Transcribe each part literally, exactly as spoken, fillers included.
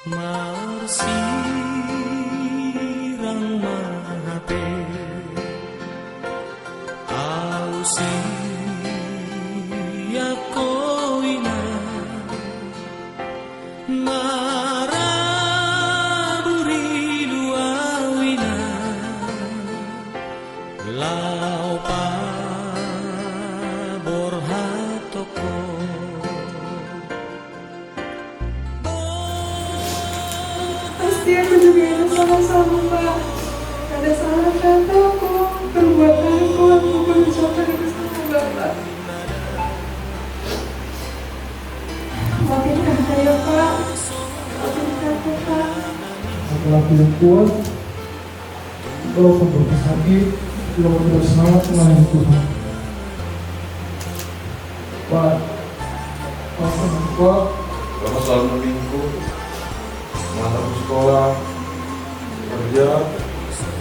Marsirang ma hape au sian ho, ina, marabur ilu au, ina, laho paborhathon ho. Pasti aku juga ada salah sama Bapak. Ada salah kataku, perbuatanku, aku berucap itu sama Bapak. Maafin Kakak ya, Pak. Maafin Kakak, Pak. Laki-laki yang kuat, walaupun bersakit, walaupun bersama, melayani Tuhan. Pak, Pak, Pak. Selamat tahun minggu. Semangat sekolah, kerja.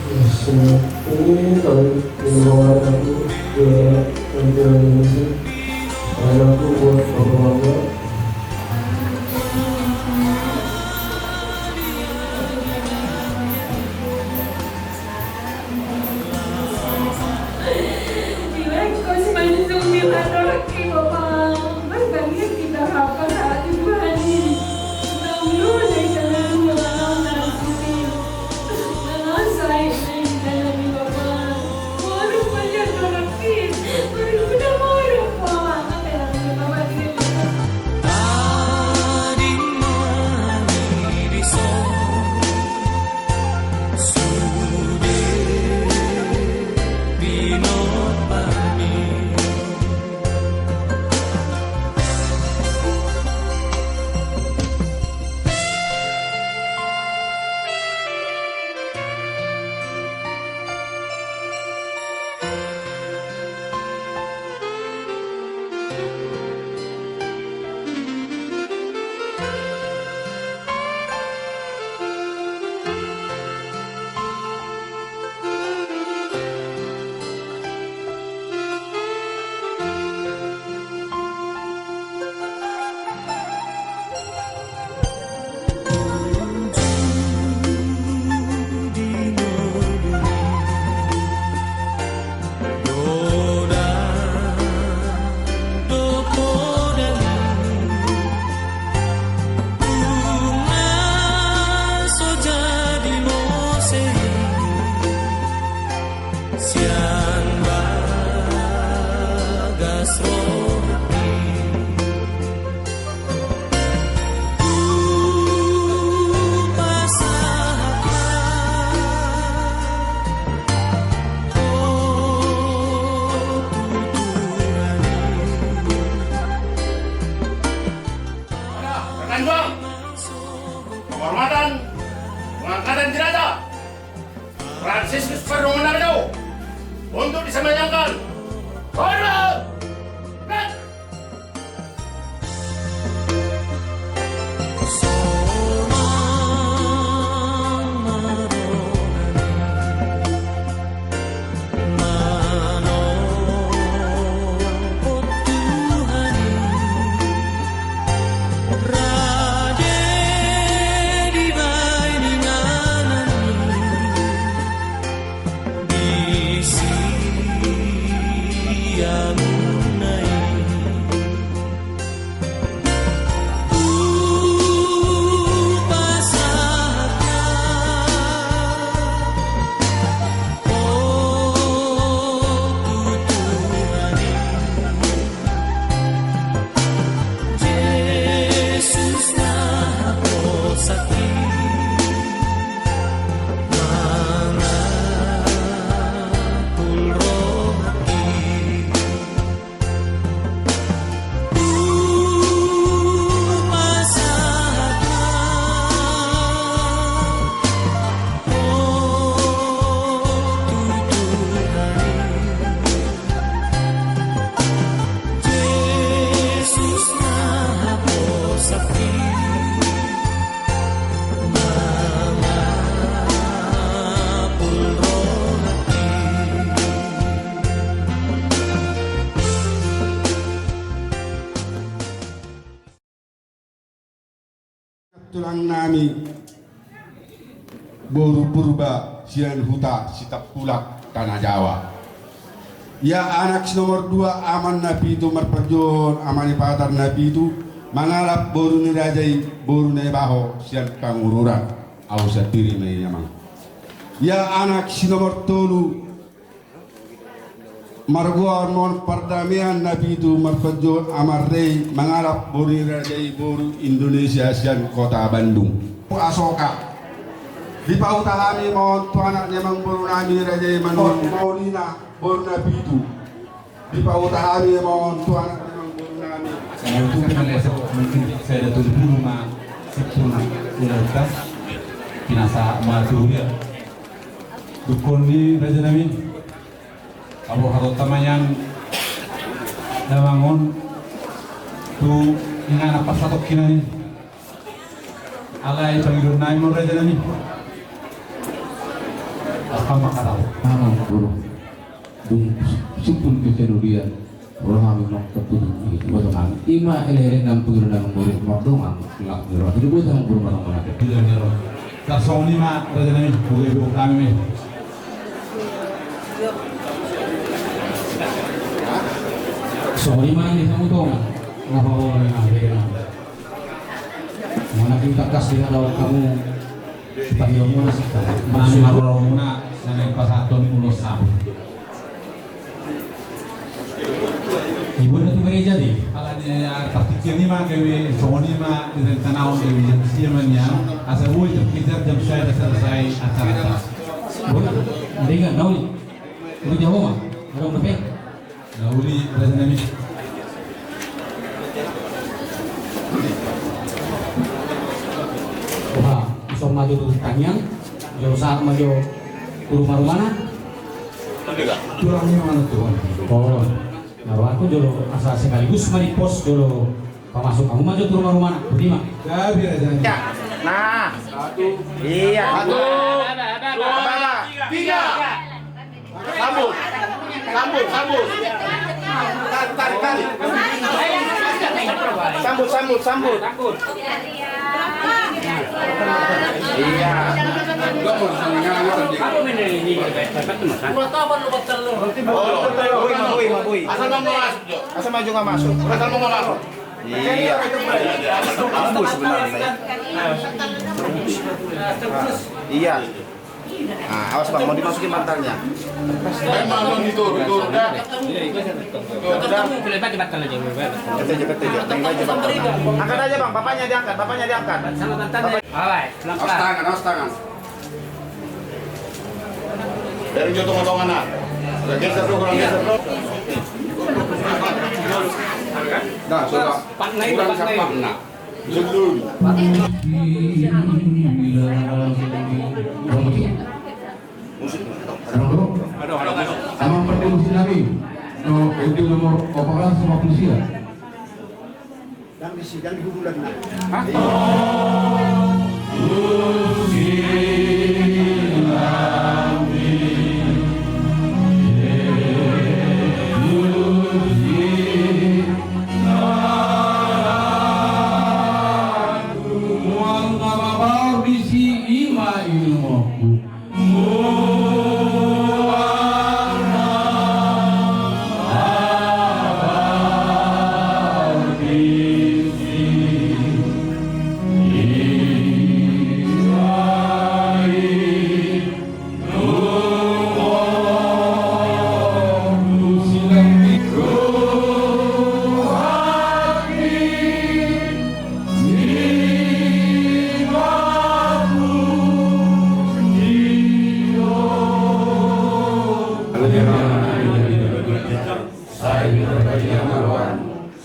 Ini kami di rumah aku, ya, kerja ini. Saya aku buat bapak-bapak. Sian bagas rohangki hupasahat ma ho tu Tuhan i. Pada, rekan juang, penghormatan pengangkatan jenazah Franciscus Perdomunardo untuk disemayamkan. Hormat! Tulang nami boru Purba sian huta Sitampulak, Tanah Jawa. Ia anak si nomor dua, amanna pitu marpanjohon, ama ni patar na pitu, mangalap boru ni raja i, boru Naibaho sian Pangururan. Au sandiri ma i, amang. Ia anak si nomor tolu, margoar ma on Pardamean na pitu, marpanjohon, ama ni raja i, mangalap boru ni raja i, boru Indonesia sian kota Bandung. Asoka. Dipahuta hami ma on tu anak ni amangboru nami raja i, Manuan Maulina, boru na pitu. Dipahuta hami ma on tu anak ni amangboru nami. Saya tutup, saya mungkin saya dah tutup dulu ma, sepuluh, ulang tas. Pinasa ma tu dia. Dungkon ni raja nami. Abu hato tamayan. Damang on tu inganan pas satu kinani. Alai pangido nami ma on raja nami. Apa maka tahu? Mana guru? Dung simpul ke sedulian. Ulang hami nang keputusan itu buat kami. Ima ele-ele nang pengiro nang murid mardongan kelak jero. Jadi buat nang guru nang mana? Tidak jero. Tarsongon i ma raja nami, buka ibu kami. Songon i ma nang di hamu tonga. Ngapa boleh nang dia nang? Mana kita kasih tahu kamu. Mami maroromuna na naeng pasahaton ulos sabu. Ibuna tu gereja di. Ala ni, ah, partingkian i ma gabe songon i ma direncanaon gabe jam sia ma nian. Asa boi terkejar jam sada selesai acara. Boi, mendingan nauli. Boi jauh ma. Adong dope. Na uli raja nami. Oha, ison ma jo tu tangiang, jolo sahat ma jo tu ruma-rumana. Tulang ni mana tu? Oh, na rohangku jolo asa sekaligus ma di pos jolo pamasuk hamu ma jo tu ruma-rumana. Boti ma. Gabe raja nami. Nah. Satu. Iya. Satu. Dua. Tiga. Sambut. Sambut, sambut. Tarik, tarik, tarik. Sambut, sambut, sambut. Iya. Oh, boi, boi, boi. Asal maju, asal maju nggak masuk. Asal mau masuk. Iya. Bagus sebenarnya. Iya. Nah, awas bang, mau dimasukin bantalnya. Bang, mau diturun, turun dah. Turun dah. Angkat aja, angkat aja. Angkat aja bang, bapaknya diangkat, bapaknya diangkat. Sama bantalnya. Awas, pelan-pelan. Awas tangan, awas tangan. Dari jauh tengah-tengah nah. Geser dulu, kurang geser dulu. Nah, sudah. Kurang siapa? Nah. Amang partai musik nami, no, itu nomor operasi sama polisi ya? Dang di sidang di hubungan. Mual na mabar disi ima ilmuku. Mual na mabar disi ima. Sai di perbadia maluan,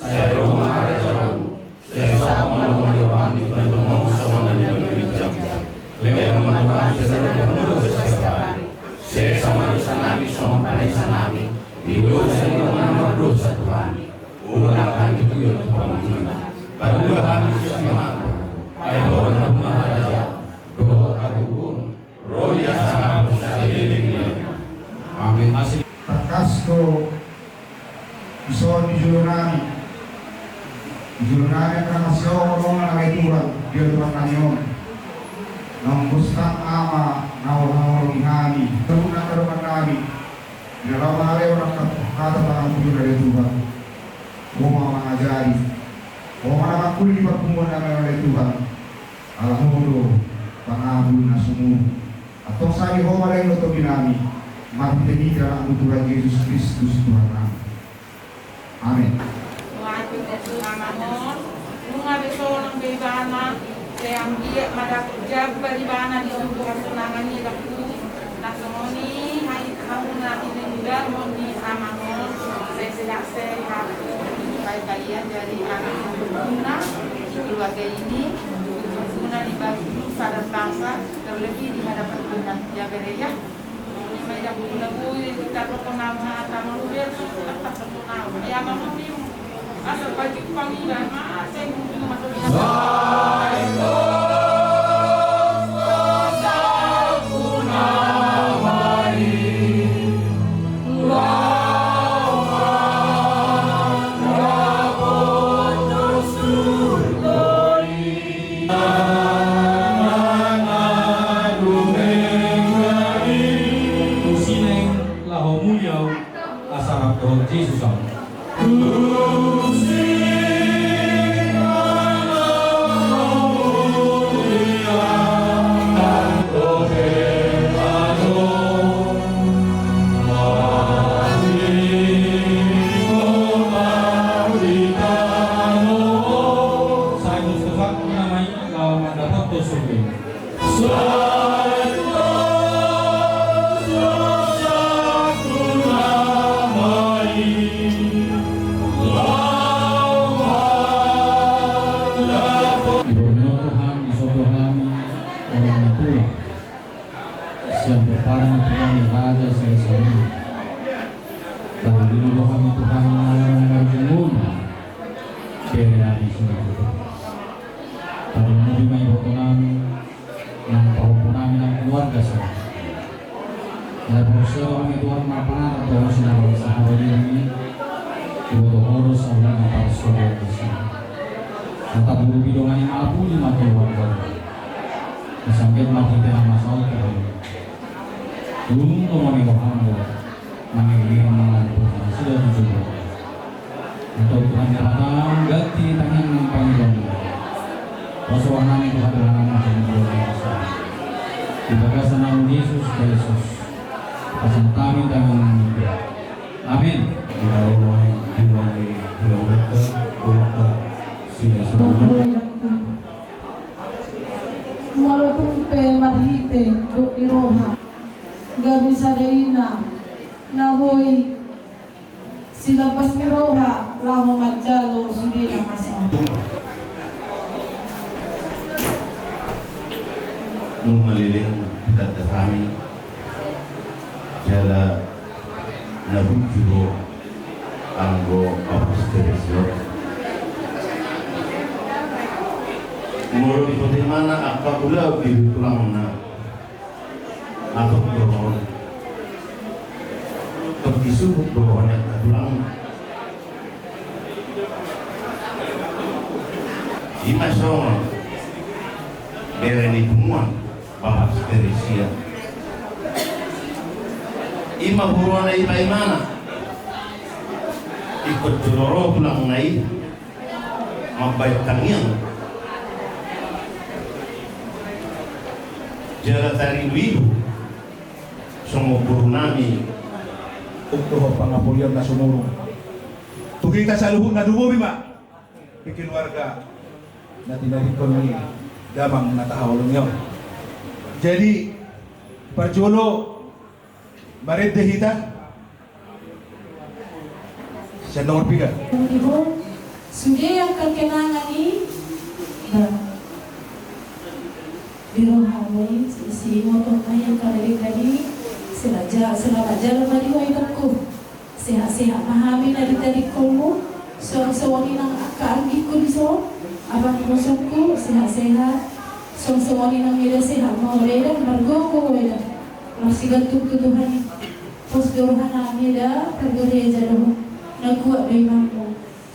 sai roma ada jalan. Sai sama mano mano rohani, bantu mau sama mano mano jam. Lewat mano mano sesama mano sesama. Sesama di sana di sama pada di sana di. Di dosa di mana mardosa Tuhan. Ulang kami tu yo Tuhan. Baru kami sesama. Ayo orang rumah raja. Doa aku pun. Roh ya sama. Amin. Tangkas do. Ison di jolo nami. Di jolo nami. Hasihohononnami Tuhan di adopan nami on. Naung bostan ama na huhaholongi hami, saluhutna angka dongan nami. Di na laho mangalehon angka hata pangampulon ale Tuhan. Ho ma mangajari, ho ma na mangkuli di parpunguan nami ale Tuhan. Ala Ho do pangapul na sumurung. Antong sadi Ho ma do tobinami, marhitehite Anakmu Tuhan Jesus Kristus Tuhannami. Amin. Tuhan, Tuhan, Tuhan, Tuhan, nunga be sonang be ibana, sai anggiat ma dapot jambar ibana di suruga hasonangan i, dapot na songon i, hai, hamu na tinadingan ni amang on, sai sehat-sehat, supaya kalian jadi anak yang berguna di keluarga ini, berguna di bangsa dan bangsa, terlebih di hadapan Tuhan. Ya, Bere, ya. Usineng laho mulia au, asa rap dohot Jesus au. Sai mustafak nama i laho mandapothon surga i. Diborngin Ho Tuhan di son do hami orang na tulang. Sian pomparan ni Tuhan i raja sian saluhut. Lalu dulu do hami Tuhan na laho mangarjungun. Bere hami sudah. Tadi mudi ma ibotonami. Nang pahompu nami nang keluarga so. Nang pahompu nami Tuhan marpanganan tu hami na bangsa hami ini. Iboto horos sama nang pahompu nami. Nang pahompu nami dongani mampu di mata keluarga. Sampai mati tengah masa itu. Belum kau mau nih, paham, Tuhan. Mangilian mangan Tuhan sudah dijubur. Antong Tuhan Debata, ganti tangiang nang pangidoan. Pasahat hami Tuhan, dohonanmi tu Tuhan Debata. Di bagasan naung Jesus Kristus. Pasahat hami tangiang nami. Amin. Di dalam naung Tuhan di dalam mereka, mereka sini semua. Walaupun pe marhite dohot di roha. Gabe sada ina na boi silampas ni roha laho manjalo sude na masa. Nunga leleng ditanda hami jala na bujur do anggo apostolis do. Molo di potemana angka ulaon di tulangna. Atau dohon. Tong disubut dohon yang tulang. Ima songon bere ni punguan Bapak Teresia. Ima huroa na ima imana. Ikut joloro tulangna i. Mambahen tangiang jala taribu-ibu songon boru nami. Untuk pangapulian na sumurung tu hita saluhutna, dumobi ma di keluarga na tinadingkon ni damang na tahaholongi on. Jadi parjolo marende hita. Sian nomor piga? Sude angka kenangan i. Ba. Di roha ni si, si motor na yang kada denggan i. Selaja, selamat jalan ma di ho, inangku. Sehat-sehat ma hami na ditadingkonmu. Songon-songon i nang angka anggingku di son, abang bosongku, sehat-sehat. Songon-songon i nang mida, sehat ma ho da, margogo ho da. Marsigantung tu Tuhan i. Pos do rohanami da, pargereja do ho. Na kuat do imanmu.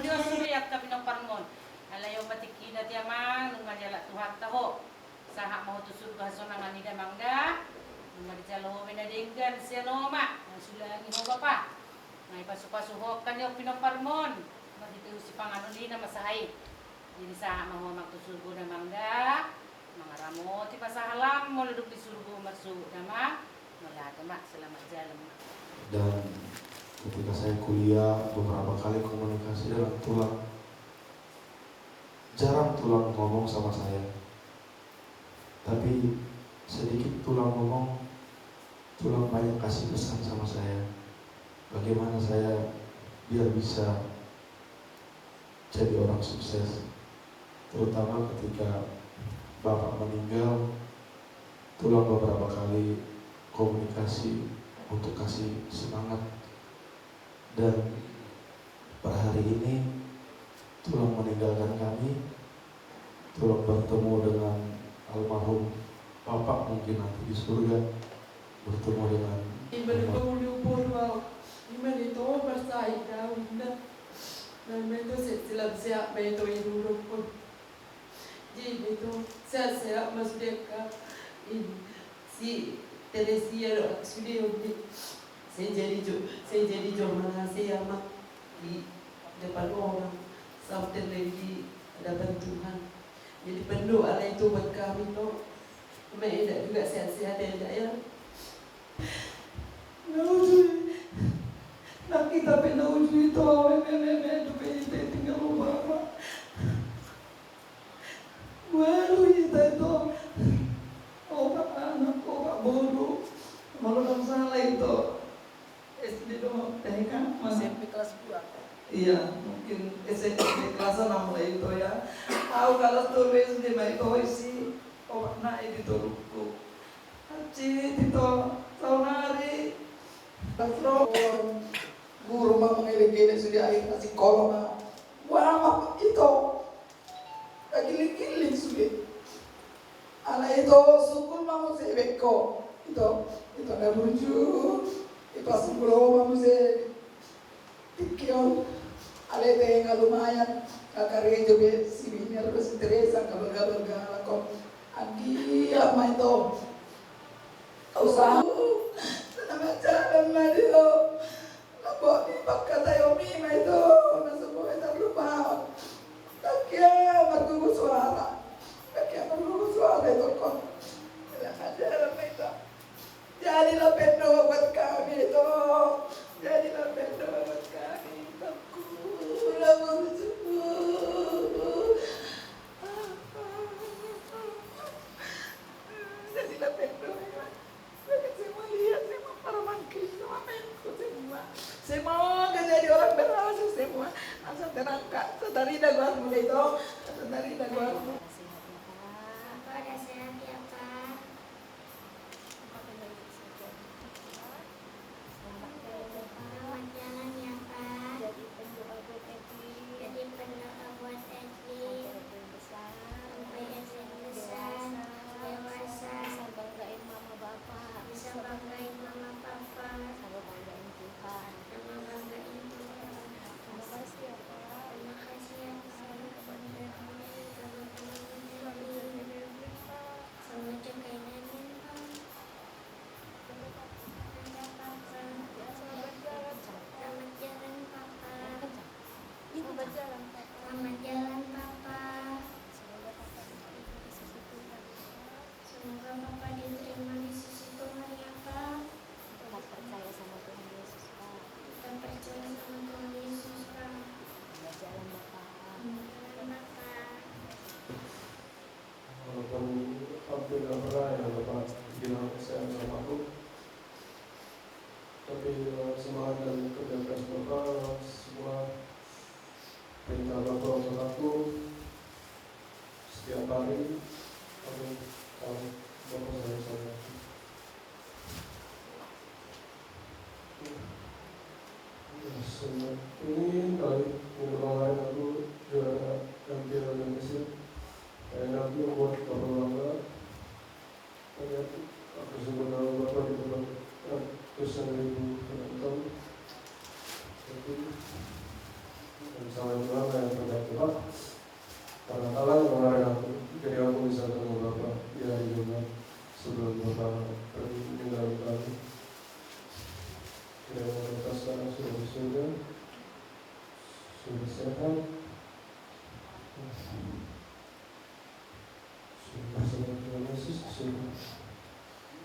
Mauliate ma sude angka pinomparmon. Alai on ma tingkina, Amang, nunga dialap Tuhanta ho. Sahat ma ho tu surgo hasonangan i da, Amang, da. Nunga dijalo ho be na denggan sian omak, nunga sulangi ho, Bapa. Nunga dipasupasu ho angka nion pinomparmon marhite sipanganon i na masaha i. Jadi sahat ma ho, Amang, tu surgo da, Amang, da. Mangaramoti ma sahalam molo dung di surgo marsogot, Amang. Mauliate, Amang, selamat jalan, Amang. Dan ketika saya kuliah, beberapa kali komunikasi dengan tulang. Jarang tulang ngomong sama saya. Tapi sedikit tulang ngomong, tulang banyak kasih pesan sama saya. Bagaimana saya biar bisa jadi orang sukses. Terutama ketika bapak meninggal, tulang beberapa kali komunikasi untuk kasih semangat. Dan per hari ini, tulang meninggalkan kami, tulang bertemu dengan almarhum bapak, mungkin nanti di surga bertemu dengan almarhum. Ima na pauli umpur wau, ima na ito marsahit au, inna. Na ima ito se-, sehat-sehat ma ito i, duduk pun. Jadi ito sehat-sehat ma sude angka i, si Teresia do sude on di. Sai jadi jo, sai jadi jo ma na hasea ma di depan orang, sampai lagi di hadapan Tuhan. Jadi berdoalah itu buat kami, no. Sama Eda juga sehat-sehat ya, Eda, ya. Na uju i. Na hita pe na uju i, to, me, me, me, me, tu pe ita tinggal rumah, Pak. Baru ita ito. Opat anak, opat boru. Molo dang salah ito S D do, T K, mana? S M P kelas dua. Iya, mungkin S M P kelas enam lah ito, ya. Au kelas tolu S D ma ito, isi opat na i di tolungku. Hansit ito, saonari. Terus guru ma mangelek-elek sude, akhirna sikola ma. Wah, ma ito. Tagiling-giling sude. Alai ito sungkun ma muse, beko. Ito, ito na burju. Ipasungkun ho ma muse. Tingki on. Alai te nga lumayan. Nga karejo be si Biner do si Teresa, nga berga-berga lakon. Anggiat ma ito. Usaha. Selamat jalan ma di ho. Lambok ni pangkataion i ma ito, na so boi tarlupaon. Dang hea margogo suara. Dang hea margogo suara ito, ko. Selamat jalan ma ito. Jadilah pendoa buat kami ito. Jadilah pendoa buat kami. Tuhanku, Tuhanku. Jadilah pendoa. Saya mau lihat, saya mau para mangkin, saya mau main, saya mau. Saya mau jadi orang berhasil, saya mau. Asal tenang, Kak. Satarida goarmu da ito. Satarida goarmu. Sehat ya, Kak. Bapak udah Semangat dan kerja keras Bapak semua. Perintah Bapak untuk aku setiap hari. Amin. Tahu Bapak selalu sama aku. Ini kali ini kemarin aku juara M P L dan Mesir. Kayaknya aku buat Bapak bangga. Ternyata aku sebut nama Bapak di depan ratusan ribu penonton. Jadi, dan sangat bangga yang terjadi, Pak. Karena kalah kemarin aku, jadi aku bisa ketemu Bapak di hari Jumat sebelum Bapak pergi meninggalkan kami. Kiranya Bapak sekarang sudah di surga, sudah sehat. Sudah sehat, Tuhan Yesus, sudah.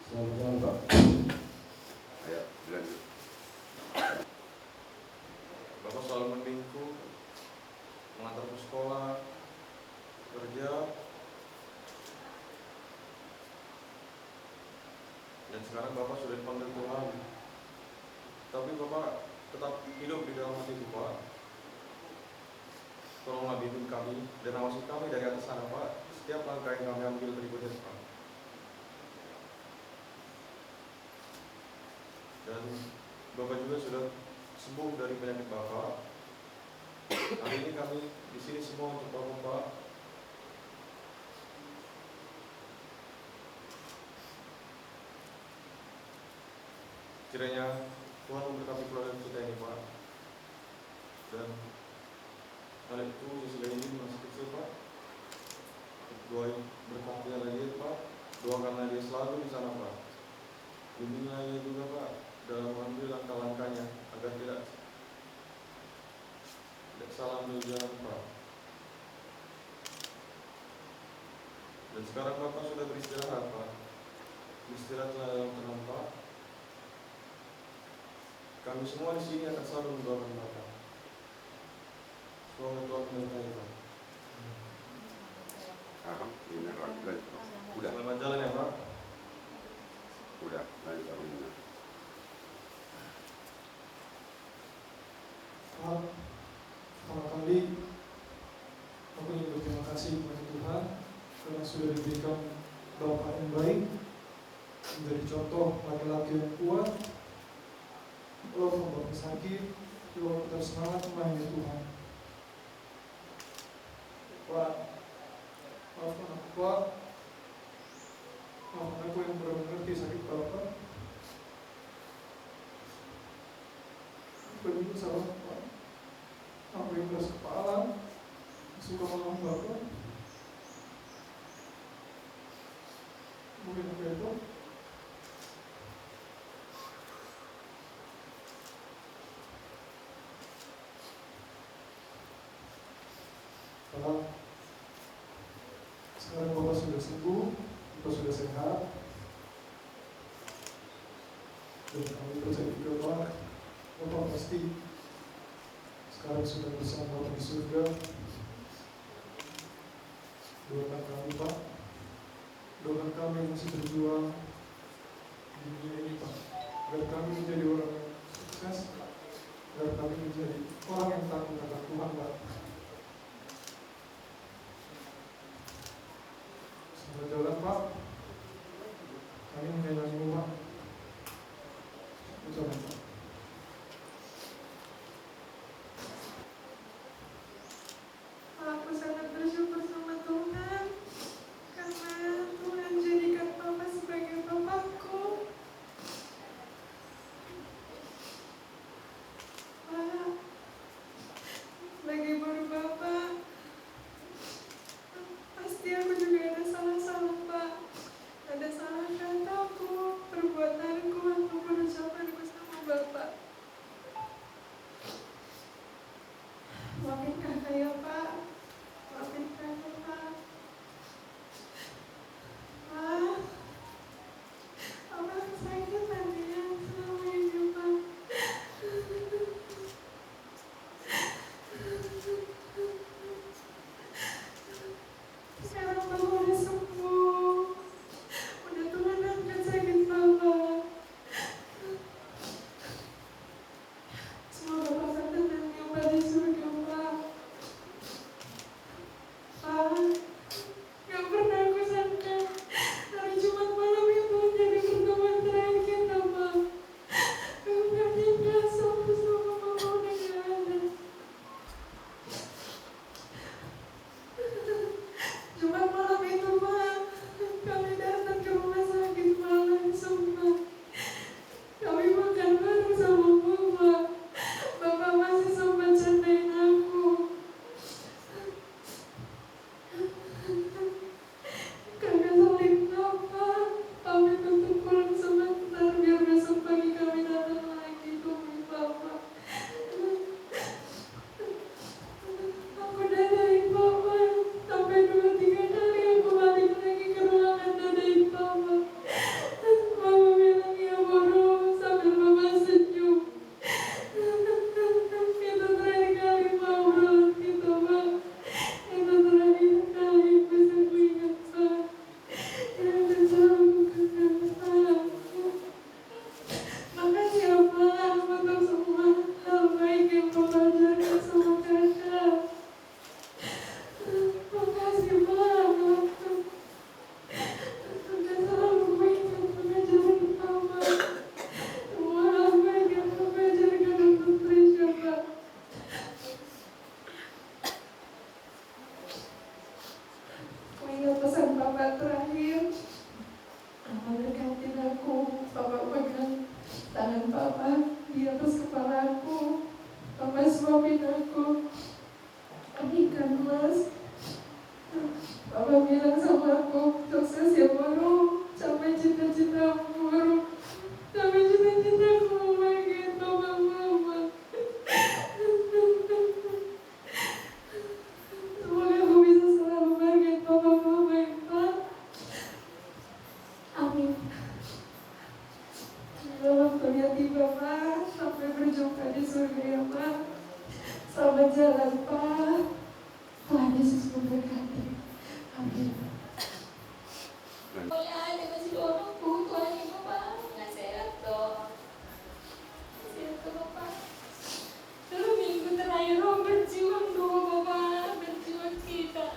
Selamat jalan, Pak. Ayo, dilanjut. Bapak selalu membimbingku, mengantarku sekolah, kerja, dan sekarang Bapak sudah dipanggil Tuhan. Tapi Bapak tetap hidup di dalam hatiku, Pak. Tolonglah bimbing kami dan awasi kami dari atas sana, Pak. Setiap langkah yang kami ambil berikutnya, Pak. Dan Bapak juga sudah sembuh dari penyakit Bapak. Hari ini kami di sini semua untuk Bapak, Pak. Kiranya Tuhan memberkati keluarga kita ini, Pak. Dan adikku Jessica ini masih kecil, Pak. Doai, berkatilah dia, Pak. Doakanlah dia selalu di sana, Pak. Bimbinglah dia juga, Pak, dalam mengambil langkah-langkahnya agar tidak, tidak salah ambil jalan, Pak. Dan sekarang Bapak sudah beristirahat, Pak. Beristirahatlah dalam tenang, Pak. Kami semua di sini akan selalu mendoakan Bapak. Semoga Tuhan menyertai Bapak. Aha, ini, lanjut, lanjut. Udah. Selamat jalan ya, Pak. Udah, lanjut, Pak. Pak, pertama kali aku ingin berterima kasih kepada Tuhan karena sudah diberikan Bapak yang baik, menjadi contoh laki-laki yang kuat. Walaupun Bapak sakit, tapi Bapak tetap semangat melayani Tuhan. Pak, maafkan aku, Pak. Maafkan aku yang kurang mengerti sakit Bapak. Aku yang salah, Pak. Aku yang keras kepala. Suka melawan Bapak. Mungkin aku itu. Pak, sekarang Bapak sudah sembuh, Bapak sudah sehat. Dan kami percaya juga, Pak, Bapak pasti sekarang sudah bersama Bapak di surga. Doakan kami, Pak. Doakan kami yang masih berjuang di dunia ini, Pak. Agar kami menjadi orang yang sukses, agar kami menjadi orang yang takut akan Tuhan, Pak. Selamat jalan, Pak. Kami menyayangimu, Pak. Selamat jalan, Pak. Aku sangat bersyukur sama Tuhan karena Tuhan jadikan Papa sebagai papaku. Pak, sebagai baru Aku, aku ikan mas. Papa bilang sama aku, sukses ya boru, capai cita-citamu boru. Capai cita-citaku, mama, gitu, mama. Semoga aku bisa selalu bahagia sama Bapak. Amin. Dalam kuliah tiba, Pak, sampai berjumpa di surga ya, Pak. Selamat jalan, Pak. Tuhan Yesus memberkati. Amin. Oleh ada masih dorong ku Tuhan itu, Pak. Nggak sehat, toh. Nggak sehat, toh, Pak. Tolu minggu terakhir, oh, berjuang dua, Bapak, berjuang kita.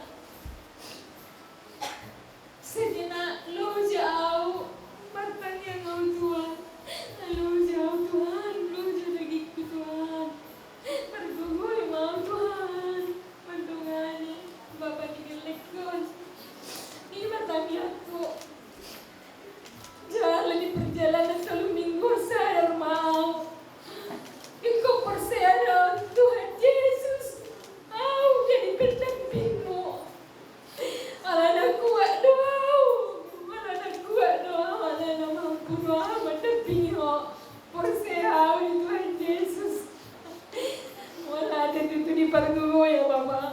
Sejenak loja au, martangiang au Tuhan. Loja au Tuhan, loja dagingku Tuhan. Margogoi ma au Tuhan, mandongani Bapa ni gellengkon. Ini martangiangku. Jala di perjalanan tolu minggu sadar ma au. Ingkon porsea do Tuhan Jesus, au jadi pendampingmu. Alana kuat do au, alana kuat do au, alana mampu do au mandampingi ho. Porsea au di Tuhan Jesus. Molo ate tutu dipargogoi au, Bapa.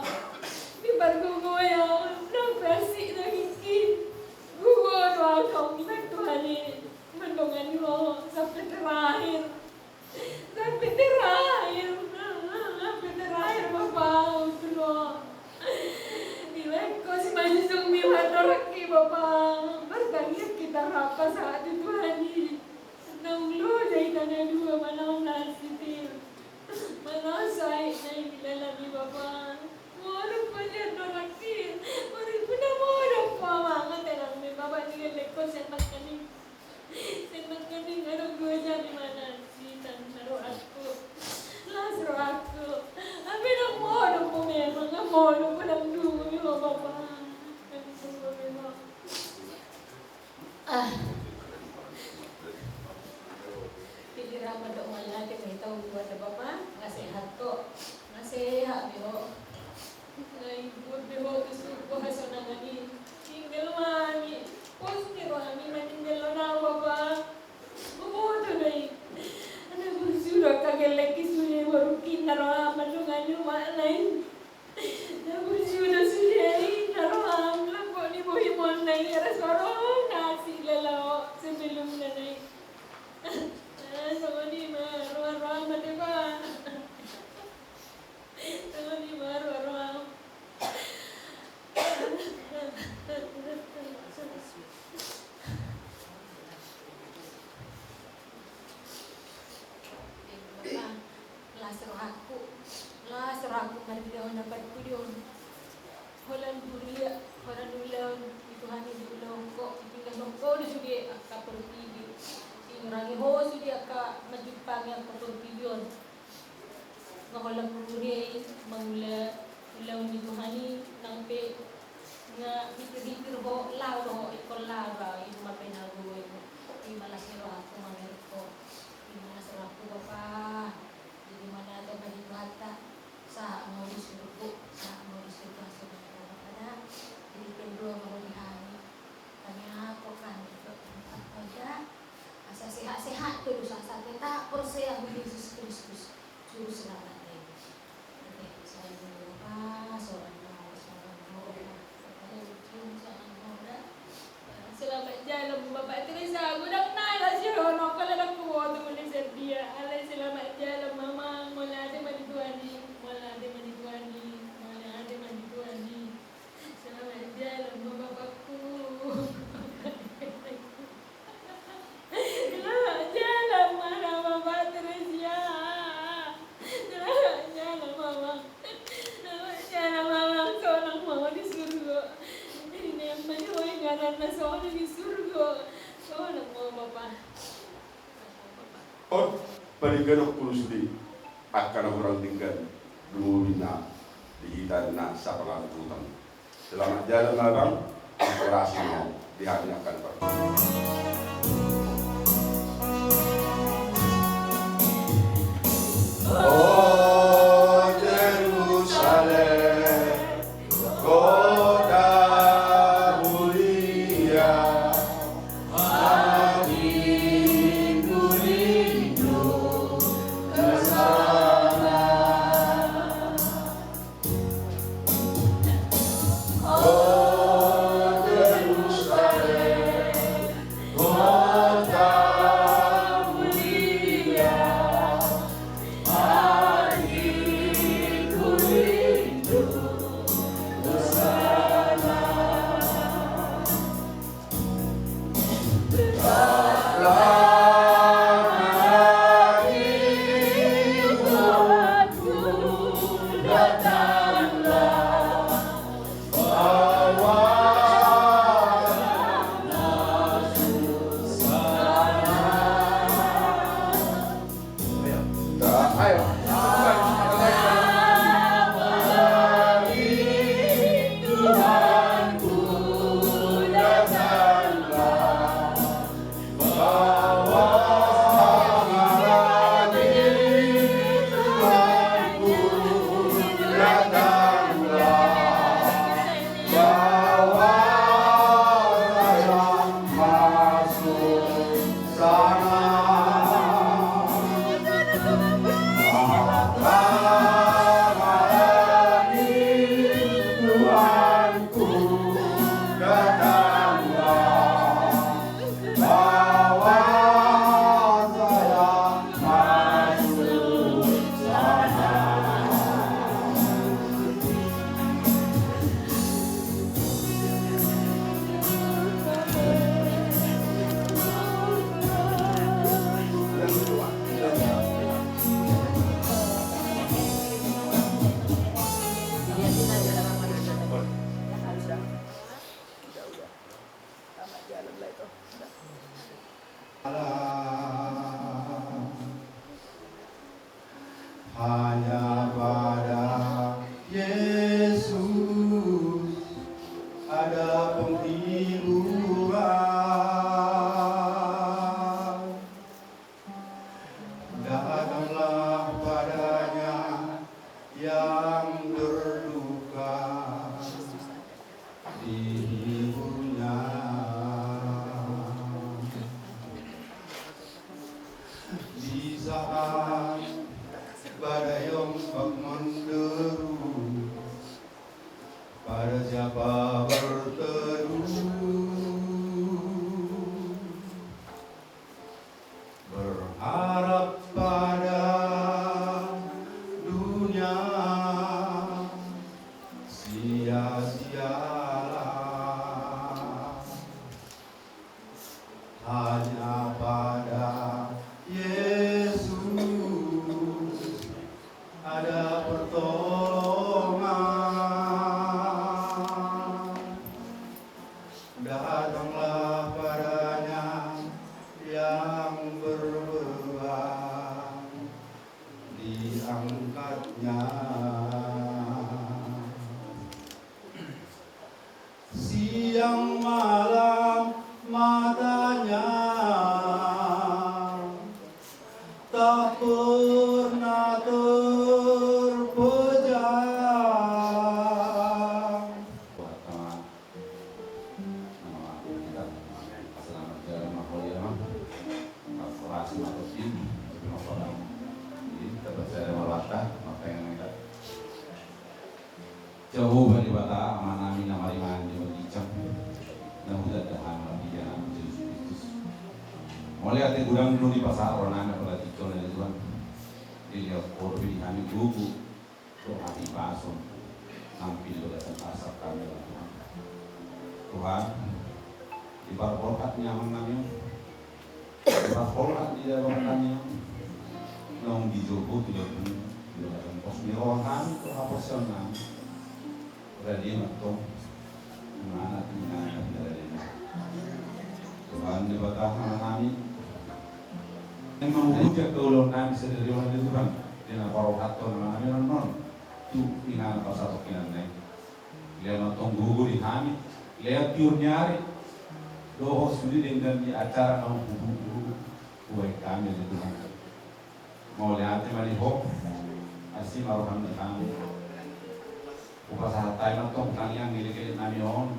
Dipargogoi au, nang rasik nang hingki. Gogo do au, Tuhan i, mandongani ho sampe terakhir. Sampe terakhir, sampe terakhir, Bapa, au tu ho. Dilehon ho simanjujung ni mandoraki, Bapa. Martangiang hita rap sahat tu Tuhan i. Naung loja hita na dua manaon na sitir, manaon sahit na i di dalan i, Bapa. Modom ho sian doraki. Mari puna modom ho, Bapa, tenang be, Bapa, ni gellengkon sian nangkaning. Sian nangkaning adong dua jam i mana si tan na rohangku. Las rohangku. Hape ndang modom ho memang, ndang modom ho, ndang dungo be ho, Bapa. Ndang dungo be ho. Ah. Pikiran mandok mauliate ma hita tu Tuhan, Bapa, nga sehat ho. Nga sehat be ho. Nga imbur be ho tu surgo hasonangan i. Tinggal ma hami. Pos ni rohami maninggalhon au, Bapa. Boboto do i. Na burju do angka gellengki sude, borungki na roha mandongani umakna i. Na burju do sude i na roham, lambok ni bohimonna i, ras ma roham na asing lalaho sebelumna na i. Ah, songon i ma roha-roham ate, Bapa. Songon i ma roha-roham. Las rohangku, las rohangku marhite ho na parpudi on. Holan huria, holan ulaon ni Tuhan i diulahon ho, ditinggalhon ho do sude angka portibi. Diurangi ho sude angka manjumpangi angka portibi on. Nga holan huria i mangula ulaon ni Tuhan i, nang pe nga mitir-mitir ho, laho do ho, ingkon laho do au, i ma pe na gogo i. I ma las ni rohangku mangiring ho. I ma las ni rohangku, Bapa. Jadi mana ada bagi Tuhanta, sahat ma ho di surgo, sahat ma ho di surgo, sahat ma ho di surgo. Jadi pendua ma ho di hami. Kami apa kan, ikut tempat kerja. Asa sehat-sehat terus, asa tetap percaya di Yesus Kristus. Juru selamat. Oke, saya dulu, Pak. Seorang Pak, seorang Pak. Selamat jalan, Bapak Teresa. Godang nai lah, sira ono kala nak kuat tu mani sedia. Alai selamat jalan, Mamang. Mauliate ma di Tuhan i. Mauliate ma di Tuhan i. Mauliate ma di Tuhan i. Selamat jalan, Bapakku. Selamat jalan ma, Bapak Teresia. Selamat jalan, Mamang. Selamat jalan, Mamang. Sonang ma ho di surgo. Jadi nemma ni ho inganan na sonang di surgo. Sonang ma ho, Bapak. On, paringganon ku do sude angka na hurang denggan, dumoding na di hita na sapangarututan. Selamat jalan ma, Bang. Terima kasih, Bang. Di hati akan ber- Oh, Di saat badai ombak menderu, pada siapa berteduh? Berharap pada dunia sia-sialah. Hanya pada Yesus ada pertolongan. Datanglah pada-Nya yang berbeban, diangkat-Nya. Siang malam mata-Nya tak pernah terpejam. Buat sama, nama kita, selamat jalan, Mak Holia, Mak. Mak Horas, Mak Tosin, Mak Horas. Jadi, dapat saya, Mak Lata, Mak Pengen, Mak. Jahowa Debata, Amanami na maringanan di ginjang, na hutanda hami marhite Anakmu Jesus Kristus. Mauliate godang do dipasahat rohanami apala tingki on, ale Tuhan. Dilehon Ho dope di hami gogo dohot hahipason, nang pir di bagasan arsak hami, ale Tuhan. Tuhan, di parborhat ni amannami on, parholan di dalan nami on, naung dijou Ho tu jabu, di bagasan pos ni roha nami dohot haporseaon nami. Rade ma antong, di mana tinggal nami, rade ma. Tuhan Debata Amanami, memang huja keulon nami sadari on, ale Tuhan, di na parorhathon nami annon tu inganan parsatongkinan na i. Lehon ma antong gogo di hami, lehon tiur ni ari dohot sude denggan ni acara naung hubahen hami, ale Tuhan. Mauliate ma di Ho, asi ma roham di hami. Hupasahat hami ma antong tangiang ni elekelek nami on,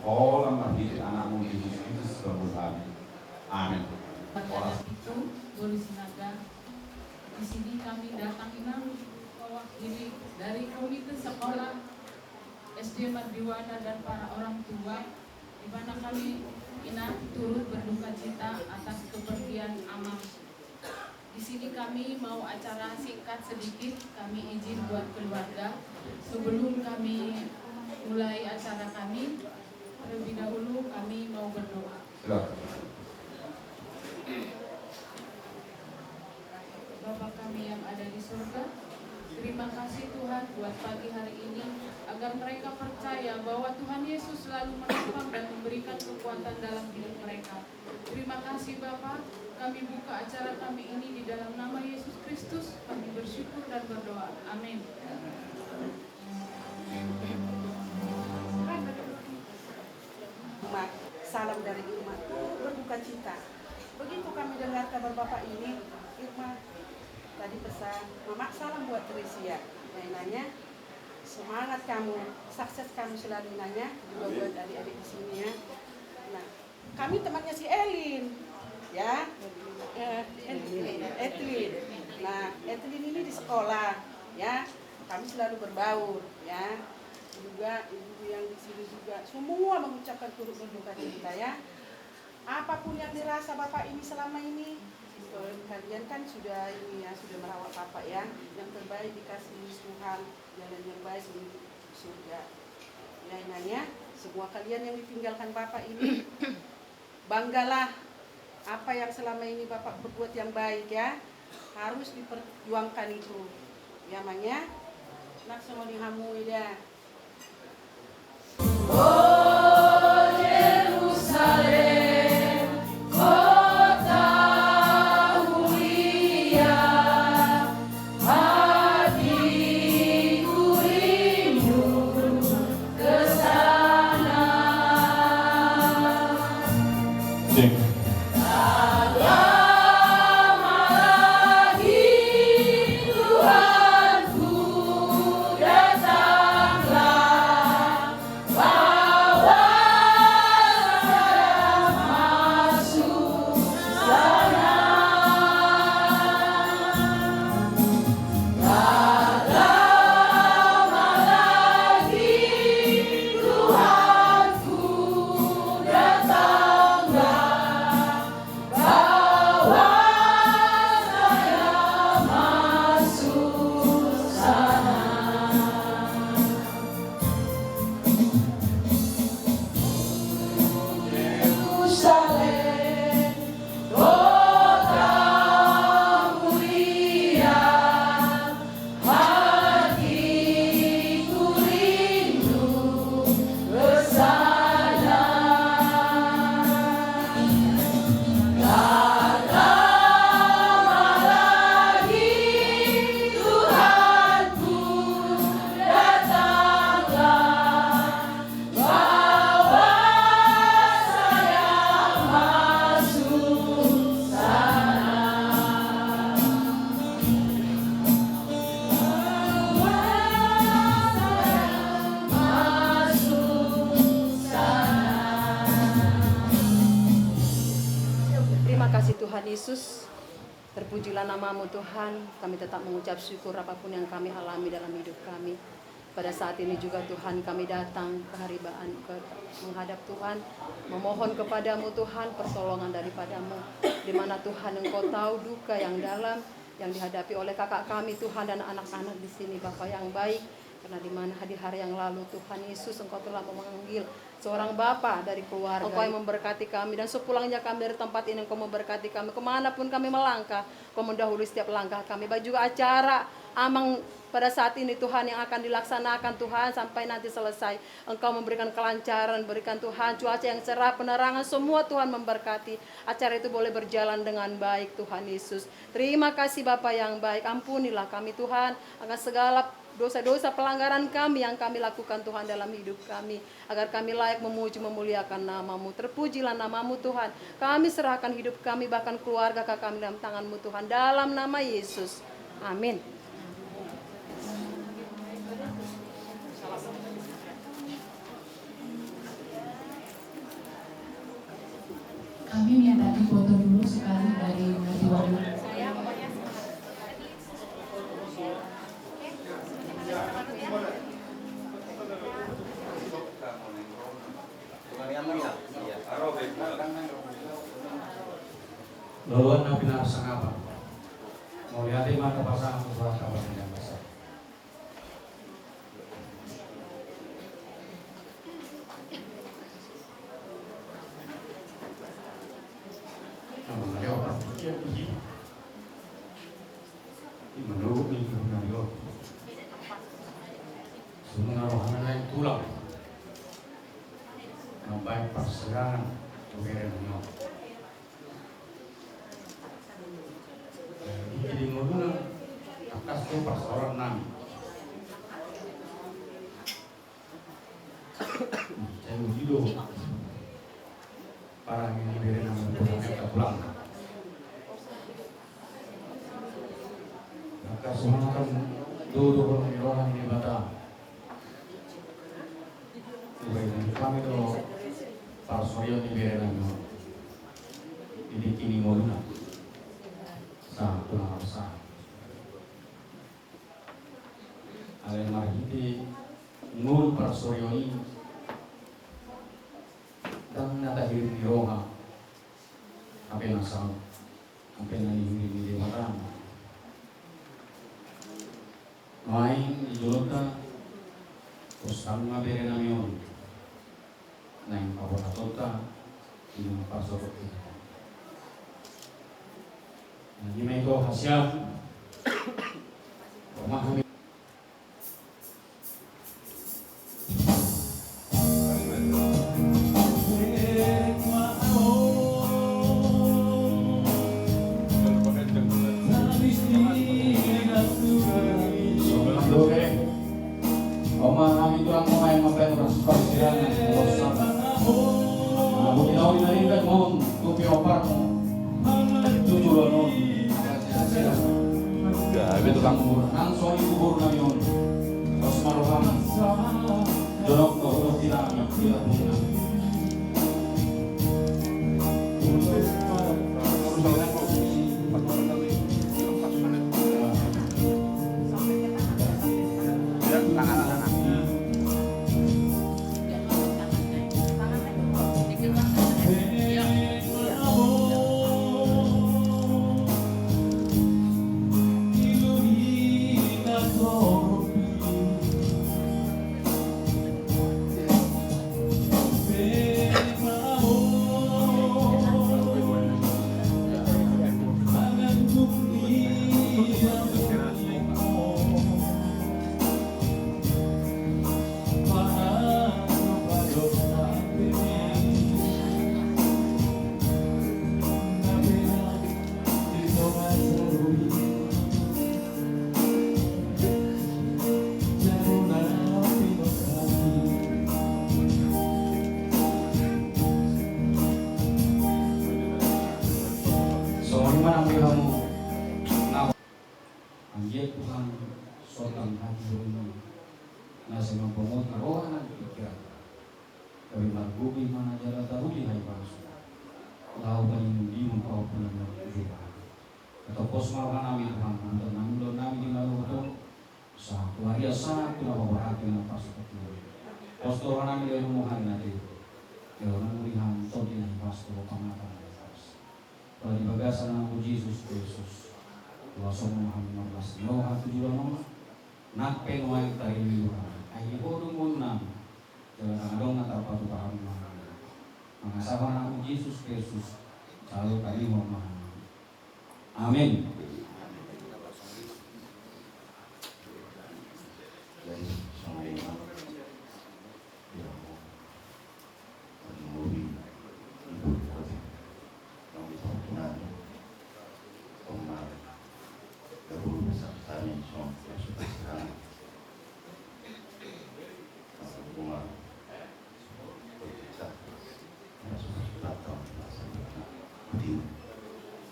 holan marhite Anakmu Jesus Kristus, Tuhan nami. Amen. Horas. Itu Boru Sinaga. Di sini kami datang, Inang, mewakili dari Komite Sekolah S D Mardiwana dan para orang tua, di mana kami, Inang, turut berduka cita atas kepergian Amang. Di sini kami mau acara singkat sedikit, kami izin buat keluarga. Sebelum kami mulai acara kami, terlebih dahulu kami mau berdoa. Silakan. Bapa kami yang ada di surga, terima kasih Tuhan buat pagi hari ini, agar mereka percaya bahwa Tuhan Yesus selalu menopang dan memberikan kekuatan dalam hidup mereka. Terima kasih Bapa, kami buka acara kami ini di dalam nama Yesus Kristus, kami bersyukur dan berdoa. Amin. Irma, salam dari Irma, turut berduka cita. Begitu kami dengar kabar Bapak ini, Irma tadi pesan, "Mama, salam buat Teresia." Nah, Inang ya, semangat kamu, sukses kamu selalu, Inang ya, juga buat adik-adik di sini ya. Nah, kami temannya si Elin, ya. Eh, Elin. Etlin. Nah, Etlin ini di sekolah, ya. Kami selalu berbaur, ya. Juga ibu yang di sini juga semua mengucapkan turut berduka cita, ya. Apapun yang dirasa Bapak ini selama ini, kalian kan sudah ini ya, sudah merawat Bapak ya. Yang terbaik dikasih Tuhan jalan yang baik menuju surga. Ya, Inang ya, semua kalian yang ditinggalkan Bapak ini, banggalah apa yang selama ini Bapak perbuat yang baik ya. Harus diperjuangkan itu. Ya, Mang ya. Langsung di hamu ida. O Jerusalem, kota mulia, hatiku rindu ke sana. Cek. Datanglah Tuhanku, datanglah. Terpujilah nama-Mu Tuhan, kami tetap mengucap syukur apapun yang kami alami dalam hidup kami. Pada saat ini juga Tuhan kami datang ke haribaanmu, ke menghadap Tuhan, memohon kepada-Mu Tuhan pertolongan daripada-Mu. Di mana Tuhan Engkau tahu duka yang dalam yang dihadapi oleh kakak kami Tuhan dan anak-anak di sini Bapa yang baik. Karena di mana di hari yang lalu Tuhan Yesus Engkau telah memanggil seorang bapa dari keluarga. Engkau yang memberkati kami dan sepulangnya kami dari tempat ini Engkau memberkati kami. Kemanapun kami melangkah, Engkau mendahului setiap langkah kami. Baik juga acara Amang pada saat ini Tuhan yang akan dilaksanakan Tuhan sampai nanti selesai. Engkau memberikan kelancaran, berikan Tuhan cuaca yang cerah, penerangan, semua Tuhan memberkati. Acara itu boleh berjalan dengan baik Tuhan Yesus. Terima kasih Bapa yang baik, ampunilah kami Tuhan akan segala dosa-dosa pelanggaran kami yang kami lakukan Tuhan dalam hidup kami. Agar kami layak memuji memuliakan nama-Mu. Terpujilah nama-Mu Tuhan. Kami serahkan hidup kami bahkan keluarga kami dalam tangan-Mu Tuhan. Dalam nama Yesus. Amin. Kami minta foto dulu sekali dari Nadi Wahyu. Loloan na pinarsangapan. Mauliate ma tapasahat tu Tuhanta. Ima na roha ni on. Songon na rohana naeng tulang mambahen parsirangan tu bere nami on. Di ngoluna tangkas do parsaoran nami. Sai uji do parangin ni bere nami on tu hami angka tulang. Tangkas songon i do dohonon ni roha ni Debata. Dibahen hami do parsorion ni bere nami on di tingki ni ngoluna. Sa tulang sa. Alai marhite ngolu parsorion i ndang na tahirim ni roha, hape na saut, hape na dihirim ni Debata. Nuaeng di jolonta, pos hamu ma bere nami on. Naeng paboa na tonta, di na parsorion i. Na i ma ito hasian. Rumah kami. Oma, hami tulang, oma, yang mambahen parsirangan, dosa. Abu tinawi na ringan mon, tupi oparmu. Tujuh lonon. Ya, itu kan. Nang soni kubur nami on. Kos maruham. Jonok ko ulo tinami, tidak punya. Songon i ma nang di hamu. Anggiat Tuhan, sotang hati rohani, na sai mampungu roha nang pikiran. Gabe margogo imana jala taruli hahipason. Laho paningon-ningon pahompu nami on tu Debata. Hatop Pos ma roha nami Tuhan, ampunna nami dosa nami di na luhut on, sahat tu harian sahat tu na paborhat, na parsatongkinan. Pos tu roha nami Tuhan, mauliate. Jalo nami di ham tondi na hipas tu pangatan na hipas. Di bagasan Anakmu Jesus Kristus, huaso ma hami marlas ni roha tu joloan on, nang pe nuaeng tarindu hami, ai di Ho do ngolunami, jala ndang adong na tarpatupa hami mangalangka. Mangasahon Anakmu Jesus Kristus, jalo tarindu ma hami. Amen.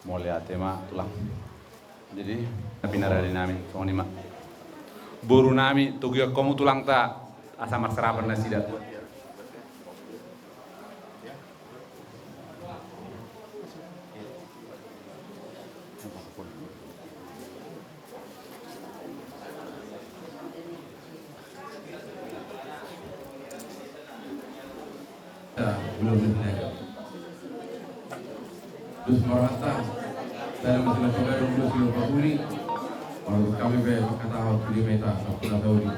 Mauliate ma tulang. Jadi, na pinarade nami, songon i ma. Boru nami, togihon hamu tulangta, asa marsarapan nasida. Dos ma rohanta, sada ma sila pagadong, dos sila pahuli. Molo hami pe manghatahon sude ma hita, sampulu na saudi.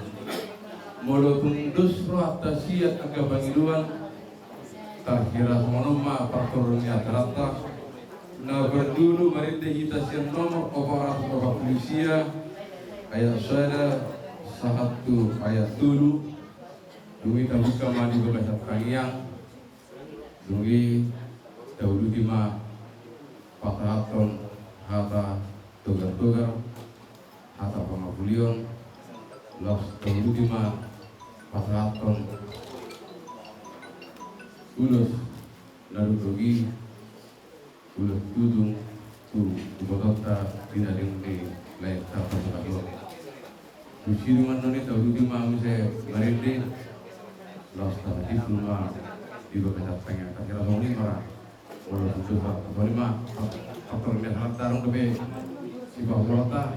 Molo tung dos rohanta sian angka pangidoan, tarhira songon on ma partoruan ni acaranta. Na parjolo marende hita sian nomor opat ratus opat pulu sia, ayat sada sahat tu ayat tolu. Dung i tabuka ma di bagasan tangiang. Dung i tauduti ma pasahathon hata togar-togar, hata pangapulion, laos tauduti ma pasahathon ulos na dohot i, ulos tutung tu ibotonta di na denggan ni lae tarpasupasu on. Tusi dungan noni tauduti ma muse marende, laos tapatimbul ma di bagasan tangiang, tarhira songon i ma ra. Molo tutu pa songon i ma, faktor ni acaranta, adong dope sipaholonta.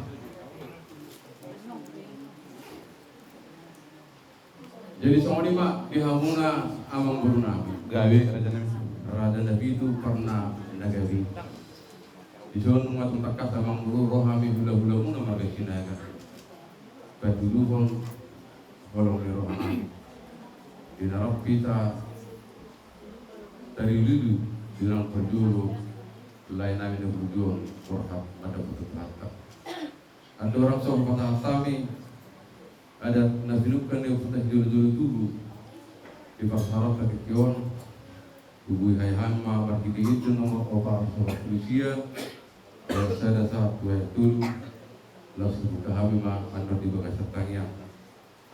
Jadi songon i ma di hamuna amangboru nami. Gabe raja nami. Raja na pitu, parna na gabe. Dison nunga tung tangkas amangboru, ro hami hula-hulamuna marga Sinaga. Patuluhon holong ni roha nami. Di na rap hita taridudu di na parjolo, lae nami na burju on borhat mandapothon Tuhanta. Andorang so hupasahat hami adat na pinungka ni ompunta sijolo-jolo tubu di parsaoran tingki on, hubuhai hami ma marhite-hite nomor opat ratus opat pulu sia, ayat sada sahat tu ayat tolu, laos hubuka hami ma annon di bagasan tangiang.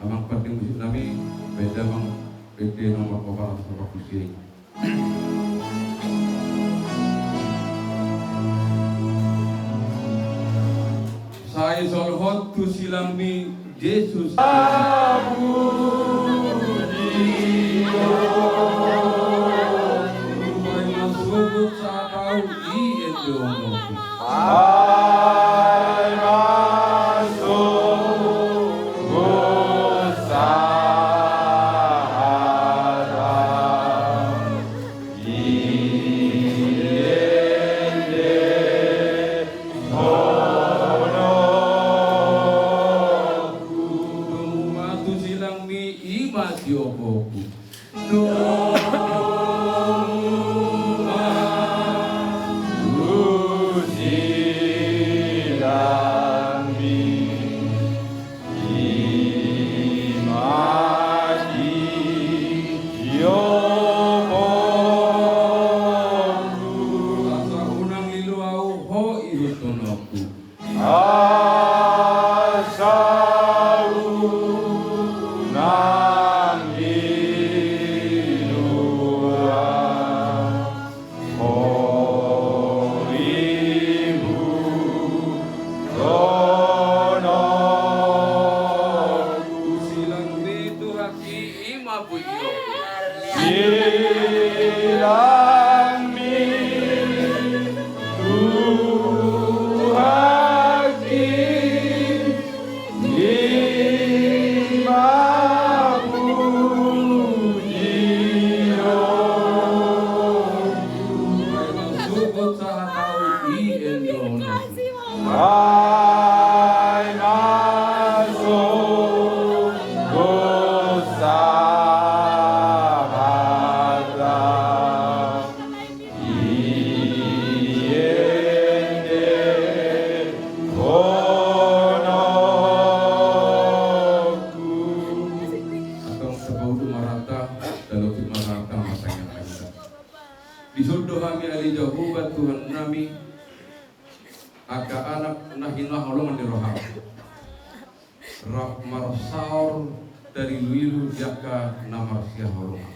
Amang pande musik nami, baen damang pande nomor opat ratus opat pulu sia i. Sai solhot tu silangmi Jesus. Ai masuk sahat au i ende ono. Ai masuk sahat au i ende ono. Domu ma tu silangmi, i ma siopoku. Domu ma tu silangmi, i ma siopoku. Asa unang lilo au, ho ihuthononku. Asa unang lilo au, ho ihuthononku. Silangmi Tuhan i, i ma pujion. Silangmi Tuhan. Ai masuk dosa hata. Iende honokku. Antong sapaudut marata, dalopi marata, matangiang hita. Dison do hami ale Jahowa Tuhan nami, angka anak na hinaholongan ni roham. Rap marsaor tariluilu di angka na marsihaholongan.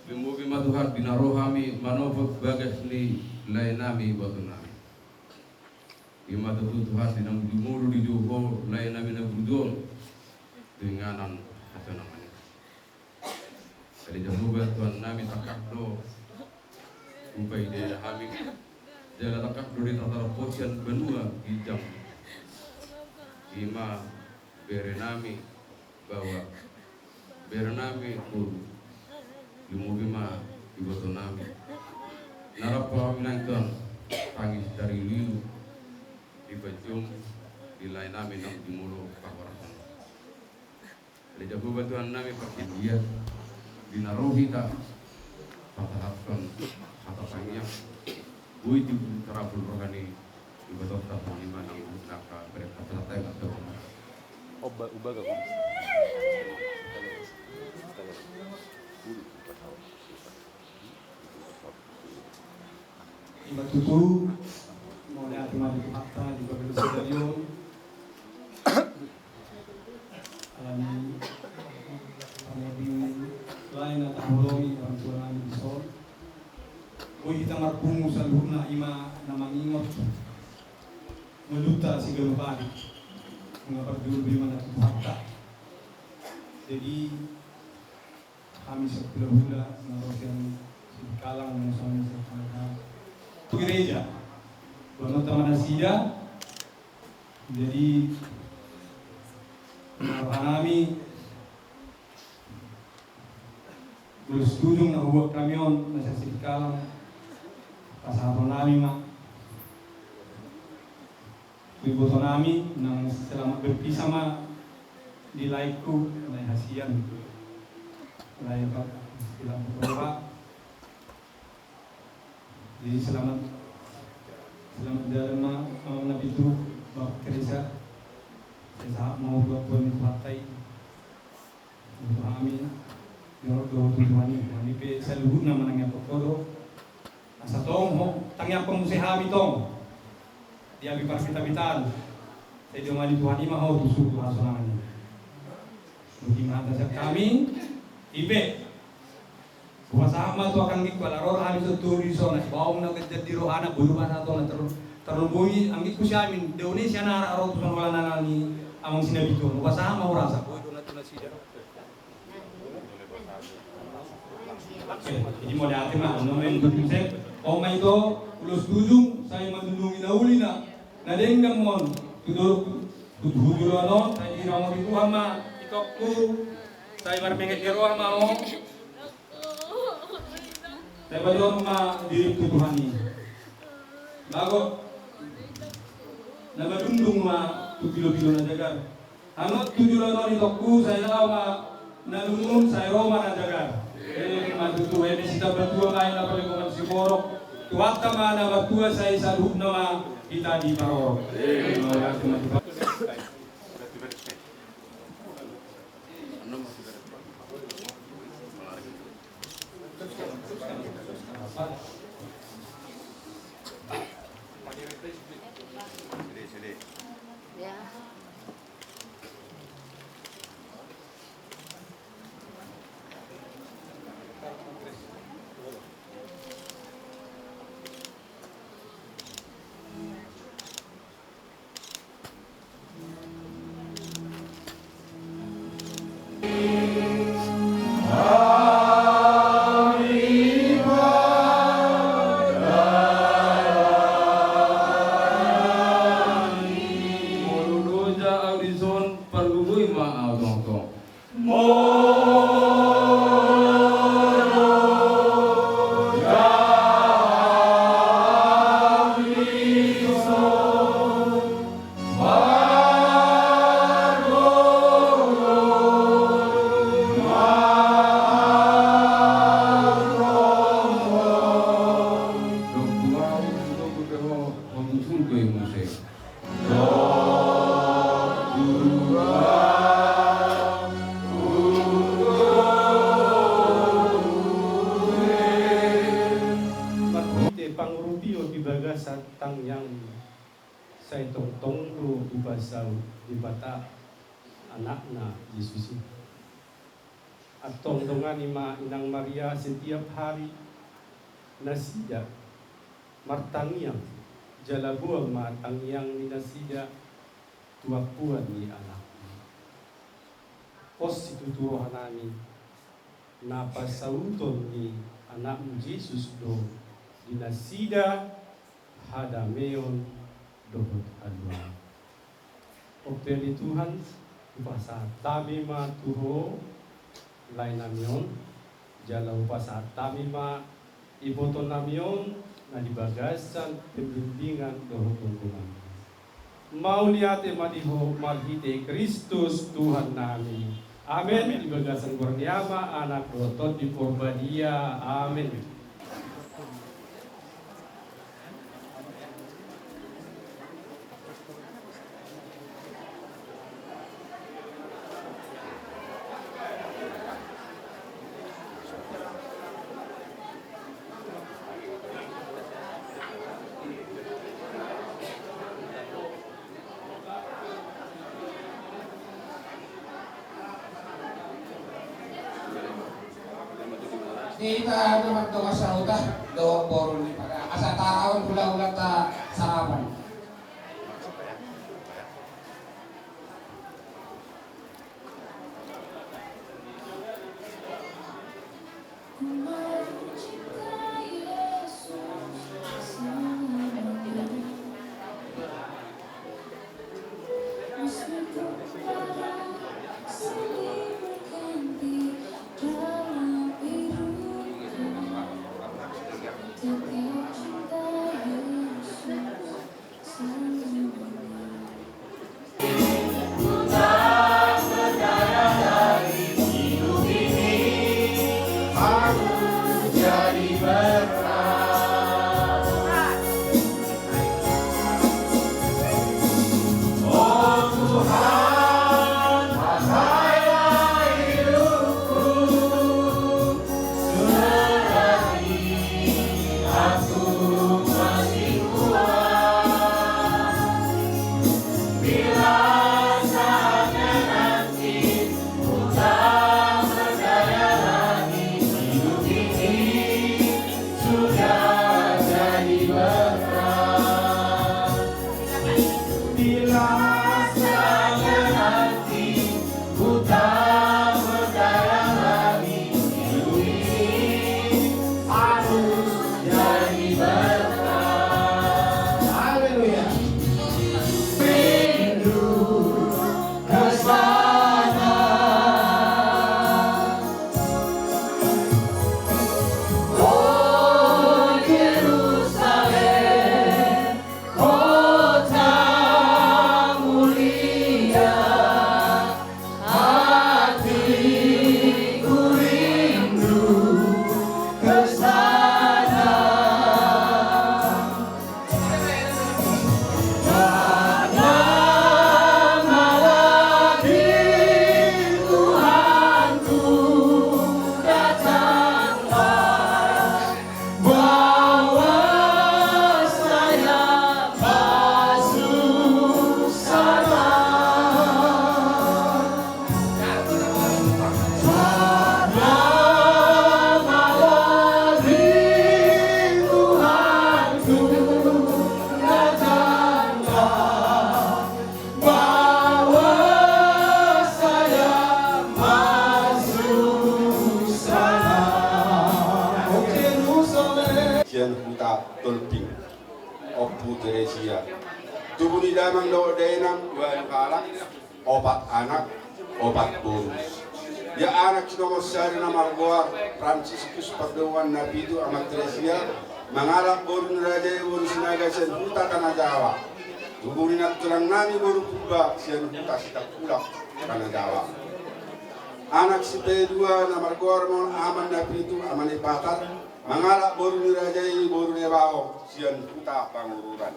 Lumobi ma Tuhan di na ro hami manopot bagas ni lae nami iboto nami. Ima tutu Tuhan di na jumolo dijou Ho lae nami na burju on tu inganan hasonangan i. Ale Jahowa Tuhan nami, tangkas do hupaidehon hami, jala tangkas do ditatap Ho sian banua ginjang. Ima bere nami, baoa bere nami boru, lumobi ma iboto nami. Na rap hami nangkin tangis tariluilu di panjom ni lae nami na jumolo pahorasan. Ale Jahowa Tuhan nami, parhitean dia di na ro hita pasahathon hata tangiang, boi tarapul roha ni ibotonta songon i ma nang na angka bereng pasahat ai ma tu Ho. Oba, uba gak? Ima tutu, mauliate ma di Tuhanta di bagasan sadari on. Alani pamoding lae na tahaholongi orang tua nami dison, boi hita marpungu saluhutna, ima na mangingot ngolunta siganup ari. Nunga parjolo be ma na tu Tuhanta. Jadi, hami sahulahula na ro sian Sidikalang, na songon i sahulahula tu gereja, boanonta ma nasida. Jadi, na roha nami, ulos tujung na hubuat hami on na sian Sidikalang, pasahaton nami ma tu iboto nami, nang selamat berpisah ma di laengku, lae hasian. Lae pa-, selamat berdoa. Jadi selamat, selamat jalan ma, amang na pitu, Bapak Teresa. Saya sangat mau buat buat itu partai. Untuk hami, jolo do tu Tuhan i, hami pe saluhutna manangiangkon ho do. Asa tong ho, tangiangkon muse hami tong. Di abit parpitapitaan. Sai didongani Tuhan i ma ho tu suhut hasonangan i. Mungkin hata sian hami, i pe. Hupasahat ma tu angka anggingku, ala ro hami songon i tu dison, baoa na ganjang di rohana, boi do pasahaton na ter-, tarlumobi anggingku si Amin, Indonesia na ro tu son holan na ni amang si na pitu on. Hupasahat ma hurasa, boi do na tu nasida. Jadi mauliate ma, nama yang penting set. Oma itu, ulos tujung, sai mandunungi na uli na, na denggan ma on, tu dolok tu, tu, tu joloan on, sai diramoti Tuhan ma itongku, sai marmenget ni roha ma on. Sai pajohon ma dirim tu Tuhan i. Bagot na madundung ma tu pilopilo na jagar. Annon tu joloan on itongku, sai laho ma na lungun, sai ro ma na jagar. Eme ma tutu, eme sitambatua ma i na palingoman siborok. Tuhanta ma na martua, sai saluhutna ma hita diparorot. Eme ma tutu. Molo loja au dison, pargogoi ma au tongtong. Muse. Marhite pangurupion di bagasan tangiangmi, sai tongtong do dipasaut Debata Anakna Jesus i. Antong dongani ma Inang Maria setiap hari nasida martangiang, jala boan ma tangiang ni nasida tu ampuan ni Anakmi. Pos situtu rohanami, na pasauton ni Anakmu Jesus do di nasida hadameon dohot haluaon. Onpe ale Tuhan, hupasahat hami ma tu Ho laenami on, jala hupasahat hami ma ibotonami on na di bagasan pembimbingan dohot gonggongan. Mauliate ma di Ho marhite Kristus Tuhannami. Amen. Di bagasan goar ni Ama, Anak dohot Tondi Porbadia. Amen. Hita do mardongan sahuta dohot boru ni pada asa taon hulahulanta sarapan. Sian huta Tolping, Ompu Teresia. Tubu ni damang dohot dainang, ualu halak, opat anak, opat boru. Ia anak si nomor sada na margoar Fransiskus Pardongan na pitu, Ama Teresia, mangalap boru ni raja i, boru Sinaga sian huta Tanah Jawa. Tubu ni nantulang nami boru Purba sian huta Sitangkulak, Tanah Jawa. Anak si pedua na margoar Maon Aman na pitu, Ama ni Patar, mangalap boru ni raja i, boru Nebaho sian huta Pangururan.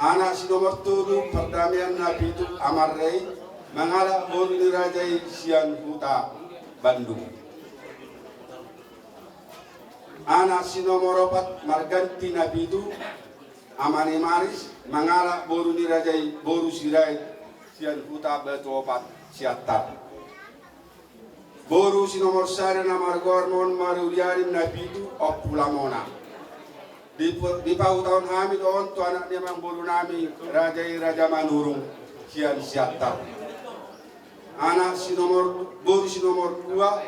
Anak si nomor tolu, Pardamaian Napitu, Amarrei, mangalap boru ni raja i sian huta Bandung. Anak si nomor opat, Marganti Napitu, Amane Maris, mangalap boru ni raja i, boru Sirait, sian huta Batu Opat, Siantar. Boru si nomor sada na margoar ma on Marudiarim Napitu, Ompu Lamona. Dipa-, dipahutahon hami do on tu anak ni amangboru nami, raja i Raja Manurung, sian Siantar. Anak si nomor, boru si nomor dua,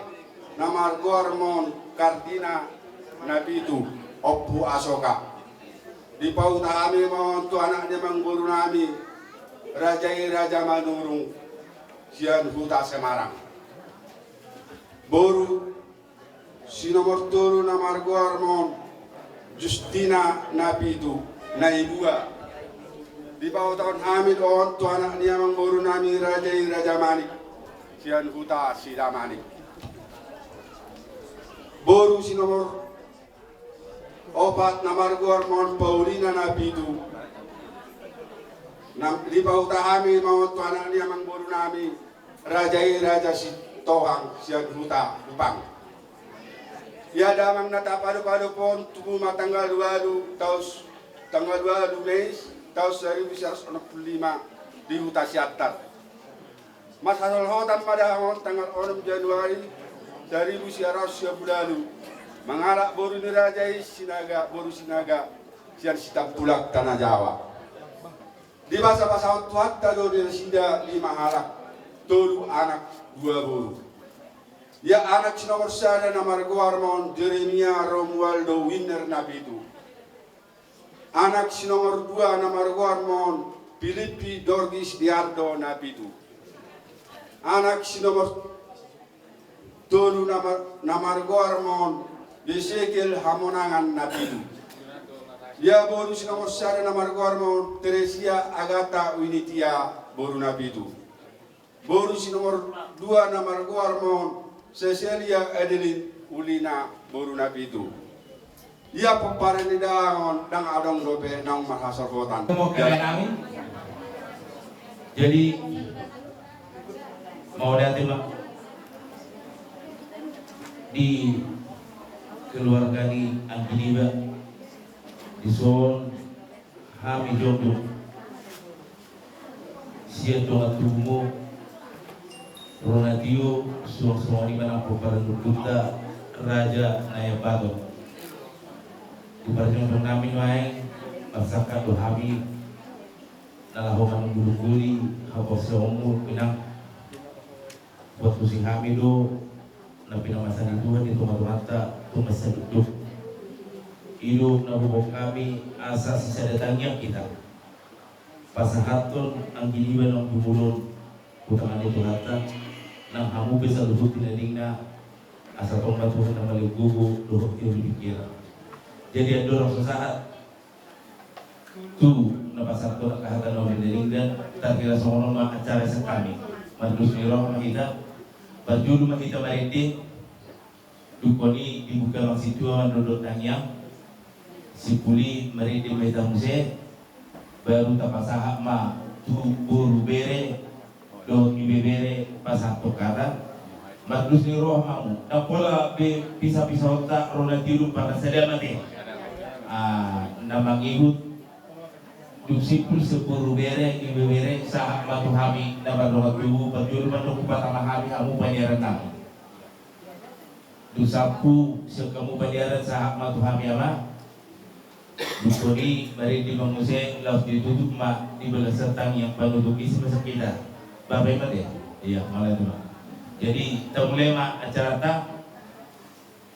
na margoar ma on Kardina Napitu, Ompu Asoka. Dipahuta hami ma on tu anak ni amangboru nami, raja i Raja Manurung, sian huta Semarang. Boru si nomor tolu na margoar ma on Justina Napitu, Naibua. Dipahutahon hami do on tu anak ni amangboru nami, raja i Raja Manik, sian huta Sidamanik. Boru si nomor opat na margoar ma on Paulina Napitu. Na dipahuta hami ma on tu anak ni amangboru nami, raja i Raja Sitohang, sian huta Kupang. Ia damang na tapadopadop on, tubu ma tanggal ualu taus, tanggal ualu Mei taus saribu sia ratus onom pulu lima di huta Siantar. Marhasolhotan ma dahahang on tanggal onom Januari saribu sia ratus sia pulu ualu, mangalap boru ni raja i Sinaga, boru Sinaga, sian Sitampulak, Tanah Jawa. Dibasabasahon Tuhanta do di nasida lima halak, tolu anak, dua boru. Ia anak si nomor sada na margoar ma on Jeremia Romualdo Winner Napitu. Anak si nomor dua na margoar ma on Pilippi Dorgis Diardo Napitu. Anak si nomor tolu na mar-, na margoar ma on Ezekiel Hamonangan Napitu. Ia boru si nomor sada na margoar ma on Teresia Agata Winitia, boru Napitu. Boru si nomor dua na margoar ma on Cecilia Adeline Ulina, boru Napitu. Ia pomparan ni dahahang on, ndang adong dope naung marhasolhotan. Jadi, mauliate ma di keluarga ni anggi niba, dison hami jongjong sian dongan tubumu, ro na tio, suang songon i ma nang pomparan ni ompunta Raja Nayambaton. Diparjongjong nami nuaeng, marsangkap do hami na laho manunggulungguli haporseaonmu, Inang. Buat tusi hami do na pinamasa ni Tuhan di tongatonganta tu masa hidup. I do na huboan hami asa sisada tangiang hita pasahathon anggi niba naung jumolo on tu tangan ni Tuhanta, nang hamu pe saluhut na denggan, asa tong ma Tuhan na malehon gogo dohot tio ni pingkiran. Jadi andorang so sahat tu na pasahathon angka hata na uli na denggan, tarhira songon on ma acara sian hami. Mardos ni roha ma hita, parjolo ma hita marende, dungkon i dibuka ma sintua mandondon tangiang, simpul i marende ma hita muse, baru tapasahat ma tu boru, bere dohot ibebere pasahathon hata. Mardos ni roha ma hamu. Ndang pola be pisapisaonta ro na tio dung parna sada ma te. Ah, na mangihut dung simpul sian boru, bere, ibebere, sahat ma tu hami na mardongan tubu, parjolo mandok hupatama hami hamu paniaran nami. Dung salpu sian hamu paniaran, sahat ma tu hami ama. Dungkon i marende ma muse, laos ditutup ma di bagasan tangiang panutup, isi ma sian hita. Bapa i ma te. Ia, mauliate ma. Jadi tamulai ma acaranta.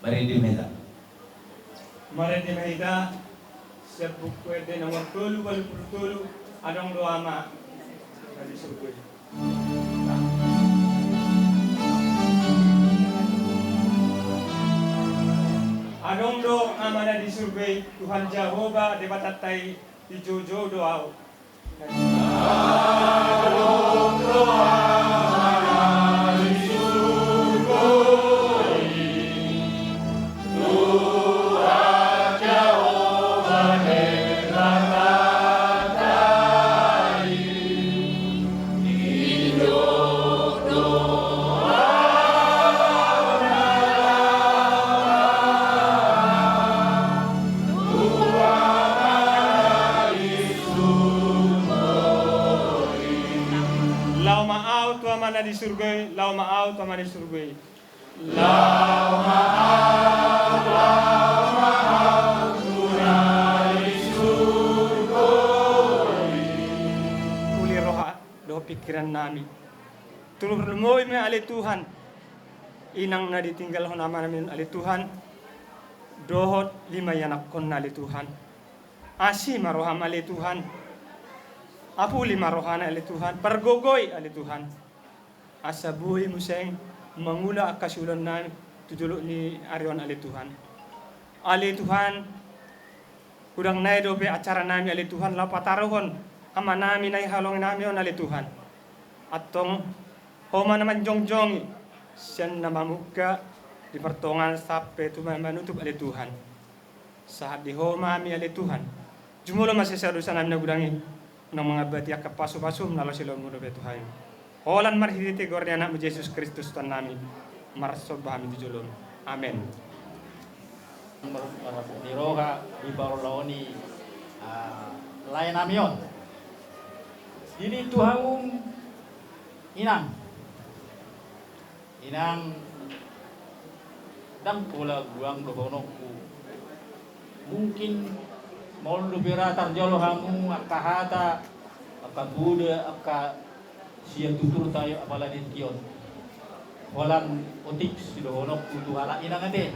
Marende ma hita. Marende ma hita. Sian Buku Ende nomor tolu ualu pulu tolu, adong do Ama na di surgo i. Adong do Ama na di surgo i, Tuhan Jahowa Debatanta i, dijojou do ahu. Na di surgo i, laho ma ahu tu Ama na di surgo i. Laho ma ahu, laho ma ahu tu Na di surgo i. Uli roha dohot pingkiran nami. Tarlumobi ma ale Tuhan, inang na ditinggalhon amanami on ale Tuhan, dohot lima ianakhonna ale Tuhan. Asi ma roham ale Tuhan. Apuli ma rohana ale Tuhan. Pargogoi ale Tuhan. Asa boi muse mangula angka siulaonnami tu jolo ni ari on ale Tuhan. Ale Tuhan, godang nai dope acaranami ale Tuhan laho pataruhon amanami na i halongnami on ale Tuhan. Antong Ho ma na manjongjongi sian na mamungka di partongaan sampe tu na manutup ale Tuhan. Sahat di Ho ma hami ale Tuhan. Jumolo ma sian sada dosanami na godang i, unang mangambati angka pasupasum na laho silehonmu dope tu hami. Holan marhitehite goar ni Anakmu Jesus Kristus Tuhannami, marsomba hami tu jolomu. Amen. Marhitehite roha di parulaon i, ah, laenami on. Jadi tu hamu inang. Inang, ndang pola buang dohononku. Mungkin molo dope ra tarjalo hamu angka hata, angka poda, angka sian tuturta i apala di tingki on. Holan otik sidohononku tu halak inang ate.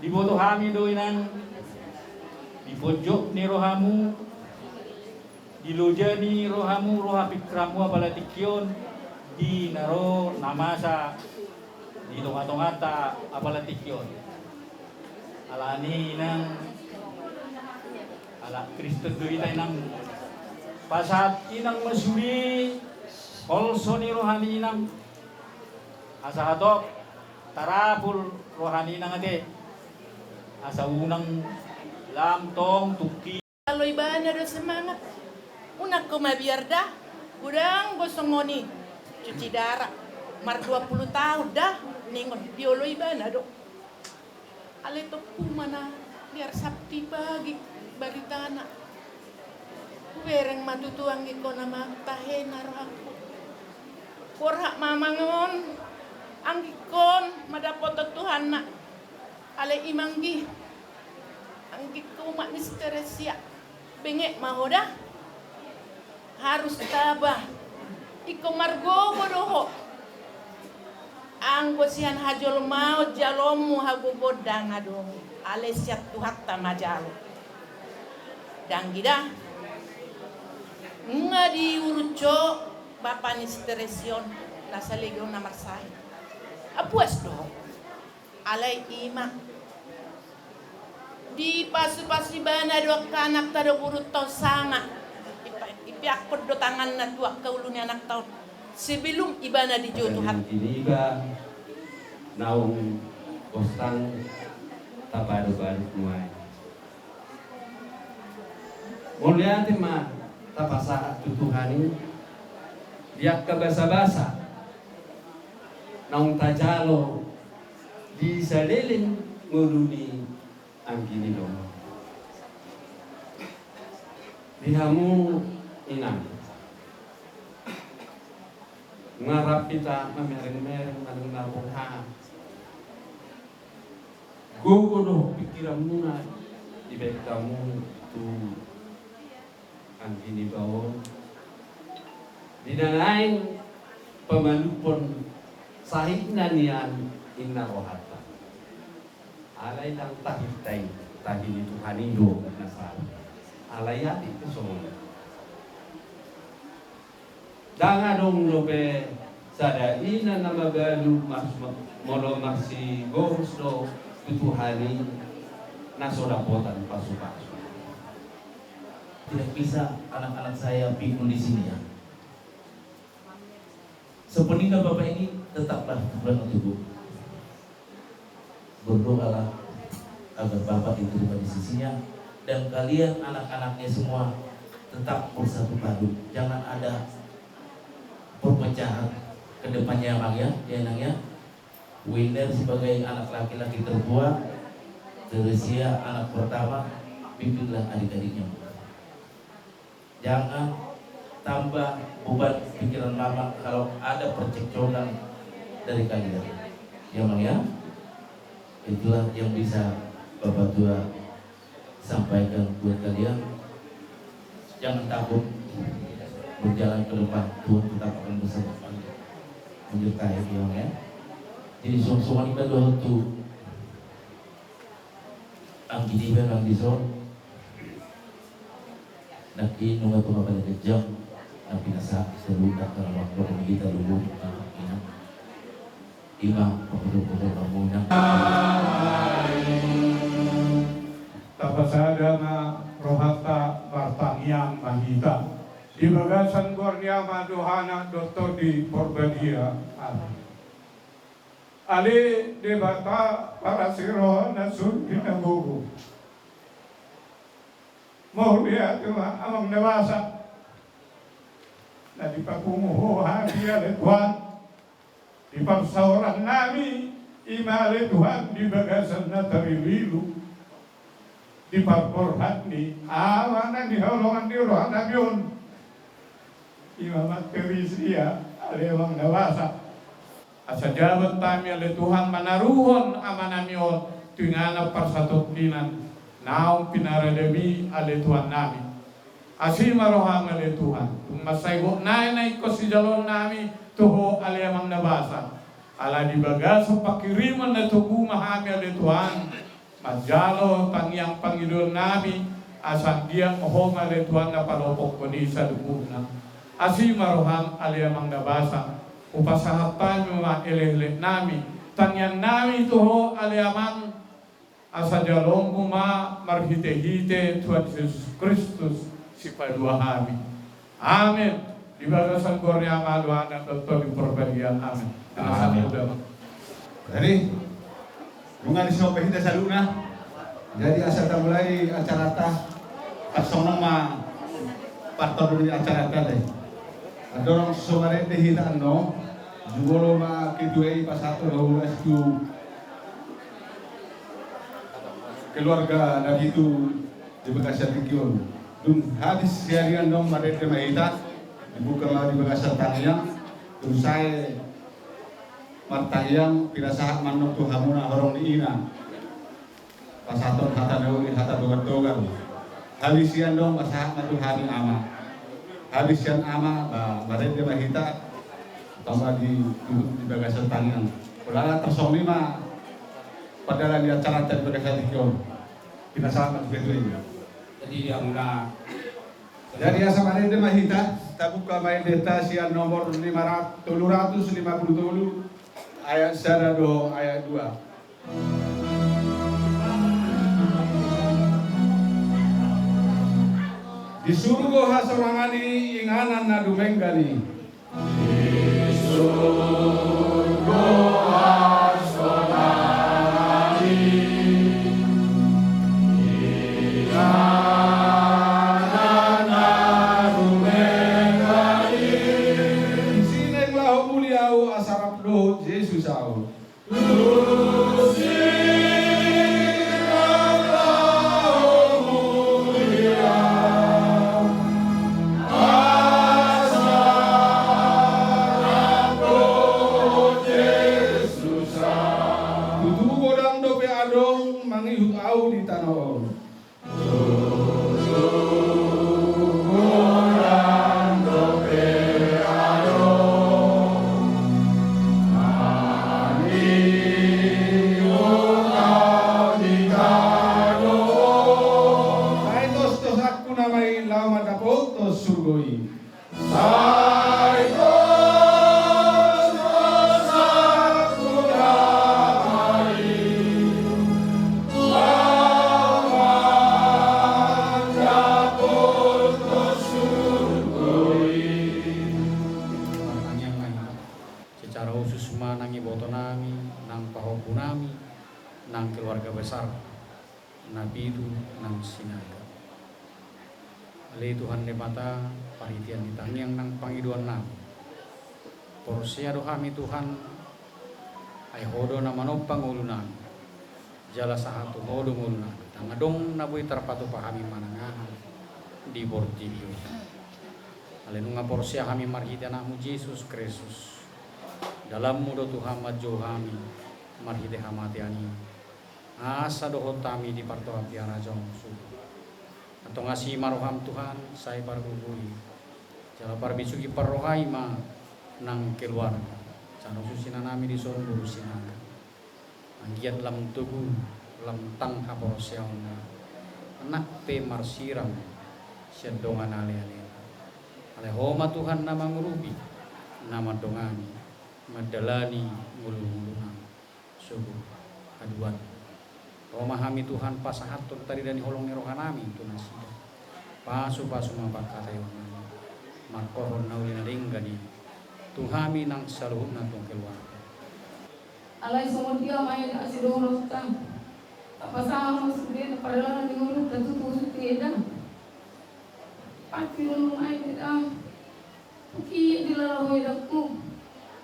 Diboto hami do inang, di pojok ni rohamu, di loja ni rohamu, roha pingkiranmu apala tingki on, di na ro na masa di tongatonganta apala tingki on. Alani inang, halak Kristen do hita inang. Pasahat inang ma sude holso ni roha ni inang. Asa hatop tarapul roha ni inang ate. Asa unang lam tong tungki. Jalo ibana do semangat. Unang ho mabiar da. Godang do songon i. Cuci darah. Mar dua puluh tahun da. Ningon diolo ibana do. Ale tompu ma na biar Sabti pagi baritana. Hubereng ma tutu anggikon ama tahena rohangku. Borhat ma mangan anggikon mandapothon Tuhanna. Ale i ma anggi. Anggikon umat ni si Teresia. Benget ma ho da. Harus tabah. Ingkon margogo do ho. Anggo sian hajolmaon jaloonmu hagogoon ndang adong. Ale sian Tuhanta ma jalo. Danggi da. Nunga diurus ho bapa ni si Teresia on na salegeon na marsahit. Apuas do ho. Alai i ma. Dipasupasu ibana do angka anakta do boru taon sanga. Ipa-, ipeakkon do tanganna tu angka ulu ni anakta on. Sebelum ibana dijou Tuhan. Di niba naung bostang tapadobadok nuaeng. Mauliate ma tapasahat tu Tuhan i di angka basabasa naung tajalo di saleleng ngolu ni anggi ni dongan. Di hamu inang, nunga rap hita mamerengmereng manang na roha. Gogo do pingkiranmuna dibaen hamu tu anggi niba on. Di na naeng pamalumhon sahitna nian inna rohanta. Alai ndang tahi hita i, tahi ni Tuhan i do na sahat. Alai atik do songon i. Ndang adong dope sada ina na mabalu mars-, molo marsigorus do tu Tuhan i na so dapotan pasupasu. Tidak bisa anak-anak saya pikul di sini ya. Sepeninggal Bapak ini tetaplah berpegang teguh. Berdoalah agar Bapak diterima di sisinya dan kalian anak-anaknya semua tetap bersatu padu. Jangan ada perpecahan ke depannya, Bang, ya, ya, Nang, ya. Wender sebagai anak laki-laki tertua, Teresia anak pertama, bimbinglah adik-adiknya. Jangan Tambah beban pikiran Mamak kalau ada percekcokan dari kalian. Ya, Mang, ya? Itulah yang bisa Bapak Tua sampaikan buat kalian. Jangan takut berjalan ke depan, Tuhan tetap akan bersama kalian. Menyertai, ya, Mang, ya? Jadi, suang-suang i kan dohot tu anggi niba nang dison. Nangkin nunga tung apala kejam, nang pinasahat saluhutna, karena waktu ni hita luhut, nang ina. Ima pamodom-modom hamuna. Tapasada ma rohanta, martangiang ma hita. Di bagasan goar ni Ama dohot Anak dohot Tondi Porbadia. Amin. Ale Debata parasi roha na surgo na gogo. Mauliate ma Amang na basa. Na dipapungu Ho hami ale Tuhan. Di parsaoran nami, ima ale Tuhan di bagasan na tarilu-ilu. Di parborhat ni Ama na hinaholongan ni roha nami on. Ima ma terisi ia, ale Amang na basa. Asa jabat hami ale Tuhan manaruhon Ama nami on tu inganan parsatongkinan naung pinarade-Mi ale Tuhan nami. Asi ma roham ale Tuhan, tung mansai gok nai na ingkon sijaloon nami tu Ho ale Amang na basa. Ala di bagasan panghirimon na togu ma hami ale Tuhan manjalo tangiang pangidoan nami, asa anggiat Ho ma ale Tuhan na palopokkon i saluhutna. Asi ma roham ale Amang na basa, hupasahat hami ma elek-elek nami, tangiang nami tu Ho ale Amang, asa jaloonmu ma marhite-hite Tuhan Jesus Kristus Sipaduahami. Amin. Di bagasan goar ni Ama dohot Anak dohot Tondi Porbadia. Amin. Amin. Jadi, nunga dison pe hita saluhutna. Jadi asa tamulai acaranta. Parsongon on ma partording ni acaranta te. Andorang so marende hita annon, jumolo ma ketua i pasahathon hau ras tu keluarga na pitu di bagasan tingki on. Dung habis sian i annon marende ma hita, dibuka ma di bagasan tangiang, dung sae martangiang, pinasahat ma annon tu hamuna horong ni ina. Pasahathon hata na uli, hata dogan-dogan. Habis sian annon pasahat ma tu hami Ama. Habis sian Ama, ba, marende ma hita, tamba di, di, di bagasan tangiang. Pola tarsongon i ma pardalan ni acaranta di bagasan tingki on. Pinasahat ma tu ketua i. Jadi, di hamuna. Jadi asa marende ma hita, tabuka ma endenta sian nomor lima ratus, tolu ratus lima puluh tolu, ayat sada dohot ayat dua. Di surgo hasorangan i, inganan na dumenggan i. Di surgo hasorangan i, inganan na dumenggan i. Sining laho muli ahu asa rap dohot Jesus ahu. Tutu godang dope adong mangihut ahu di tano on. Sai tostos angka nama i laho mandapothon surgo i. Sai tostos angka nama i laho mandapothon surgo i. Martangiang ma hita. Secara khusus ma nang iboto nami, nang pahompu nami, nang keluarga besar na pitu nang Sinaga. Ale Tuhan Debata, parhitean ni tangiang nang pangidoan nami, porsea do hami Tuhan, ai Ho do na manompa ngolu nami, jala sahat tu Ho do ngolu nami, ndang adong na boi tarpatupa hami manang aha di portibi on. Alai nunga porsea hami marhite Anakmu Jesus Kristus, dalanmu do Tuhan manjou hami marhite hamatean i, asa dohot hami dipartohap di harajaon surgo. Antong asi ma roham Tuhan, sai pargogoi jala parbisuhi parrohai ma nang keluarga, jala hususna inanami dison boru Sinaga. Anggiat lam togu, lam tang haporseaonna, nang pe marsiram sian dongan alealena. Alai Ho ma Tuhan na mangurupi, na mandongani, mandalani ngolungoluna sogot haduan. Ro ma hami Tuhan pasahathon tarida ni holong ni rohanami tu nasida. Pasupasu ma pangkataionnami, mangkorhon na uli na denggan i tu hami nang saluhutna tu keluarga. Alai songon dia ma eda asi dohononta, tapasahat ma sude na pardalanan ni ngolunta tu togu sude eda. Pasti ro nunga eda da. Tung i dilala Ho eda tu.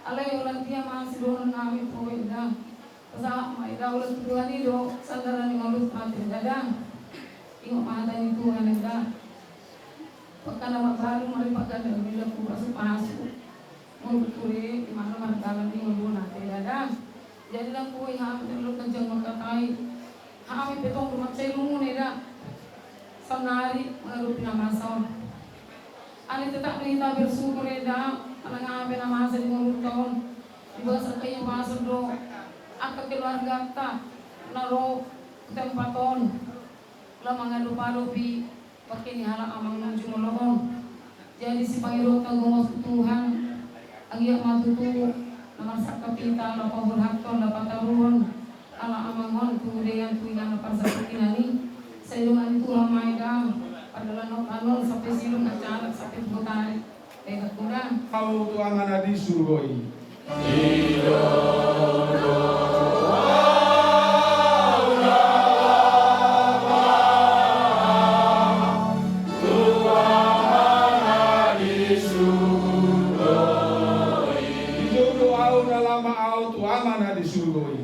Alai holan dia ma asi dohononnami tu Ho eda. Pasahat ma eda ula tu Tuhan i do sandara ni ngolunta tu eda da. Ingot ma hata ni Tuhan eda. Pangkana marbalu maripangkana mila ku pasupasu. Molo ture imana mardalan di ngoluna tu eda da. Jadi lam boi hami terlalu kencang mangkatai. Hami pe tong do mansai lungun eda. Saonari mangadopi na masa on. Alai tetap do hita bersyukur eda, manang aha pe na masa di ngolunta on. Di bagasan kehidupan do angka keluarganta na ro tu tempat on. Lam mangadopadopi bangke ni halak amang na jumolo on. Jadi sipangidoonta gomos tu Tuhan, anggiat ma tutu na marsangkap hita, na paborhathon, na pataruhon halak amang on tu dean tu inganan parsatongkinan i. Sai dongan ni Tuhan ma eda, pardalanan on sampe sidung acara sampe botari. Eda, eda. Au tu Ama na di surgo i. Dijou do au na lama au tu Ama na di surgo i.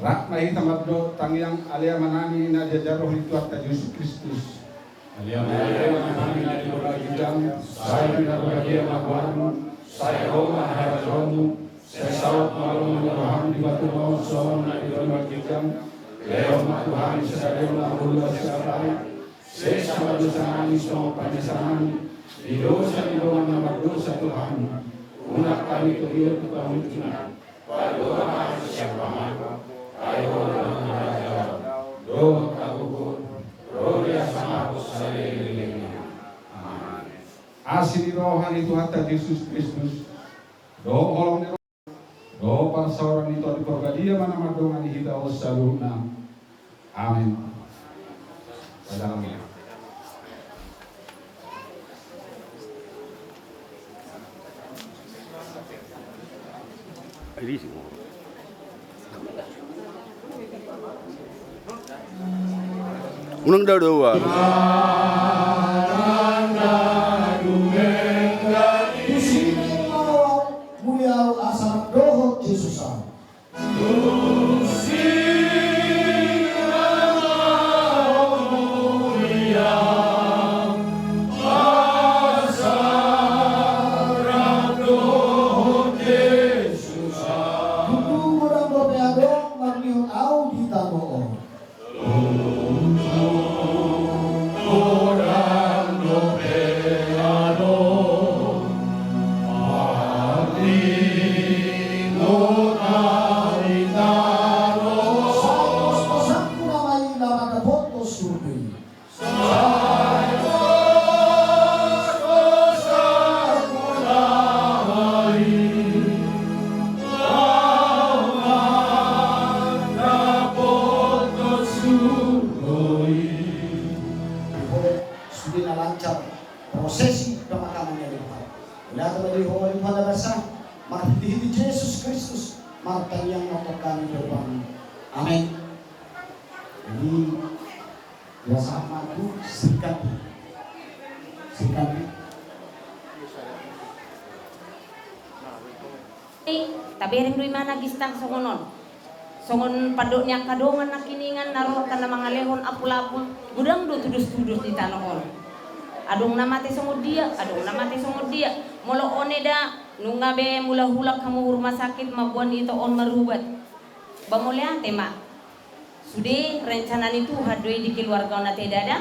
Rap ma hita mandok tangiang. Ale Amanami na di hajahaon ni Tuhanta Jesus Kristus. Ale Amanami na di banua ginjang, sai pinarbadia ma goarmu, sai ro ma harajaonmu, sai saut ma lomo ni roham di banua on songon na di banua ginjang. Lehon ma tu hami sadari on hangoluan siapari. Sesa ma dosanami songon panesanami di dosa ni dongan na mardosa tu hami. Unang hami togihon tu pangunjunan. Palua ma hami sian pangago. Ai Ho do na manjalo dohot hagogoon, rorobot asa mangapus saleleng ni lelengna. Amen. Asi ni roha ni Tuhanta Jesus Kristus, dohot holong ni Dohot parsaoran ni Tondi Parbadia ma na mandongani hita on saluhutna. Amen. Pajalan. Unang dao-daoan. Tusi ni Tuhan, mulia au asa dohot Jesus au. Tutu godang dope adong marlihon au di tano on. Sude na lancar Prosesi pemakaman yang dilakukan. Mauliate ma di Ho, Tuhan na basa, marhitehite Jesus Kristus, martangiang ma hami tu Ho. Amin. Jadi, ya sama tu Sri Kandi. Sri Kandi. Tabereng do imana gistang songon on. Songon pandok ni angka dongan nangkiningan na ro angka na mangalehon apul-apul, godang do tudos-tudos di tano on. Adong na mate songon dia, adong na mate songon dia. Molo on eda, nunga be mulak-mulak hamu hu rumah sakit mamboan ito on marubat. Ba mauliate ma. Sude rencana ni Tuhan do i di keluarga on ate dada,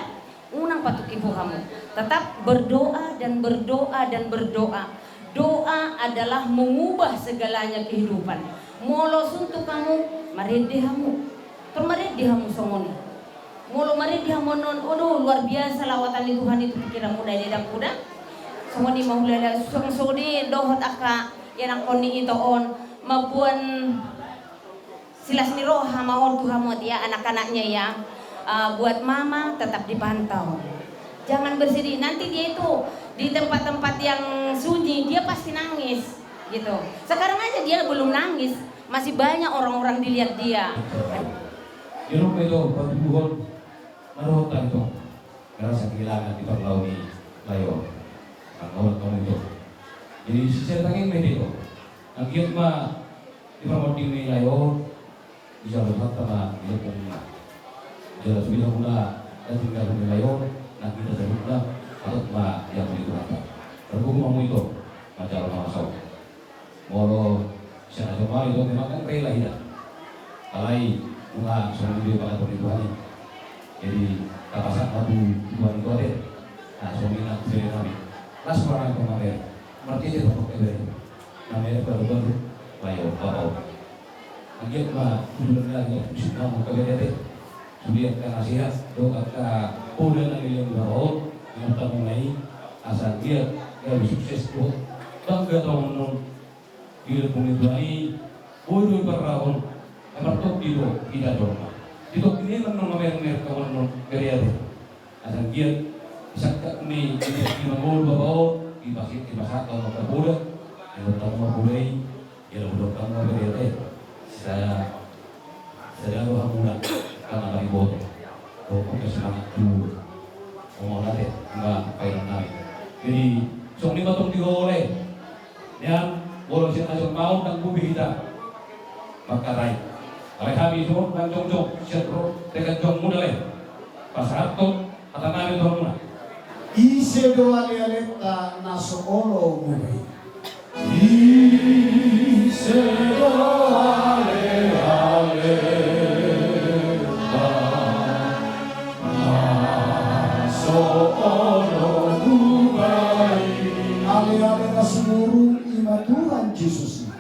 unang patungki hamu. Tetap berdoa dan berdoa dan berdoa. Doa adalah mengubah segalanya kehidupan. Molo suntuk hamu, marende hamu. Tor marende hamu songon i. Molo marende hamu annon, odo, luar biasa lawatan ni Tuhan i tu pikiranmuna, eda dang kuda. Songon i ma hulala, songon i dohot angka ianakhon ni ito on, mamboan silas ni roha ma on tu hamu ate ya, anak-anaknya ya. Eh, buat mama tetap dipantau. Jangan bersedih. Nanti dia itu di tempat-tempat yang sunyi, dia pasti nangis, gitu. Sekarang aja dia belum nangis, masih banyak orang-orang dilihat dia. Di rumah itu, patuduhon, marotan itu. Merasa kehilangan di parlao ni lae on. Nang maolat hamu ito. Jadi, sisada tangiang ma ito. Anggiat ma di parmonding ni lae on, dijalo Tuhanta ma di lambungmuna. Jala sude hamuna na tinggal di lae on, nang hita saluhutna, patut ma diampuni Tuhanta. Targogo ma hamu ito, manjalo na masa on. Molo sian na jomari do memang kan rela hita. Alai nunga songon i do pangaturan ni Tuhan i. Jadi tapasahat ma tu Tuhan i do ate. Nah, songon i nang tu bere nami. Las ma roha nami tu bere. Martete ma tu bere. Nami ate baru-baru. Lae on, bapa on. Anggiat ma tu bere nami, tu si nami tu bere ate. Sude angka na sehat dohot angka poda na nilehon ni bapa on, na martamu na i, asa anggiat gabe sukses dohot bangga taon on. Di lambung ni Tuhan i, boi do i parrahon, na martondi do hita jolma. Di tondi ni i annon mamereng-mereng hamu annon bere ate. Asa anggiat disangkap ni di mangolu bapa on, dipasahat hamu angka poda, na martamu ma poda i, Ia laho dok hamu ma bere ate. Sa, sada do hamuna, angka na mariboto. Dohot angka semangat tu. Mauliate, angka painang nami. Jadi, songon i ma tong di ho lae. Nian, molo sian na jolma on ndang boi be hita mangkatai. Alai hami songon nang jongjong, sian ro, tekan jong muna lae. Pasahathon, Hata nami tu hamuna. Ise do ale-alenta na so olo muba i? Ise do ale-alenta na so olo muba i? Ale-ale na sumurung i ma Tuhan Jesus i.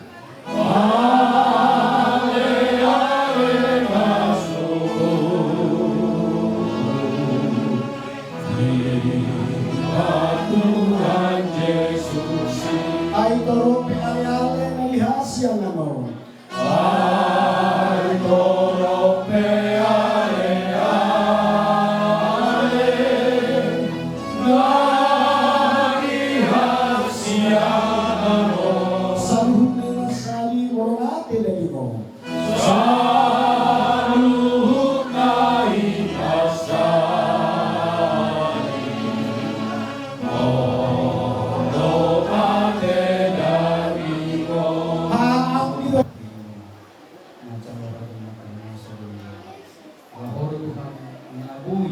Ale-ale na sumurung i ma Tuhan Jesus i. Ai torop pe ale-ale na di hasian nama on. Ai torop pe ale-ale na di hasian nama on. Saluhut ni na sadi molo na ate daging on. Saluhut na i pasai, molo ate daging on. Hamu di ba- Macam orang yang makan nasi dulu. Laho do Tuhan na boi,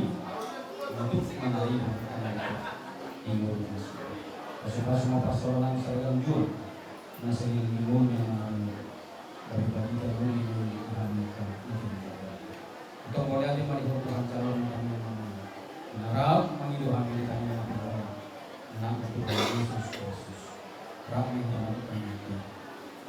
na tuk manarima hita. Pasu-pasu ma pasahaton nami sarian juo. Na sering dimulia na Bagi-bagi daun ni Tuhan. Antong mauliate ma di ho Tuhan, calon kami na rap mangido hami di tangan Tuhan. Nang Tuhan Yesus Kristus. Rap ni Tuhan kami.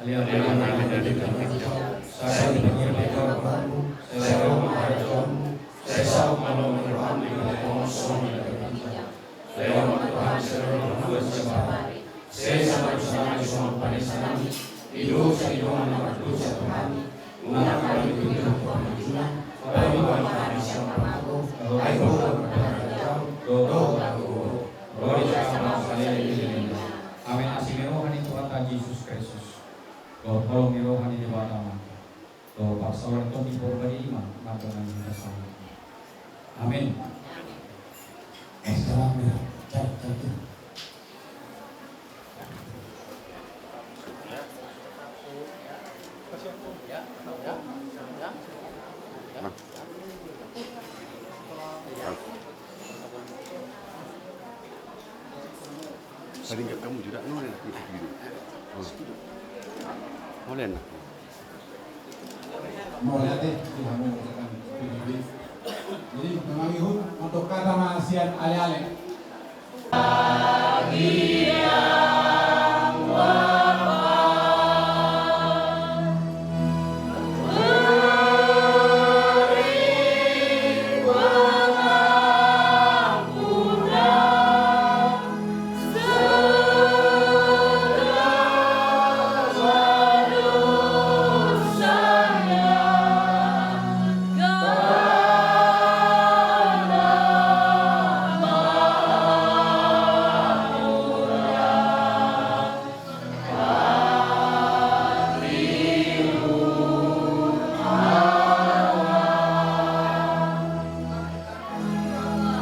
Alia, alia, alia, alia, alia. Saya dipanggil di dalam Tuhanmu, saya mau menghadap Tuhanmu, saya sanggup menolong Tuhanmu di dalam kosong dan kebencian. Lewat Tuhan, selalu membuat siapa hari. Sesa dosa nami, songon pande nami. Di dosa, di dongan na mardosa tu hami. Unang hami tuli tu pangunjunan. Tapi boan hami sian pangago. Ai Ho do na marpangago. Dohot agogo. Rodi, Debata ma. Tu parsaoran Tondi Porbadia i ma, marga nami na sahat. Amin. Wassalam, ya. Cak, cak, cak. Paling nggak kamu juga, no, enak nih, gitu. Oh. Boleh, enak. Mauliate di hamu, jadi, memang ihut untuk kata ma sian ale-ale.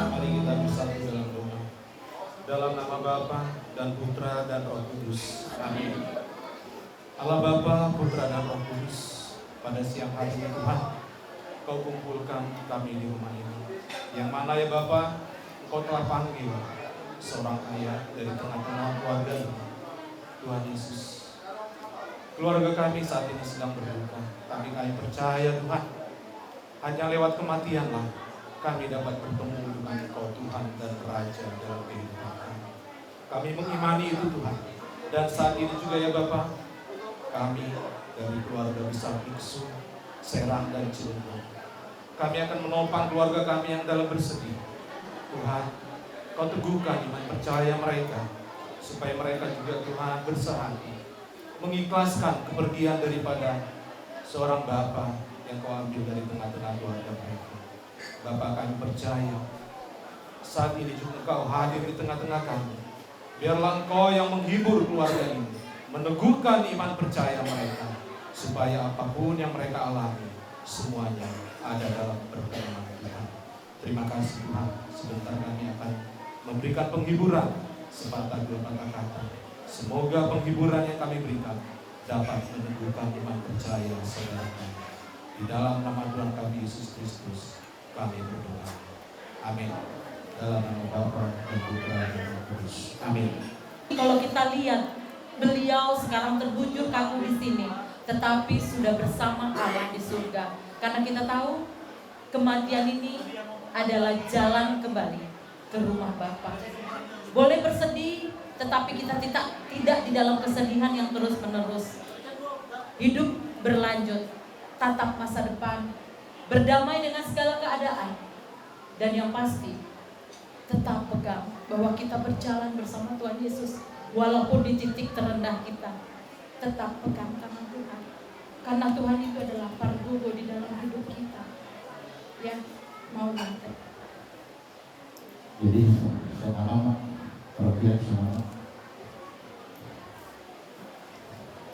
Mari kita bersatu dalam doa. Dalam nama Bapa dan Putra dan Roh Kudus. Amin. Allah Bapa, Putra dan Roh Kudus, pada siang hari ini Tuhan, Kau kumpulkan kami di rumah ini. Yang mana ya Bapa, Engkau telah panggil seorang ayah dari tengah-tengah keluarga ini. Tuhan Yesus, keluarga kami saat ini sedang berduka, tapi kami percaya Tuhan, hanya lewat kematianlah kami dapat bertemu dengan Engkau Tuhan dan Raja dalam kehidupan kami. Kami mengimani itu Tuhan. Dan saat ini juga ya Bapa, kami dari keluarga besar Biksu, Serang dan Cilegon, kami akan menopang keluarga kami yang dalam bersedih. Tuhan, Kau teguhkan iman percaya mereka, supaya mereka juga Tuhan bersehati mengikhlaskan kepergian daripada seorang bapa yang Kau ambil dari tengah-tengah keluarga mereka. Bapa, kami percaya saat ini juga Engkau hadir di tengah-tengah kami. Biarlah Engkau yang menghibur keluarga ini, meneguhkan iman percaya mereka, supaya apapun yang mereka alami, semuanya ada dalam perkenan Tuhan. Terima kasih Tuhan, sebentar kami akan memberikan penghiburan sepatah dua patah kata. Semoga penghiburan yang kami berikan dapat meneguhkan iman percaya saudara kami. Di dalam nama Tuhan kami Yesus Kristus, kami berdoa. Amin. Dalam nama Bapa dan Putra dan Roh Kudus. Amin. Kalau kita lihat, beliau sekarang terbujur kaku di sini, tetapi sudah bersama Allah di surga. Karena kita tahu, kematian ini adalah jalan kembali ke rumah Bapa. Boleh bersedih, tetapi kita tidak, tidak di dalam kesedihan yang terus-menerus. Hidup berlanjut, tatap masa depan, berdamai dengan segala keadaan. Dan yang pasti, tetap pegang bahwa kita berjalan bersama Tuhan Yesus. Walaupun di titik terendah kita, tetap pegang tangan Tuhan. Karena Tuhan itu adalah pargogo di dalam hidup kita. Ya, mau banget. Jadi, selamat, perhatian selamat.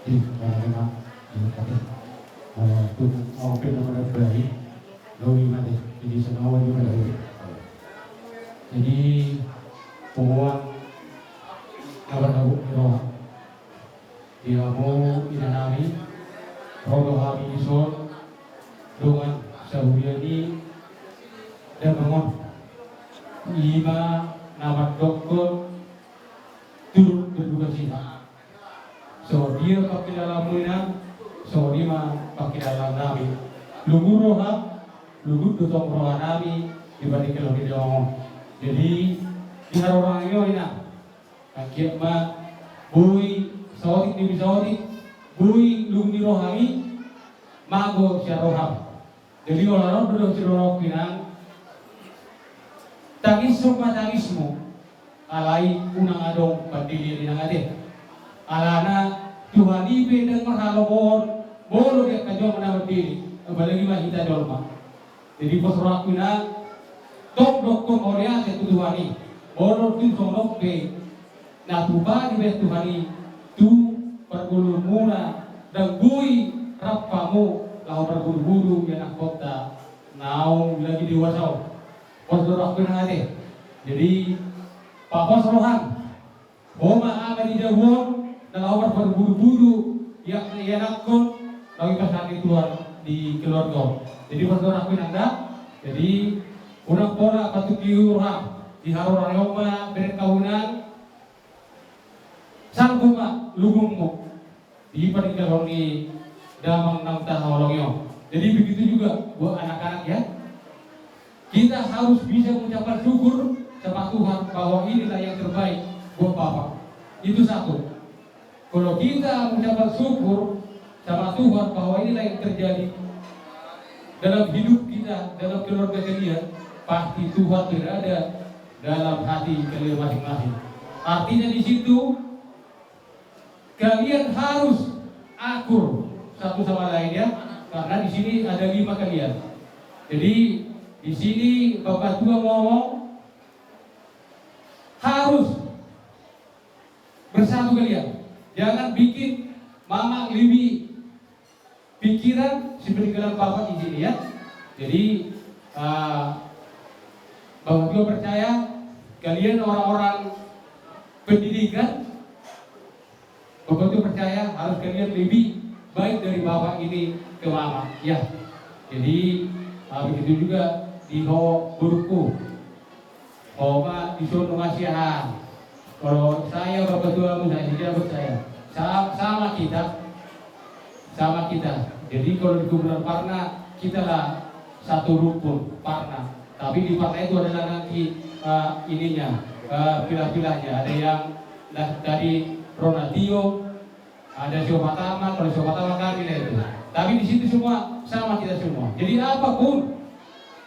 Jadi, karena memang, eh, tapi, eh, tu, oke, nama dari, lo gimana? Jadi, semua gimana? Jadi, pokoknya, apa tahu, ya, di hamu inanami, ro do hami dison, dongan sahuria ni damang on. Ima na mandokkon turut berduka cita. Songon dia pangkilalaanmu inang, songon i ma pangkilalaannami. Lungun roha, lungun do tong rohanami, di balik kelo di damang on. Jadi, di haroro nami on inang. Anggiat ma boi saotik ni saotik, boi lungun ni rohami, mago sian roham. Jadi, olo, olo, dulu si Roro pinang, tangis ma tangismu, alai unang adong pandelean inang ate. Alana Tuhan i pe ndang marhalomohon, molo di angka jolma na mandele, apalagi ma hita jolma. Jadi, pos rohangku inang, tong dokkon mauliate tu Tuhan i. Molo tung songon on pe na tupa dibaen Tuhan i tu parngoluonmuna, ndang boi Rap hamu laho marbuduburu ianakhonta naung lagi dewasa on. Pos do rohangku inang ate. Jadi, papos roham. Ho ma ama di jabu on na laho marbuduburu ia, ianakhon, laho ipasangap Tuhan di keluarga on. Jadi, pos do rohangku inang da. Jadi, unang pola patunggi roham. Di haroro ni on ma bereng hamu inang. Salpu ma lubungmu di paninggalhon ni damang naung tahaholongi on. Jadi begitu juga buat anak-anak ya. Kita harus bisa mengucapkan syukur sama Tuhan bahwa inilah yang terbaik buat Bapak. Itu satu. Kalau kita mengucapkan syukur sama Tuhan bahwa inilah yang terjadi dalam hidup kita, dalam keluarga kalian, pasti Tuhan berada dalam hati kalian masing-masing. Artinya di situ kalian harus akur satu sama lain ya, karena di sini ada lima kalian. Jadi di sini Bapak Tua ngomong harus bersatu kalian. Jangan bikin mamang libi pikiran si peninggalan bapak di sini ya. Jadi eh, Bapak Tua percaya kalian orang-orang pendidikan, Bapak Tua percaya harus kalian lebih baik dari bapak ini ke mama ya. Jadi eh, begitu juga di ho boruku. Ho ma dison do masih ha. Kalau saya Bapak Tua mu saya tidak percaya. Sa- sama kita, sama kita. Jadi kalau di kuburan Parna kita lah satu rumpun Parna. Tapi di Parna itu adalah nanti eh, ininya, eh, pilah-pilahnya. Ada yang lah dari Ronatio, ada Siopatama, kalau Siopatama kami lah itu. Tapi di situ semua sama kita semua. Jadi apapun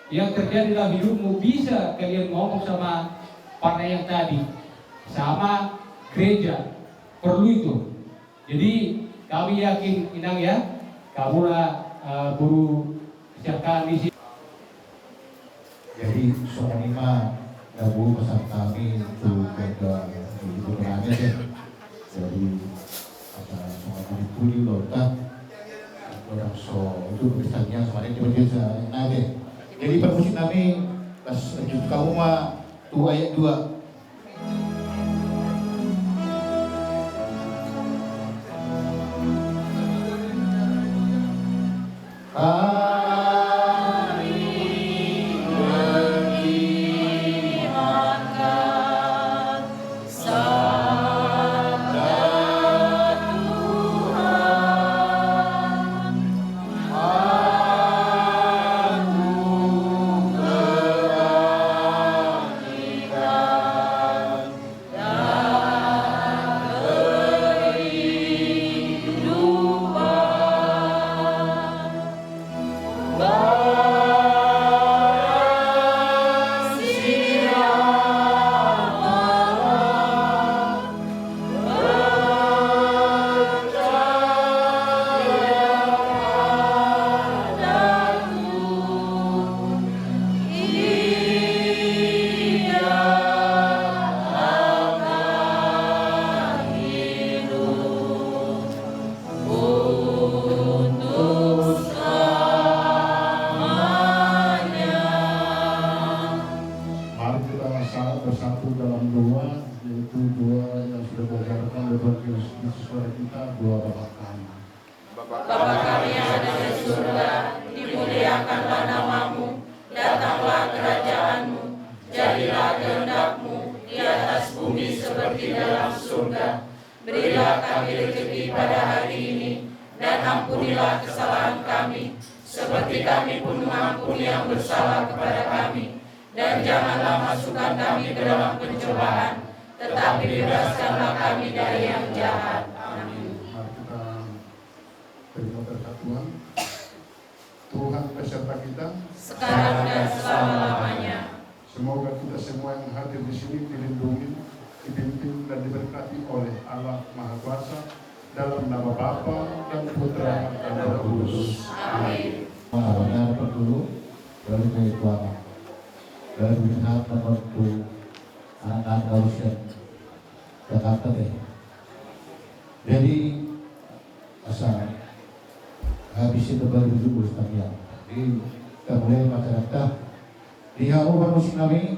yang terjadi dalam hidupmu bisa kalian ngomong sama Parna yang tadi, sama gereja. Perlu itu. Jadi kami yakin inang ya, kamu lah eh, guru siap kami sih. Jadi songon i ma na boi pasahat hami tu keluarga di Gubernur ya. Jadi asa songon i pudi lo ta. Orang so itu pesannya sama dia coba dia sa- nage. Jadi permusik nami pas lanjut kamu ma tu ayat dua. Mari kita sa- bersatu dalam doa, yaitu doa yang sudah diajarkan oleh Tuhan Yesus kepada kita, doa Bapa kami. Bapa kami yang ada di surga, dimuliakanlah namamu, datanglah kerajaanmu, jadilah kehendakmu di atas bumi seperti dalam surga. Berilah kami rezeki pada hari ini, dan ampunilah kesalahan kami, seperti kami pun mengampuni yang bersalah kepada kami. Dan janganlah masukkan kami ke dalam pencobaan, tetapi bebaskanlah kami dari yang jahat. Amin. Mari kita terima berkat Tuhan. Tuhan beserta kita. Sekarang dan selama-lamanya. Semoga kita semua yang hadir di sini dilindungi, dipimpin, dan diberkati oleh Allah Maha Kuasa, dalam nama Bapa dan Putra dan Roh Kudus. Amin. Nah, benar, Pak, dulu, baru saya tuang. Baru lihat, Pak, waktu anak-anak usia Jakarta deh. Jadi, asa Habis itu baru dulu tangiang. Jadi, kita mulai ma acaranta. Di hamu parmusik nami.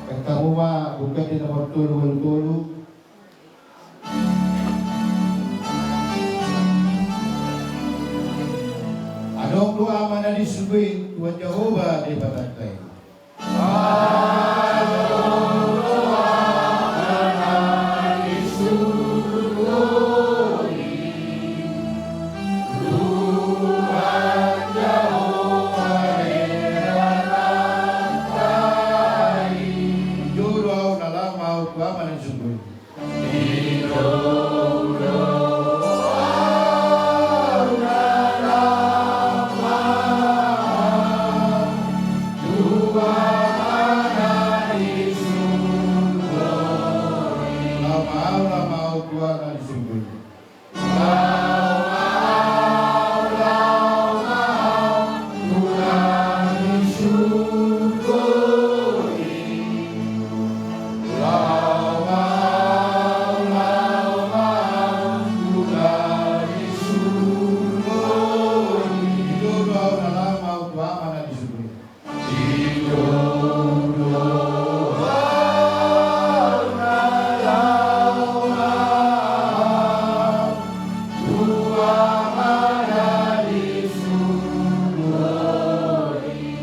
Angka hamu ma buka di nomor tolu, tolu, tolu. Adong do Ama na di surgo i, Tuhan Jahowa Debatanta i. Didok do ahu na laho maol tu Ama na di surgo i.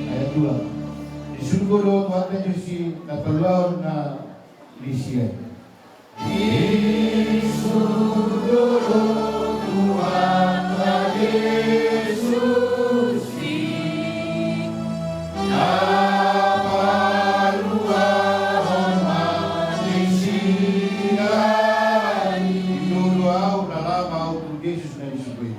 Ayat dua. Di surgo do Tuhanta Jesus i, na paluahon na di sia i. Di surgo do Tuhanta Jesus i, na paluahon na di sia i. Didok do ahu na laho maol tu Jesus na di surgo i.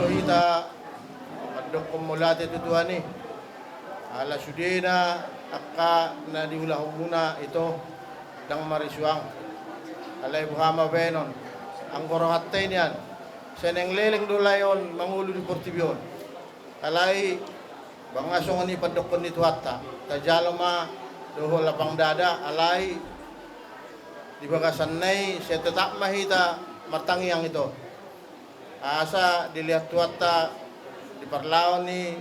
Hita mandokkon mauliate tu Tuhan i. Ala sudena angka na diulahonmuna ito, ndang marisuang. Alai boha ma baenon, anggo rohanta i nian, sai naeng leleng do lae on mangolu di portibi on. Alai, bangga songon i pandokkon ni Tuhanta, tajalo ma dohot lapang dada, alai di bagasanna i sai tetap ma hita martangiang ito. Asa dilehon Tuhanta di parlao ni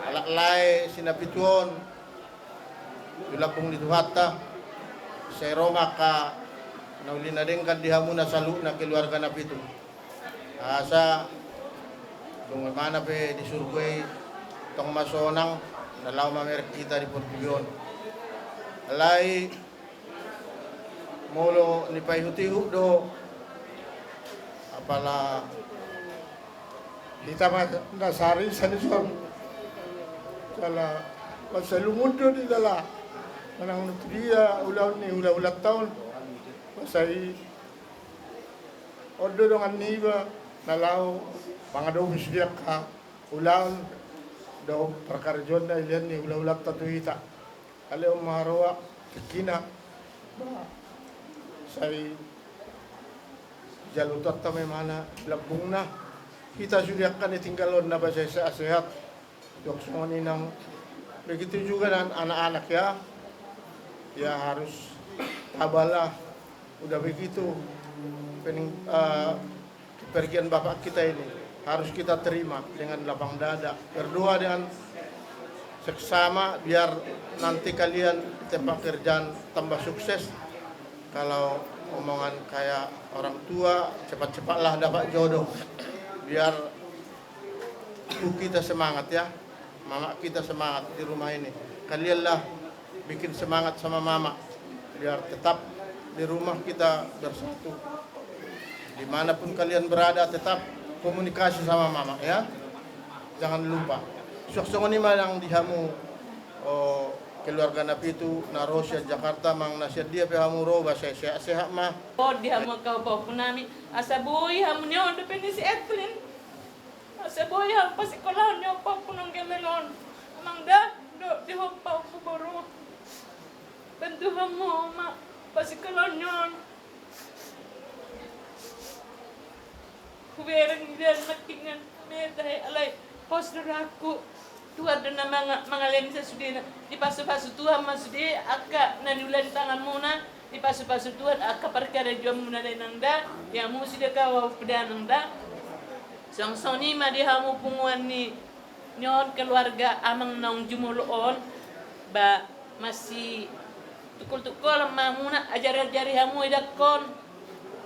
halak lae si Napitu on, tu lambung ni Tuhanta, sai ro ma angka na uli na denggan di hamu na saluhutna keluarga Napitu. Asa dung imana pe di surgo i tong ma sonang, na laho mamereng hita di portibi on. Alai molo nipaihutihut do, apala hita ma na sari sani son. Jala mansai lungun do di jala manang tu dia ulaon ni hulahulanta on. Mansai on do dongan niba na laho mangadopi sude angka ulaon dohot parkarejoon na dilean ni hulahulanta tu hita. Alai on ma haroa tingkina, ba, sai jalo Tuhanta ma imana lambungna. Hita sude angka na tinggal on na ba sai sehat-sehat. Dok songon i nang begitu juga dengan anak-anak ya. Ya harus tabahlah. Udah begitu, pening-, eh, kepergian bapak kita ini harus kita terima dengan lapang dada, berdoa dengan seksama, biar nanti kalian di tempat kerjaan tambah sukses. Kalau omongan kayak orang tua, cepat-cepatlah dapat jodoh. Biar itu kita semangat ya. Mama kita semangat di rumah ini. Kalianlah bikin semangat sama mama, biar tetap di rumah kita bersatu. Dimanapun kalian berada, tetap komunikasi sama mama ya. Jangan lupa. Suang songon i ma nang di hamu, oh, keluarga Napitu na ro sian Jakarta, manang na sian dia pe hamu ro, ba sai sehat-sehat ma. Oh, di hamu angka ompungku nami, asa boi hamu ni on dope ni si Etlin. Asa boi hamu pasikkolahon ni ompungku nang geleng on. Amang da, dohot di ompungku boru. Bantu hamu ma pasikkolahon ni on. Hubereng ida nangkiningan meta he, alai pos do rohangku. Tuhan do na manga-, mangalemi sasudena. Dipasupasu Tuhan ma sude angka na niula ni tanganmuna. Dipasupasu Tuhan angka parkarejoanmuna da inang da. Ia musida kawa updanang da. Songon i ma di hamu punguan ni, ni on keluarga amang naung jumolo on. Ba masitungkol-tungkolan ma hamuna, ajari-ajari hamu idakkon.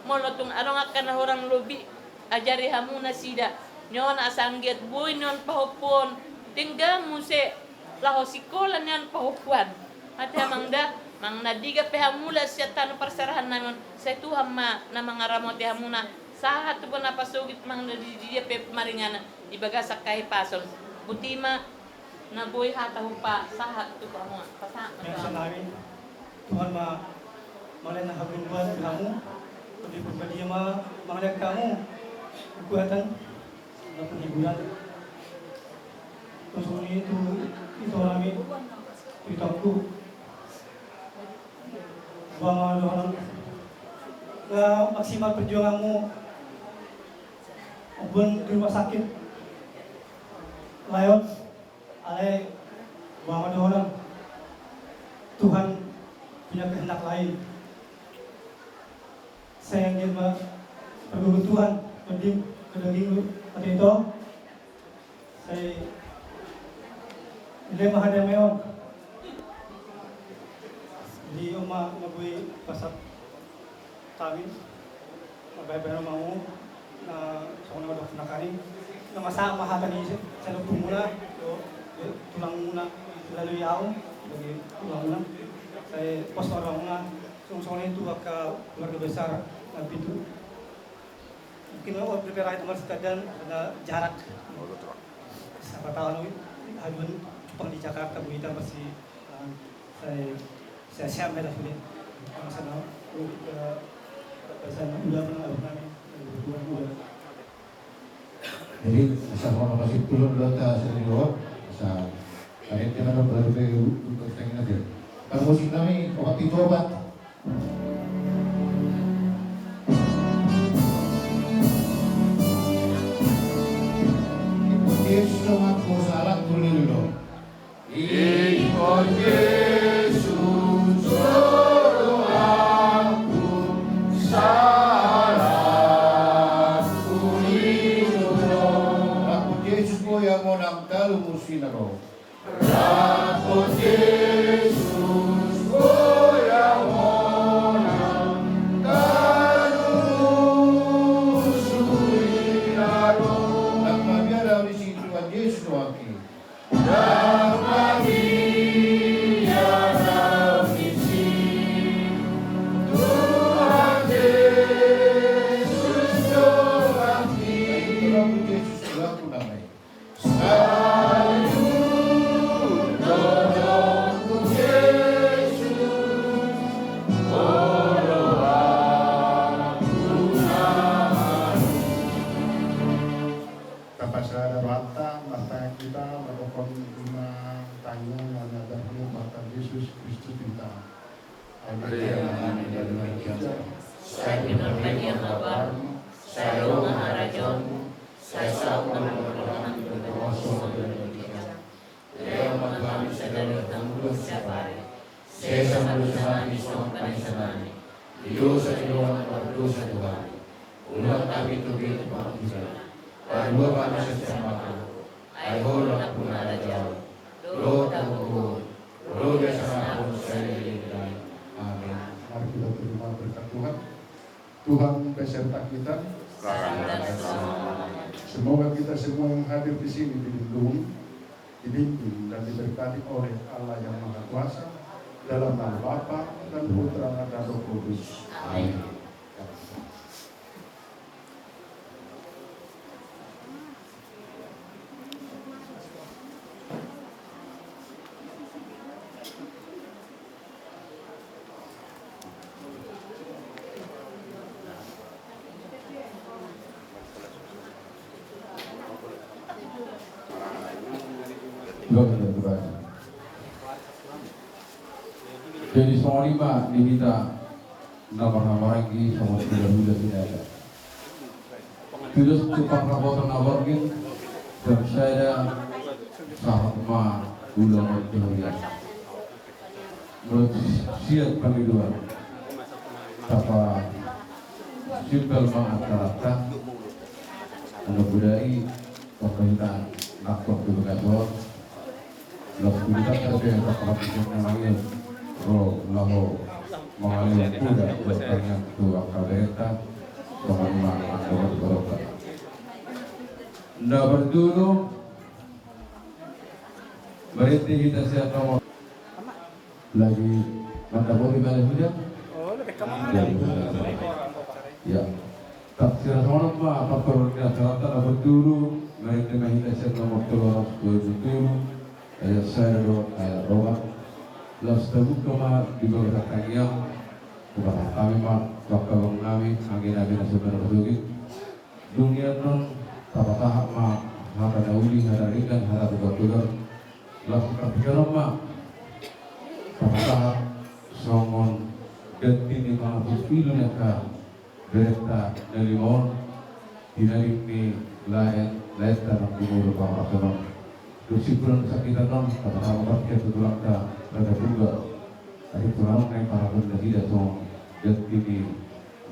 Molo tung adong angka na hurang lobi, ajari hamu nasida. Ni on asa anggiat boi ni on pahompu on denggan muse laho sikola ni on pahompu an. Ate amang da, manang na diga pe hamu laos sian tano parserahan nami on, sai Tuhan ma na mangaramoti hamuna. Sahat tu bona pasogit manang na di dia pe maringanan di bagasan hahipason. Botima na boi hata hupasahat tu hamu. Pasahat ma tu hamu. Tuhan ma mangalehon hamu, hamu. Jadi badia ma mangalehon hamu kekuatan dan penghiburan. Terus ini tu itu nami, itu aku. Bang, maksimal perjuanganmu. Walaupun di rumah sakit, Lion. Alai, boha ma dohonon, Tuhan punya kehendak lain. Sai anggiat ma parguru Tuhan, penting, kedaging lu, atau itu. Sai, nilai ma hadameon. Jadi, oma, mabui pasat. Kami, baik benar mau, na songon na dokter nakani, na masa ma hata ni saluhutmuna, do, do, tulangmuna, lalu ya au, bagi tulangmuna, sai pos tulangmuna, songon songon itu angka keluarga besar, na pitu. Mungkin lo, oh, prepare itu masih ada, ada jarak. Siapa tahu, haduan cupang di Jakarta, berita masih, eh, Saya, saya siap, saya sudah. Sama-sama. Untuk, eh, pesan ulama, ulama, ulama. Jadi, asa mau kasih pulang dulu, tak sering lewat. Asa, kalian jangan lupa, lupa, lupa, lupa, lupa, lupa. Kan musik nami, opat pitu opat. Yesus, aku salah, tulis dulu. Ingkon Jesus, tolong aku, salahku i do. Ingkon Jesus, Boya Monang, talu musina ro. Ingkon Jesus, Boya Monang, talu musina ro. Nang mabiar au disi Tuhan Jesus dohot i. Tapasada rohanta, martangiang hita, mandokhon ima tangiang na niajarmu martangiang Jesus Kristus Tuhanta. Amen. Sai dipartangiang ma goarmu, sai ro ma harajaonmu, sai saut ma lomo ni roham di banua on songon na di banua ginjang. Lehon ma tu hami sadari on hangoluan siapari. Sesa ma dosanami songon panesanami di dosa ni dongan na mardosa tu hami. Unang hami togihon tu pangunjunan. Palua hami sian siampang. Ai Ho do nampuna harajaon dohot hagogoon dohot hasangapon saleleng ni ari. Amen. Mari kita terima berkat Tuhan. Tuhan beserta kita. Semoga kita semua yang hadir di sini dilindungi, dibimbing, dan diberkati oleh Allah yang Maha Kuasa, dalam nama Bapa dan Putra dan Roh Kudus. Amin. Jadi songon i ma di hita na marhahamaranggi songon hulahula di dada. Tudos tu parrapoton na borngin, dan sada sahat ma ulaon tu huria. Molo sian pangidoan, tapasimpel ma acaranta. Anu budai pemerintahan nakon tu bagasan Las kulitan tapi yang tak pernah bisa mengalih. Ro laho mengalih kuda bertanya tu angka berita. Sama lima angka berita. Nda berjuru. Berhenti kita siap nomor. Lagi mantap kopi balik hujan. Ya. Tak sira songon on ma partorang ni acaranta na berjuru. Berhenti ma hita siap nomor tolu ratus dua puluh tolu. Ayat sada dohot ayat opat. Laos tabuka ma di bagasan tangiang. Hupasahat hami ma tu angka amang nami, anggi nami na saudara pasogit. Dung i annon tapasahat ma hata na uli, hata ringan, hata togar-togar. Laos tapasahat ma tapasahat songon ganti ni mangatur pilu ni angka berenta na lima on, di nari ni laen, laenta na gumodok pangarasonon. Dung simpulan sakitan on, tama-tama baktian tu tulangta, Raja Purba. Asa tulang na i parabot nasida songon ganti ni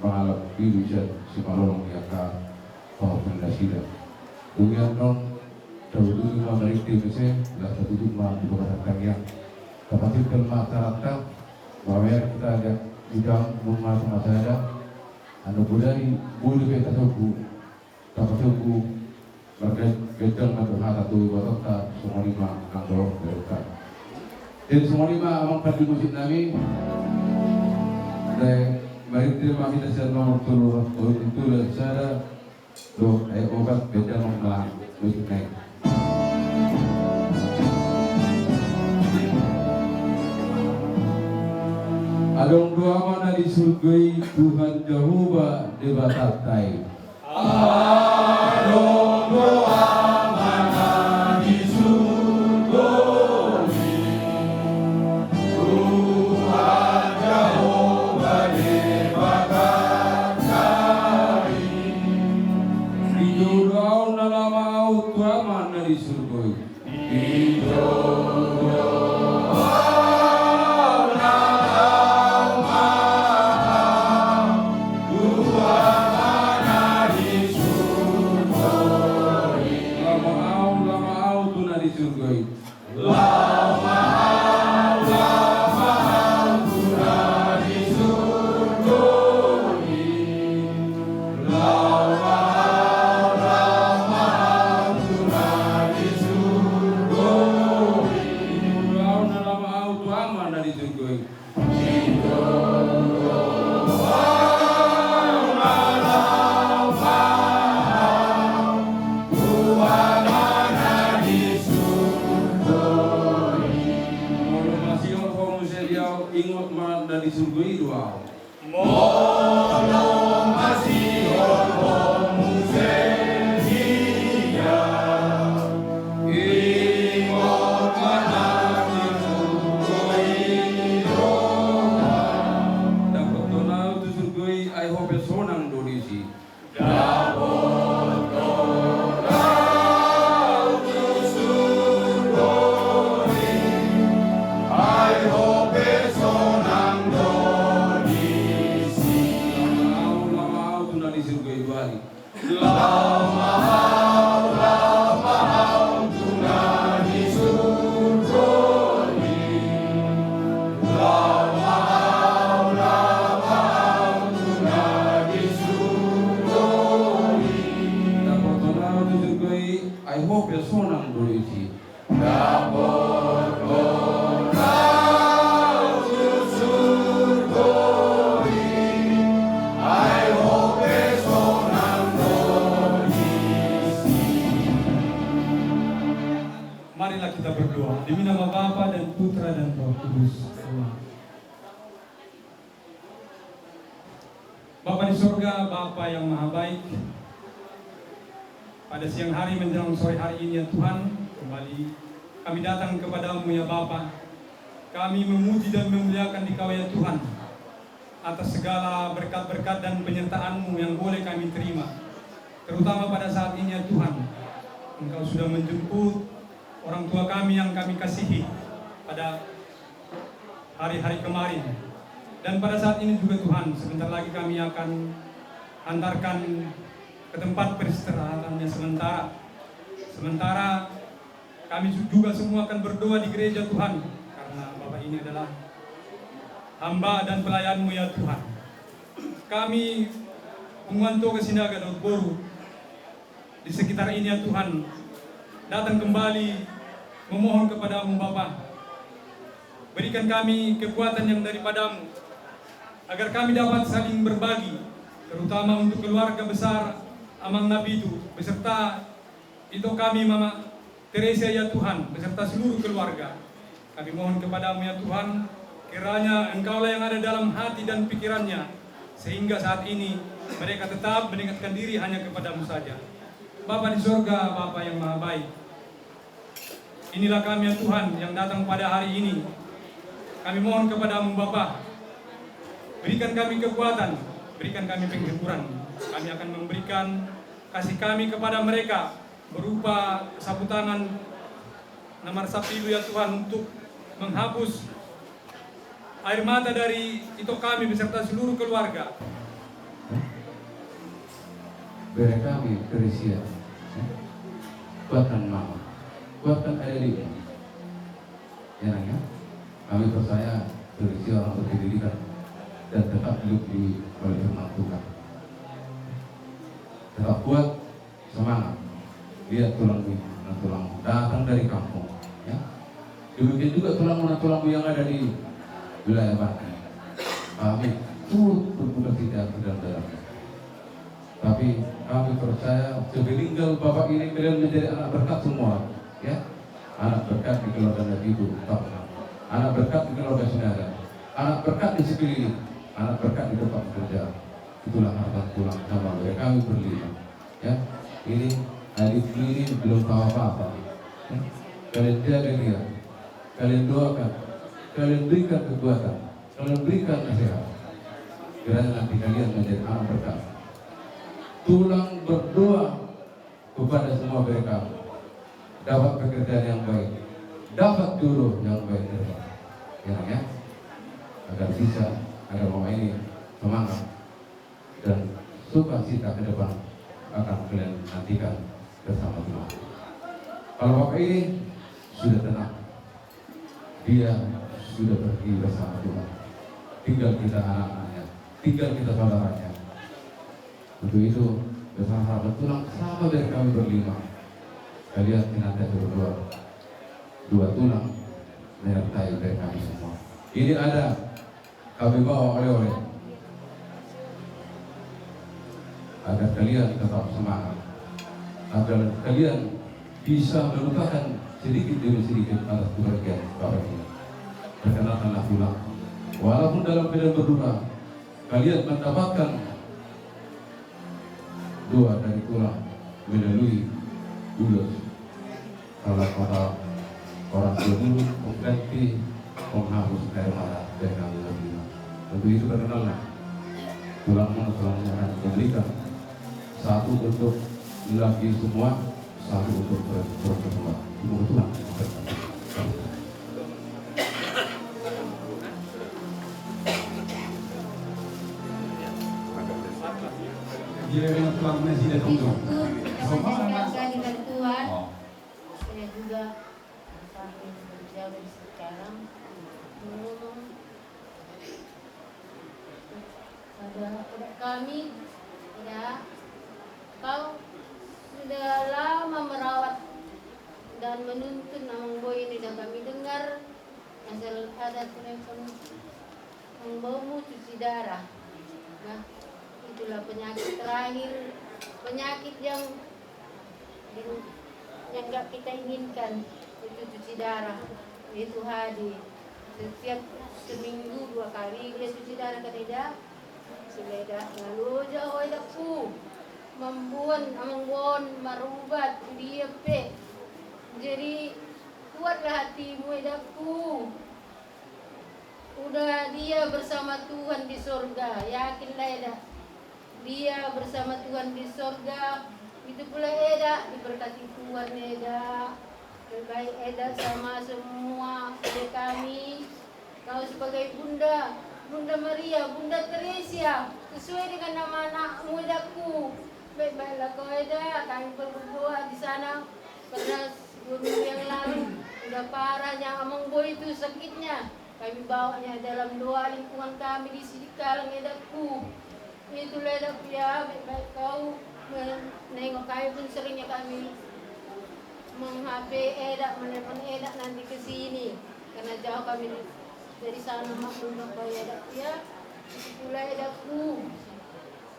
mangalap pilu sian simalolong ni angka pahompu nasida. Dung i annon, tabututu ma marinte muse, laos tatutup ma di bagasan tangiang. Tapasimpel ma acaranta, mamereng hita liat idang nunga sama sada. Anu budai bulu pe tasombu, tapasombu marga-, ganjang ma tu hata tu ibotonta, songon i ma nang dohot berenta. Jadi songon i ma amang pandi musik nami. Dai, marinte ma hita sian nomor tolu ratus dua puluh tolu, sada, dohot ayat opat, ganjang ma musik nai. Adong do Ama na di surgo i, Tuhan Jahowa Debatanta i. Adong do Ama na di surgo i, Tuhan Jahowa Debatanta i. Dijou do ahu na lam ahu tu Ama na di surgo i. Molo masihol ho muse di ahu, ingot ma na di surgo i do ahu. Molo masihol ho muse di ahu, ingot ma na di surgo i do ahu. Dapothon ahu tu surgo i, ai ho pe sonang do disi. Dapothon ahu tu surgo i, ai ho pe sonang do disi. Laho ma ahu, laho ma ahu tu na di surgo i, bali. Laho ma ahu, laho ma ahu tu na di surgo i. Laho ma ahu, laho ma ahu tu na di surgo i. Dapothon ahu tu surgo i, ai ho pe sonang do disi. Dapothon ahu tu surgo i, ai ho pe sonang do disi. Marilah kita berdoa. Demi nama Bapa dan Putra dan Roh Kudus. Amin. Bapa di sorga, Bapa yang maha baik, pada siang hari menjelang sore hari ini, ya Tuhan, kembali kami datang kepada-Mu, ya Bapa. Kami memuji dan memuliakan di Kau, ya Tuhan, atas segala berkat-berkat dan penyertaan-Mu yang boleh kami terima. Terutama pada saat ini ya Tuhan, Engkau sudah menjemput orang tua kami yang kami kasihi pada hari-hari kemarin. Dan pada saat ini juga Tuhan, sebentar lagi kami akan antarkan ke tempat peristirahatannya sementara. Sementara kami su- juga semua akan berdoa di gereja Tuhan, karena Bapak ini adalah hamba dan pelayanmu ya Tuhan. Kami, Punguan Toga Sinaga Daud Boru, di sekitar ini ya Tuhan, datang kembali memohon kepadamu Bapa. Berikan kami kekuatan yang daripadamu, agar kami dapat saling berbagi, terutama untuk keluarga besar Amang Napitu beserta ito kami Mama Teresia ya Tuhan, beserta seluruh keluarga. Kami mohon kepadamu ya Tuhan, kiranya Engkaulah yang ada dalam hati dan pikirannya, sehingga saat ini mereka tetap mendekatkan diri hanya kepadamu saja. Bapa di sorga, Bapa yang maha baik, inilah kami ya Tuhan yang datang pada hari ini. Kami mohon kepadamu Bapa, berikan kami kekuatan, berikan kami penghiburan. Kami akan memberikan kasih kami kepada mereka berupa sapu tangan na marsapilu ya Tuhan untuk menghapus air mata dari ito kami beserta seluruh keluarga. Bere kami Teresia, kuatkan mama, kuatkan adik-adikmu. Ya Nang ya, kami percaya Teresia orang berpendidikan dan tetap hidup di oleh firman Tuhan. Tetap kuat, semangat. Lihat tulangmu, nah, tulangmu datang dari kampung, ya. Demikian juga tulangmu, nah, tulangmu yang ada di wilayah Banten. Kami turut berduka cita di dalam-dalamnya. Tapi kami percaya sepeninggal Bapak ini kalian menjadi anak berkat semua, ya. Anak berkat di keluarga Napitu, anak berkat di keluarga Sinaga, anak berkat di sekeliling, anak berkat di tempat kerja. Itulah harapan tulang sama dari kami berlima. Ya, ini adikmu ini belum tahu apa-apa. Ya. Kalian jaga dia, kalian doakan, kalian berikan kekuatan, kalian berikan nasihat. Kiranya nanti kalian menjadi anak berkat. Tulang berdoa kepada semua mereka dapat pekerjaan yang baik, dapat jodoh yang baik ke depan. Ya, Nang, ya. Agar bisa ada mama ini semangat dan sukacita ke depan akan kalian nantikan bersama Tuhan. Kalau Bapak ini sudah tenang, dia sudah pergi bersama Tuhan. Tinggal kita anak-anaknya, tinggal kita saudaranya. Untuk itu, besar harapan tulang sama dari kami berlima. Kalian senantiasa berdoa. Dua tulang menyertai dari kami semua. Ini ada kami bawa oleh-oleh agar kalian tetap semangat, agar kalian bisa melupakan sedikit demi sedikit atas kepergian Bapak ini. Perkenalkanlah tulang. Walaupun dalam keadaan berduka, kalian mendapatkan doa dari tulang melalui ulos. Kalau kata orang tua dulu, pengganti penghapus air mata dari kami berlima. Untuk itu perkenalkan, tulang mana tulang mana memberikan satu untuk lagi semua, satu untuk per- perempuan. Itu kebetulan. Dia memang tulang nasi dan tinggal. Itu, sama-sama. Saya juga kami berjalan sekarang. Ngomong pada, pada kami, ya, kau sudah lama merawat dan menuntun Amang Boy ini, dan kami dengar asal ada telepon Amang Boymu cuci darah. Nah, itulah penyakit terakhir, penyakit yang yang nggak kita inginkan itu cuci darah. Itu Hadi, setiap seminggu dua kali dia cuci darah, kan eda. Sudah eda, lalu jauh eda pu mambuan amang bon marubat dia pe. Jadi kuatlah hatimu eda pu. Udah dia bersama Tuhan di sorga, yakinlah eda. Dia bersama Tuhan di sorga. Begitu pula Eda, diberkati Tuhan Eda. Baik Eda sama semua dari kami. Kau sebagai bunda, Bunda Maria, Bunda Teresia, sesuai dengan nama anakmu Edaku. Baik-baiklah kau Eda, kami berdoa di sana karena dua minggu yang lalu udah parahnya Amang Boy itu sakitnya. Kami bawanya dalam doa lingkungan kami di Sidikalang Edaku. Itulah Edaku ya, baik-baik kau menengok kami pun seringnya kami meng-H P Eda, menelpon Eda nanti ke sini. Karena jauh kami dari sana, maklum Edaku ya. Itulah Edaku.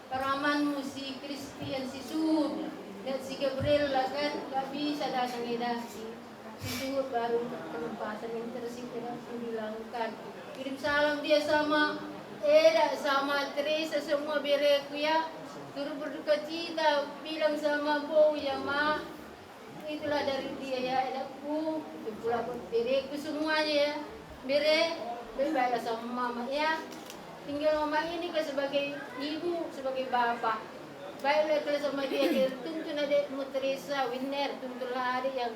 Paramanmu si Christian, si Suhut, dan si Gabriel lah kan, gak bisa datang Eda si, si Suhut baru penumpasan intensif Eda ku bilangkan. Kirim salam dia sama Eda, sama Teresa, semua bereku ya. Turut berduka cita, bilang sama Boy ya Ma. Itulah dari dia ya, Edaku. Itu pula buat bereku semuanya ya. Bere, baik-baiklah sama Mama ya. Tinggal Mama ini kan sebagai ibu, sebagai bapak. Baiklah kalau sama dia, dia tuntun adekmu Teresa, Winner, tuntunlah adek yang,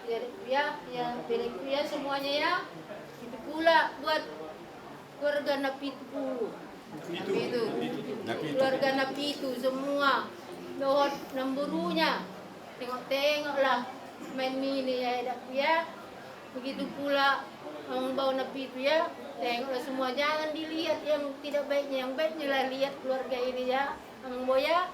ya, ya, ya, bereku ya semuanya ya. Itu pula buat keluarga Napitu. Napitu. Napitu. Keluarga Napitu semua. Dohot namborunya. Tengok-tengoklah main mini ya, Edaku ya. Begitu pula Amang Bao Napitu ya. Tengoklah semua, jangan dilihat yang tidak baiknya, yang baiknya lah lihat keluarga ini ya. Amang Bao ya.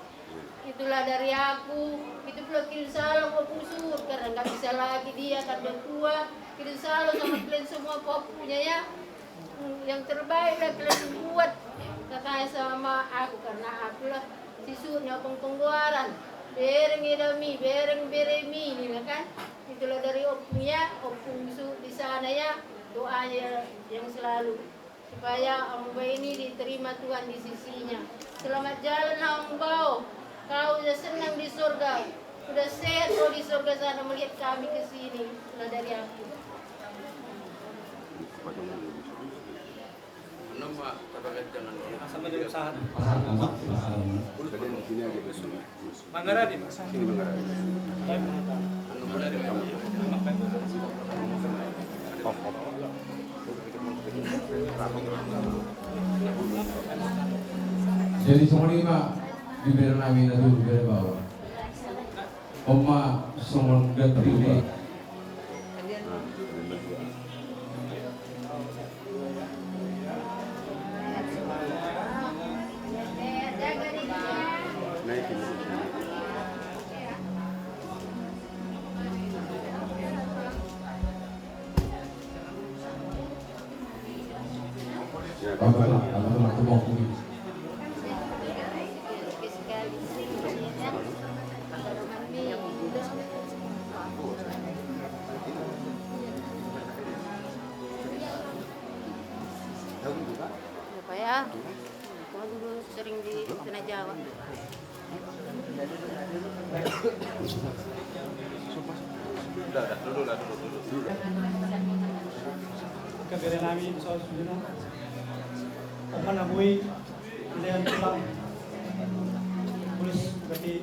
Itulah dari aku. Itu pula kirim salam Ompung Suhut karena nggak bisa lagi dia kan udah tua. Kirim salam sama kalian semua Ompunya ya. Yang terbaik lah kalian buat. Katanya sama aku karena aku lah si Suhut ni Ompung Penggoaran. Bereng Edami, bereng Beremi ni lah kan. Itulah dari Ompung ya, Ompung Suhut di sana ya. Doanya yang selalu. Supaya Amang Bao ini diterima Tuhan di sisinya. Selamat jalan Amang Bao. Kau udah senang di sorga. Udah sehat kau di sorga sana melihat kami ke sini. Lah dari aku. Nama tabagat jangan. Sama dia usaha. Manggarai. Jadi songon i ma di bere nami na tu bere bawa. Oma songon gantri. Apa ya? Kalau dulu sering di Tanah Jawa. Udah, udah, dulu lah, dulu, dulu, dulu. Ke bere nami, so, sudah. Apa na Boy, Leon Tulang. Tulis berarti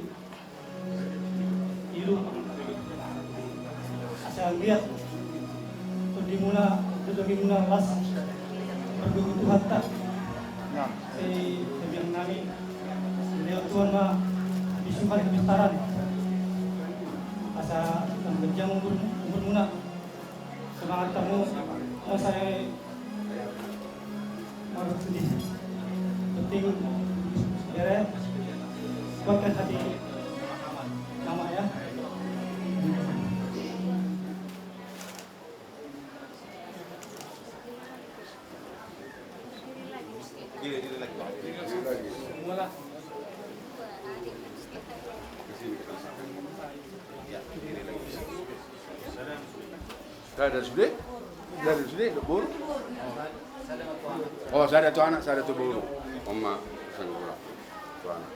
Ilu. Asa liat tondimuna, tondimuna las. Berdoa Tuhanta. Sai tabiang nami. Leon Tuhan ma bisuhan kebistaran. Asa lam ganjang umur, umurmuna. Semangat kamu, masa yang harus sedih. Penting bere, kuatkan hati mama ya. Gini, gini lagi, Bang. Gini lagi. Semualah. Ke sini kita. Ya, gini lagi. Sada sude? Sada sude, boru? Oh, sada tu anak, sada tu boru. Oma, sang boru. Tu anak.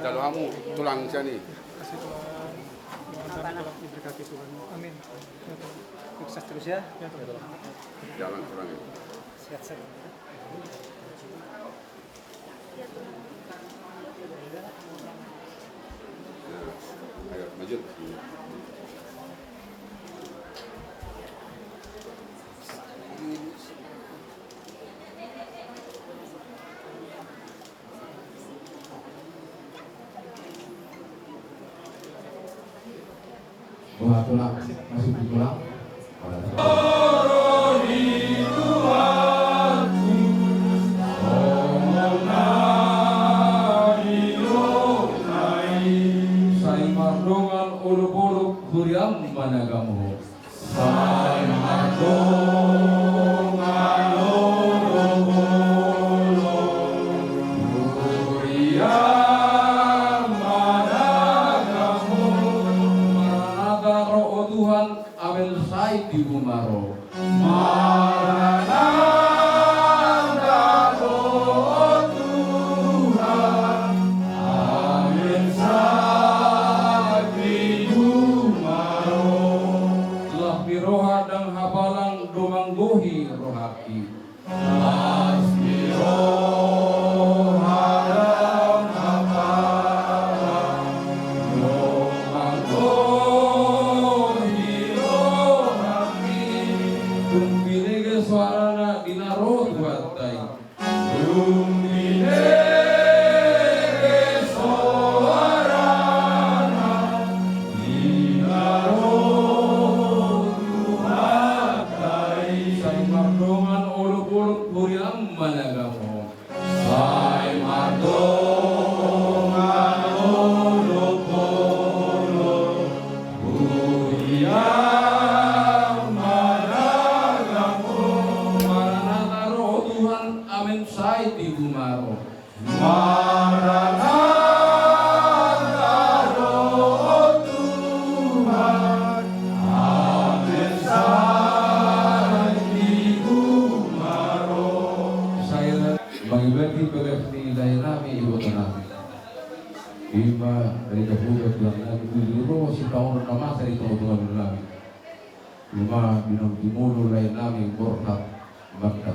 Jalo hamu tulang sian i. Kasih Tuhan. Diberkati Tuhan. Amin. Ya, Tuhan. Sukses terus ya. Ya, Tuhan. Jalan tulang i. Sehat-sehat. Buat tulang, masuk di tulang. Sai mardongan olop-olop huriaM managamhon. Sai mardongan olop-olop huriaM managamhon. Maranatha, ro ho Tuhan, amen sai tibu ma ro. Maranatha, ro ho Tuhan, amen sai tibu ma ro. Las ni roha ndang hapalang do manggohi rohangki. Las ni roha ndang hapalang do manggohi rohangki. Tung binege soarana di na ro Tuhanta i. Tung binege soarana di na ro Tuhanta i. Sai mardongan olop-olop huriaM managamhon. Sai mardongan olop-olop huriaM managamhon. Maranatha, ro ho Tuhan, amen sai tibu ma ro. Maranatha, ro ho Tuhan, amen sai tibu ma ro. Sai ra mangibati bagas ni laenami ibotonami. Ima, Raja Huda Tuhan nami, bujur ro sipaonon na masa di tonga-tonga nami. Ima, binang jumolo laenami borhat mantap.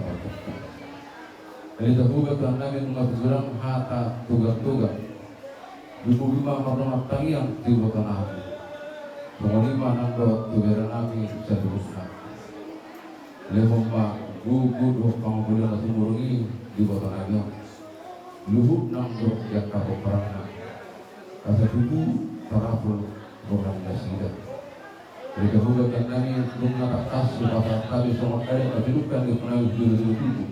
Raja Huda Tuhan nami, nunga tulang hata tuga-tuga. Lumobi ma mardongan tangiang tu ibotonami. Songon i ma nang dohot tu berenami saluhutna. Lehon ma gogo dohot pangolian na sumurung i di ibotonami on. Luhut nang dohot di angka pomparanna. Asa tubu tarapul roha ni nasida. Raja Huda Tuhan nami, nunga tangkas hupasahat hami songon adat na pinungka ni ibotonami tu jolo-jolo tubu.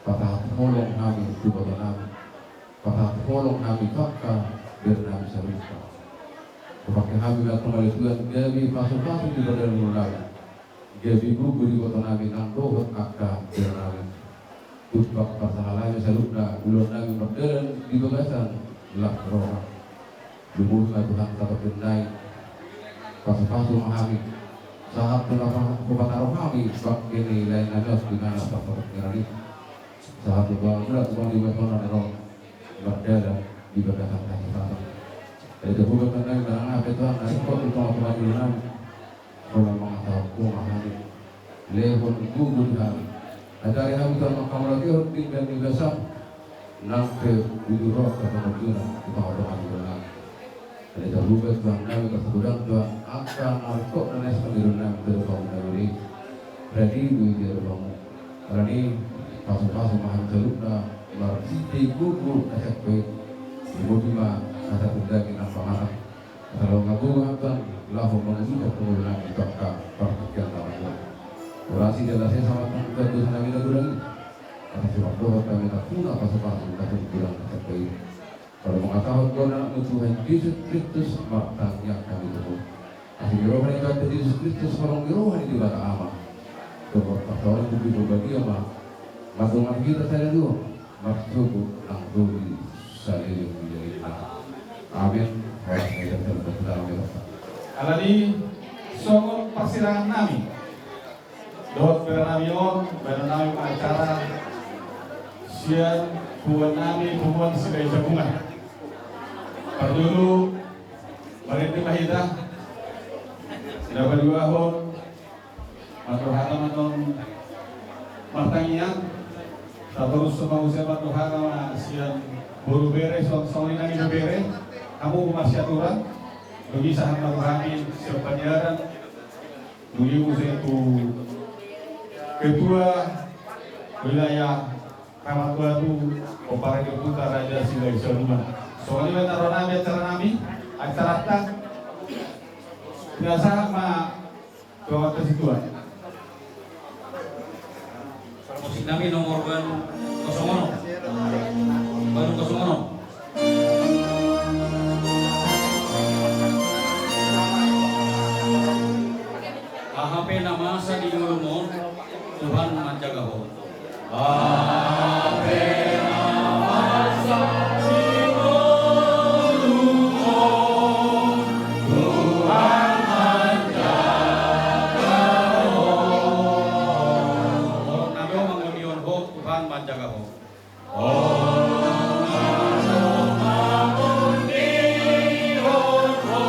Pasahat holong hami tu ibotonami. Pasahat holong hami tu angka berenami saluhutna. Hupangke hami ma antong ale Tuhan gabe pasu-pasu di pardalanannami. Gabe gogo di ibotonami nang dohot angka berenami. Tumpak parsahalannami saluhutna, ulaonnami mardalan di bagasan las roha. Lumobi ma Tuhan satorop ni i. Pasu-pasu ma hami. Sahat tu na hupataru hami bangke ni laenami on di na parsatongkinan i. Sahat tu na mulak tu na di bagasan na ro. Mardalan di bagasan hasasaton. Jadi, Tuhan, Tuhan, Tuhan, Tuhan, Tuhan, Tuhan, Tuhan, Tuhan, Tuhan, Tuhan, mangasahon Ho ma hami. Lehon gogo di hami. Ajari hami, Tuhan, manghamauliatehon pinggan ni basaM. Nang pe bujur ro angka pangunjunan di tonga-tonga ni ulaon nami. Jadi, tarubat Tuhan nami, tarsagudang Tuhan, angka na ringkot na nias pangidoan nami tu adopanMu na mulia i. Radi do i di adopanMu. Alani, pasu-pasu ma hami saluhutna, marhite gogo na sian Ho i. Lumobi ma asa tu daging nang panganan. Asa laho magogo hami Tuhan, laho mangujungkon pangidoan nami tu angka partingkian na margogo. Urasi jala sesa ma Tuhan dosa nami na godang i. Asa sumar dohot hami nampuna pasu-pasu na sian Ho i. Molo mangasahon goar ni AnakMu Tuhan Jesus Kristus, martangiang hami tu Ho. Asi ni roha ni Tuhanta Jesus Kristus, holong ni roha ni Debata Ama, dohot parsaoran ni Tondi Parbadia ma mandongani hita sada dua, marsogot nang ro di saleleng ni lelengna. Amen. Horas ma hita. Alani songon parsirangan nami dohot bere nami on, bahenon nami ma acara sian punguan nami, Punguan Silahisabungan. Parjolo, marende ma hita. Na paduahon, marhata ma antong martangiang. Tatorus ma muse pandohan ma sian boru bere, songon i nang ibebere, hamu ma sian aturan, dung i sahat ma tu hami sian paniaran, dung i muse tu ketua wilayah Ramat Batu, Pomparan ni Ompunta Raja Silahisariman. Songon i ma taronami acara nami, acaranta. Tinggal sahat ma tu amanta situan. Musik nami nomor balu kosong onom. Balu kosong onom. Aha pe na masa di ngolum on, Tuhan manjaga ho. Aha pe na masa di ngolum on, Tuhan manjaga ho. Holong na do mangolihon ho, Tuhan manjaga ho. Holong na do mangolihon ho,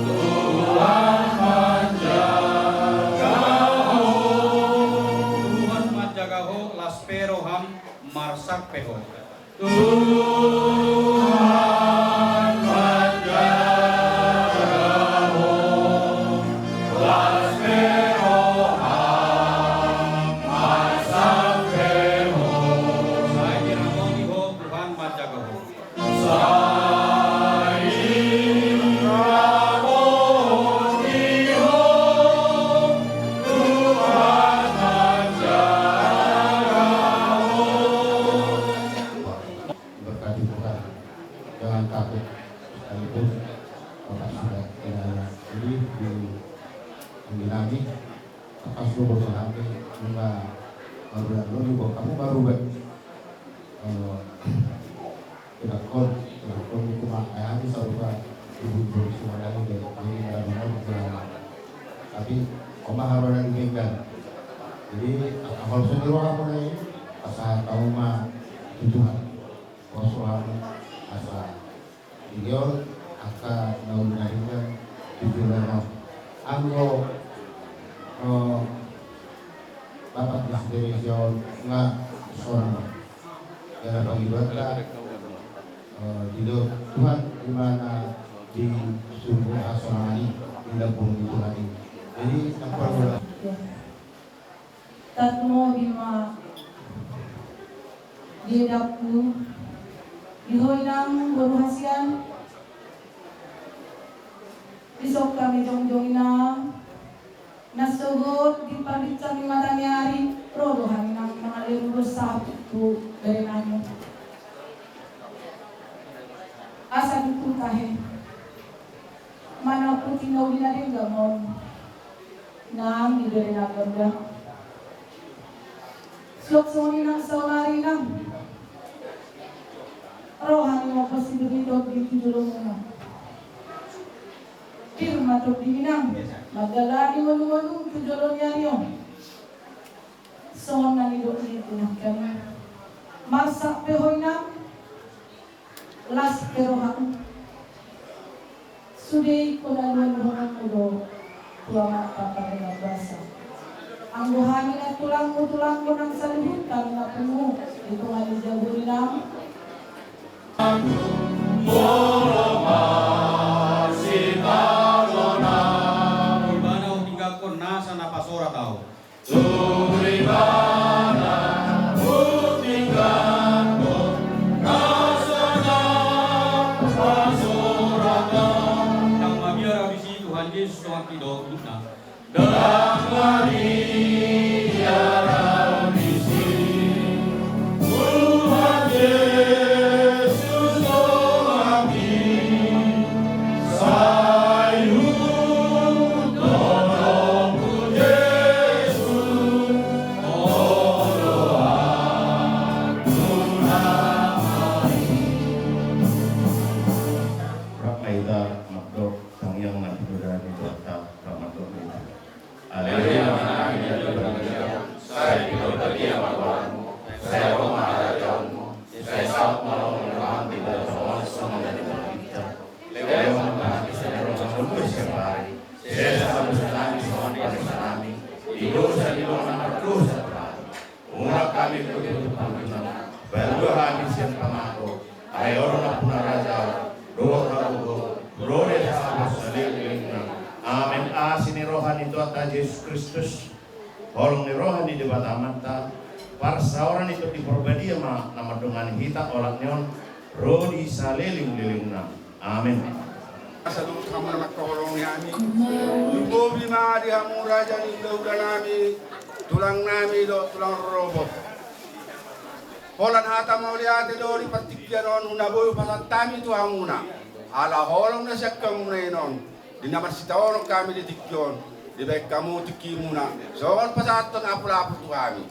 Tuhan manjaga ho. Tuhan manjaga ho, las pe roham, marsak pe ho. Tuhan manjaga ho, las pe roham, marsak pe ho. Sai diramoti ho, Tuhan manjaga ho. Sai diramoti ho, Tuhan manjaga ho. Diberkati Tuhan. Jangan takut. Sekalipun Bapak sudah tidak ada lagi di, di kami, tangkas do boto hami, nunga marulaon do dibahen hamu marubah. Eh, tidak kon, tidak kon itu mah, eh, hami sarupa ibu-ibu semua dari, jadi tidak benar, tidak. Tapi oma harus ada di pinggan. Jadi, apa kalau sendiri orang mulai, asa tahu mah itu Tuhan. Poso hamu asa digeol angka na uli na denggan di joloan on. Anggo, eh, Bapak di Sidoarjo nga sonang. Jala pangidoanta, eh, didok Tuhan di mana di surgo hasonangan i, di lambung ni Tuhan i. Jadi, angka bola. Tarlumobi ma di edangku, di ho inang boru hasian, dison hami jongjong inang, na sogot di parbinsang ni mata ni ari, ro do hami inang mangalean ro sahat tu berenami. Asa diputahe. Mana puti na uli na denggan on. Nang di bere na gondang. Suang songon i nang saonari nang. Roha ni mopos si demi topi tu jolo muna. Pir ma topi inang. Magala di manu-manu tu jolo ni ari on. Songon na nidok ni inang kami. Marsak pe ho inang. Las pe roham. Sude ingkon alualuhononmu do tu amanta pardenggan basa. Anggo hami na tulangmu, tulangmu nang saluhut hami na pungu di tonga ni jabu ni inang. Molo marsitalona. Ibana hutinggangkon nasa na pasorat ahu. Tu Ibana hutinggangkon nasa na pasorat ahu. Ndang mabiar ahu disi Tuhan Jesus, songon didok Ibana. Ndang mabiar ahu disi. Tuhan Jesus Tuhanki, sai hudokhon Ho Jesus, Ho do hamuna i. Rap ma hita mandok tangiang na pinaboa ni Tuhanta, rap mandok hita. Aleluya, manang aleluya, sai pinarbadia ma goarmu, sai ro ma harajaonmu, sai saut ma lomo ni roham di bagasan songon na di banua hita. Lehon ma tu hami sadari on hangoluan siapari, sesa ma dosanami songon panesanami di dosa ni dongan na mardosa tu hami. Unang hami huhut Olo nampuna raja, dohot hagogoon, ro di atas saleleng ni lelengna. Amen. Asi ni roha ni Tuhanta Jesus Kristus, holong ni roha ni Debata Amanta, parsaoran ni Tondi Parbadia ma na mandongani hita olat ni on, ro di saleleng ni lelengna. Amen. Asa dohot hamu na mangkaholongi hami, lumobi ma di hamu raja ni hulahula nami, tulang nami dohot tulang rorobot. Holan hata mauliate do di partingkian on na boi hupasahat hami tu hamuna. Ala holong na sian hamuna i on, di na marsitaonon hami di tingki on, dibahen hamu tingkimuna songon pasahathon apulapul tu hami.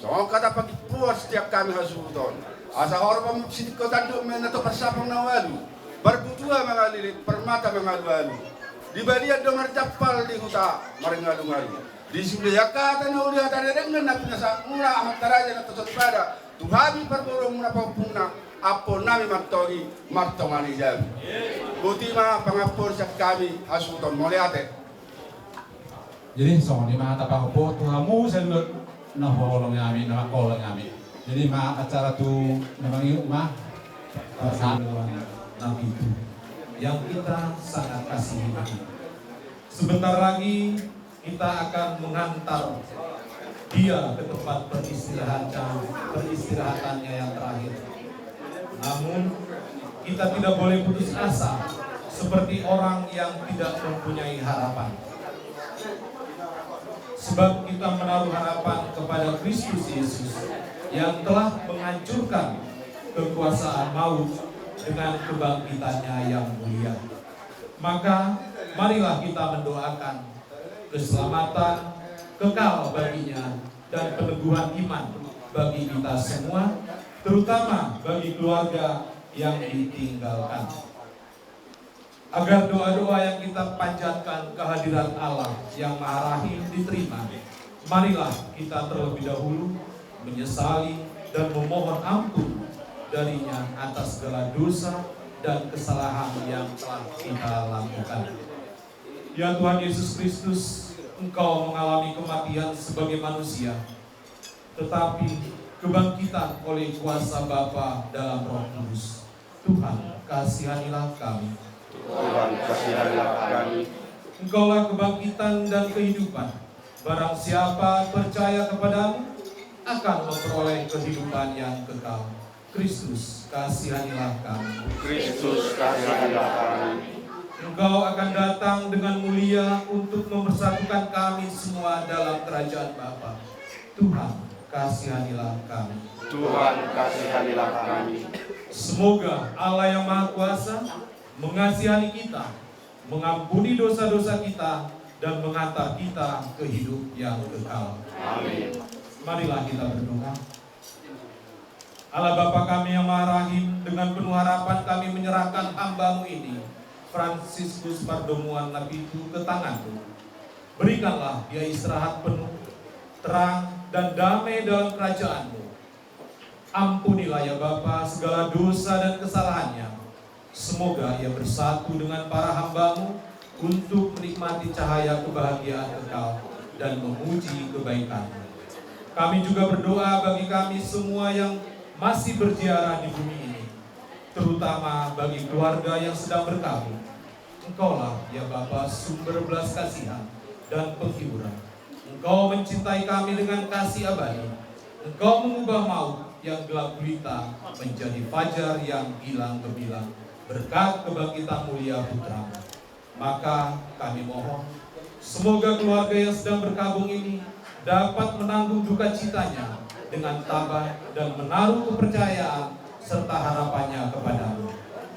Songon hata pangimpuan sitiap hami hasuhuton. Asa horbo ma sitingko tanduk ma inna tu parsapang na ualu, parbutua mangalilit, parmata mangalualu. Di balian do marjampal, di huta maringalungalu. Di sude angka hata na uli, hata na denggan na pinasahatmuna amanta raja na tosoripada tu hami parboruonmuna pahompungna, ampuonnami ma antong i martonga ni jabu. Boti ma pangampuon sian hami hasuhuton, mauliate. Jadi songon i ma hata pangapot tu hamu saluhut na huhaholongi hami, na mangkaholongi hami. Jadi ma acara tu na mangihut ma. Parsaulian na pitu yang kita sangat kasihi ini. Sebentar lagi kita akan mengantar dia ke tempat peristirahatan, peristirahatannya yang terakhir. Namun, kita tidak boleh putus asa seperti orang yang tidak mempunyai harapan. Sebab kita menaruh harapan kepada Kristus Yesus yang telah menghancurkan kekuasaan maut dengan kebangkitannya yang mulia. Maka, marilah kita mendoakan keselamatan kekal baginya dan peneguhan iman bagi kita semua, terutama bagi keluarga yang ditinggalkan. Agar doa-doa yang kita panjatkan kehadirat Allah yang Maha Rahim diterima, marilah kita terlebih dahulu menyesali dan memohon ampun darinya atas segala dosa dan kesalahan yang telah kita lakukan. Ya Tuhan Yesus Kristus, Engkau mengalami kematian sebagai manusia, tetapi kebangkitan oleh kuasa Bapa dalam Roh Kudus. Tuhan, kasihanilah kami. Tuhan, kasihanilah kami. Engkaulah kebangkitan dan kehidupan. Barang siapa percaya kepada-Mu akan memperoleh kehidupan yang kekal. Kristus, kasihanilah kami. Kristus, kasihanilah kami. Engkau akan datang dengan mulia untuk mempersatukan kami semua dalam kerajaan Bapa. Tuhan, kasihanilah kami. Tuhan, kasihanilah kami. Semoga Allah yang Maha Kuasa mengasihani kita, mengampuni dosa-dosa kita, dan mengantar kita ke hidup yang kekal. Amin. Marilah kita berdoa. Allah Bapa kami yang Maha Rahim, dengan penuh harapan kami menyerahkan hamba-Mu ini, Fransiskus Pardomuan Napitu, ke tangan-Mu. Berikanlah dia istirahat penuh, terang, dan damai dalam kerajaan-Mu. Ampunilah, ya Bapa, segala dosa dan kesalahannya. Semoga ia bersatu dengan para hamba-Mu untuk menikmati cahaya kebahagiaan kekal dan memuji kebaikan-Mu. Kami juga berdoa bagi kami semua yang masih berziarah di bumi ini, terutama bagi keluarga yang sedang berkabung. Engkaulah, ya Bapa, sumber belas kasihan dan penghiburan. Engkau mencintai kami dengan kasih abadi. Engkau mengubah maut yang gelap gulita menjadi fajar yang gilang gemilang berkat kebangkitan mulia Putra-Mu. Maka kami mohon, semoga keluarga yang sedang berkabung ini dapat menanggung duka citanya dengan tabah dan menaruh kepercayaan serta harapannya kepada-Mu.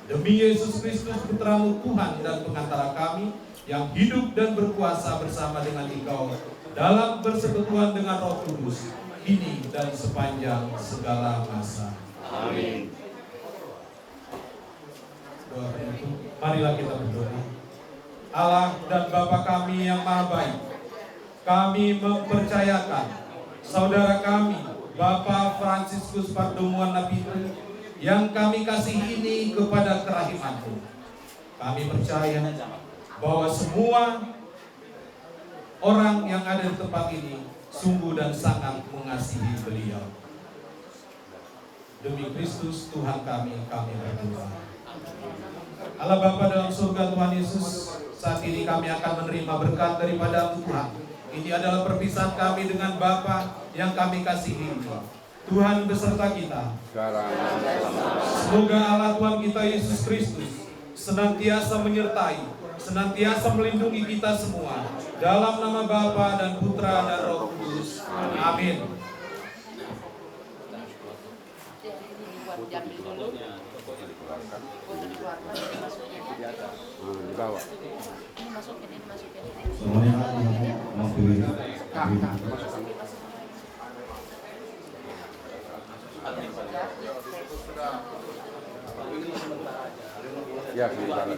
Demi Yesus Kristus, Putra-Mu, Tuhan dan Pengantara kami, yang hidup dan berkuasa bersama dengan Engkau dalam persekutuan dengan Roh Kudus, kini dan sepanjang segala masa. Amin. Doa penutup. Marilah kita berdoa. Allah dan Bapa kami yang Maha Baik, kami mempercayakan saudara kami, Bapa Fransiskus Pardomuan Napitu, yang kami kasihi ini kepada kerahiman-Mu. Kami percaya bahwa semua orang yang ada di tempat ini sungguh dan sangat mengasihi beliau. Demi Kristus Tuhan kami, kami berdoa. Allah Bapa dalam surga, Tuhan Yesus, saat ini kami akan menerima berkat daripada-Mu, Tuhan. Ini adalah perpisahan kami dengan Bapa yang kami kasihi ini. Tuhan beserta kita. Semoga Allah Tuhan kita Yesus Kristus senantiasa menyertai, senantiasa melindungi kita semua. Dalam nama Bapa dan Putra dan Roh Kudus. Amin. Jadi ini dibuat jambi dulu. Untuk dikeluarkan. Untuk dikeluarkan. Ini masukin, ini masukin. Semuanya kan, mau pilih. Ya, keluarkan.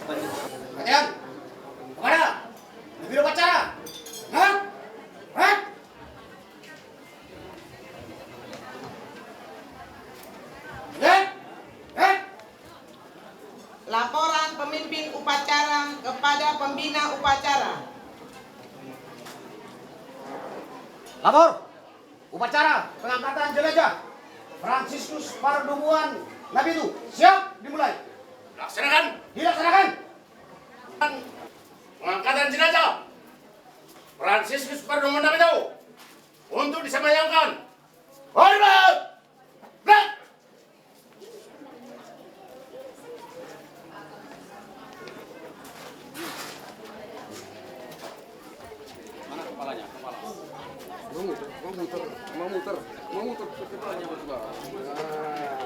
Perhatian. Kemana? Lebih dapat cara. Hah? Hah? Laporan pemimpin upacara kepada pembina upacara. Lapor! Upacara pengangkatan jenazah Franciscus Pardumuan Napitu siap dimulai. Laksanakan! Dilaksanakan! Pengangkatan jenazah Franciscus Pardumuan Napitu untuk disemayamkan. Hormat! Blak! Mana kepalanya? Kepala. Mau muter, mau muter, mau muter, mau muter. Kepalanya, Mas. Nah.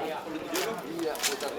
Iya, muter.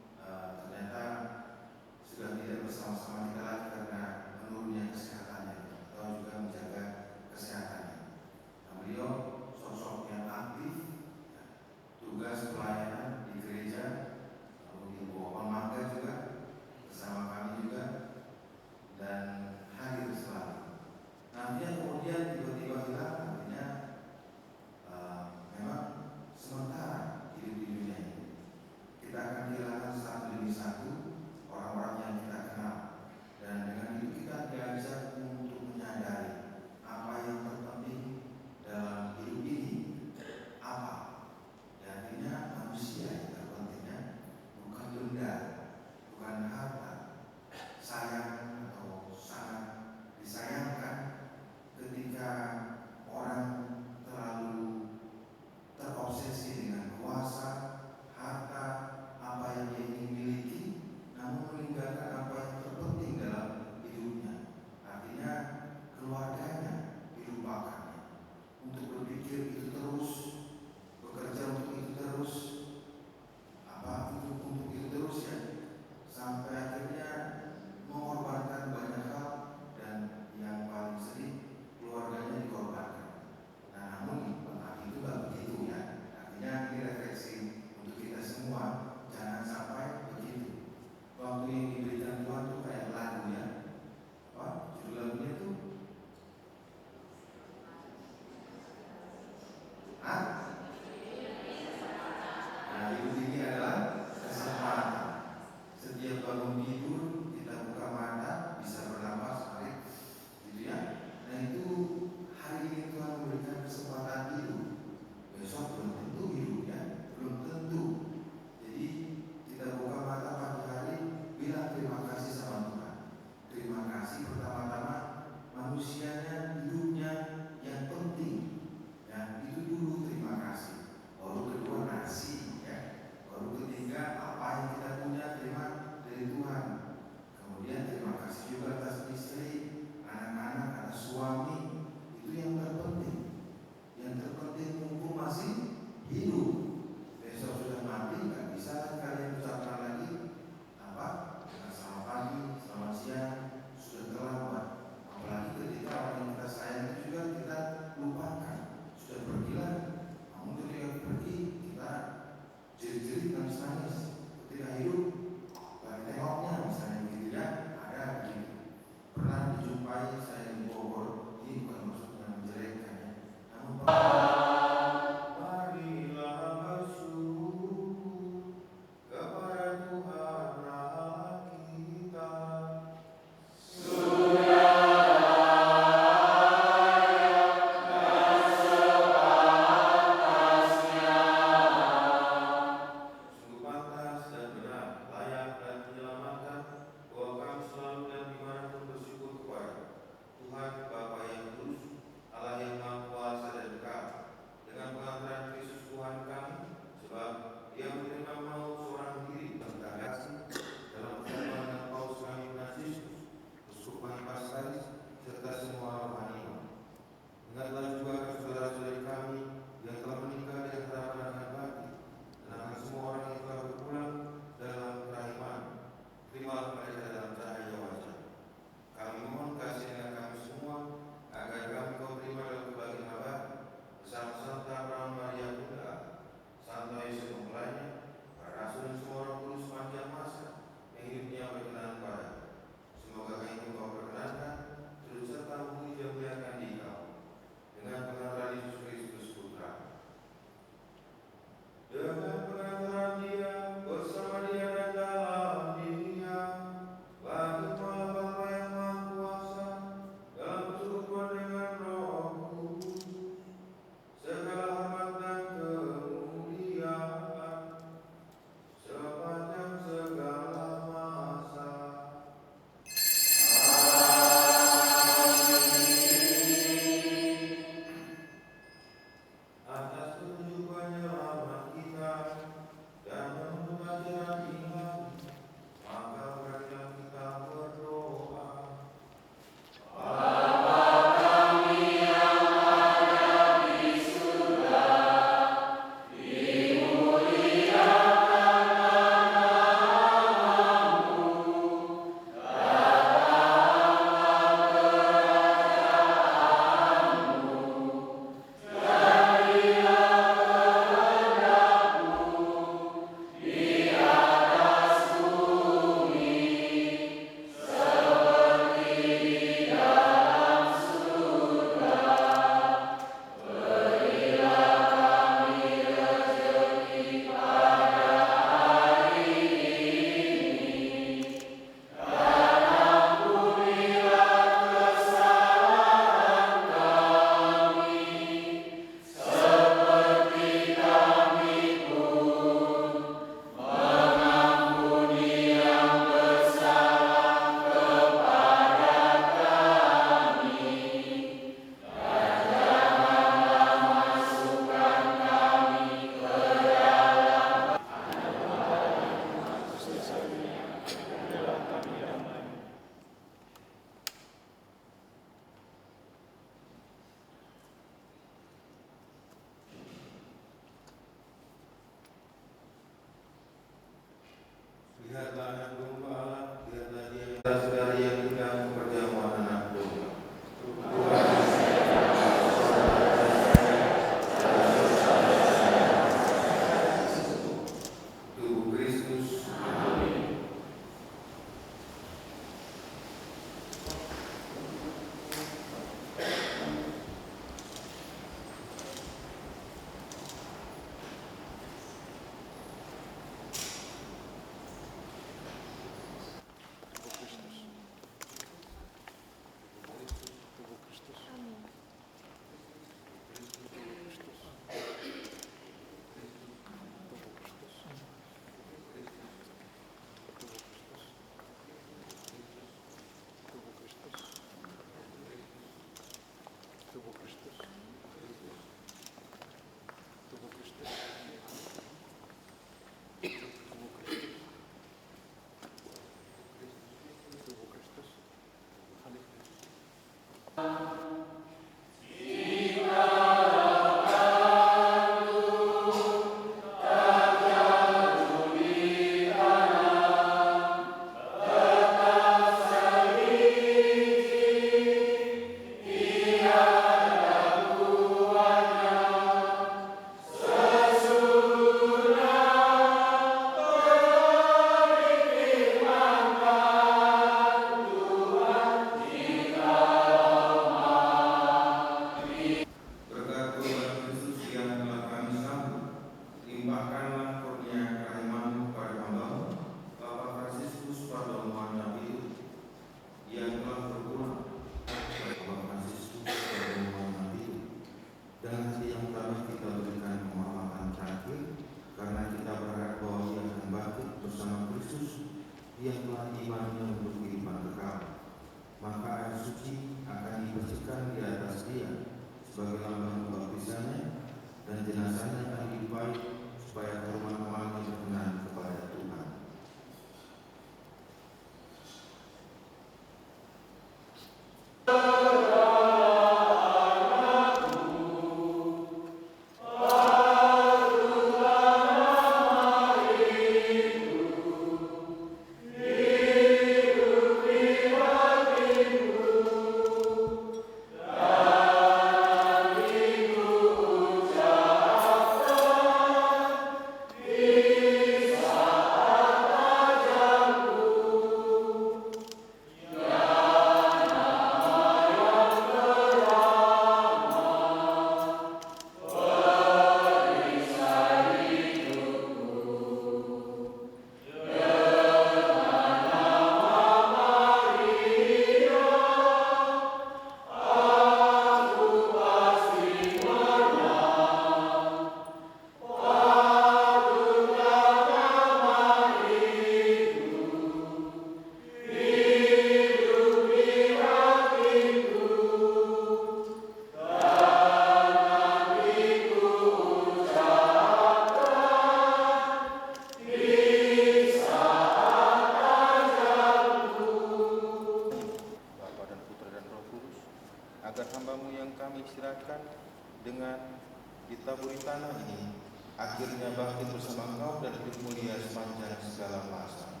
Taburi tanah ini, akhirnya bangkit bersama Engkau dan hidup mulia sepanjang segala masa.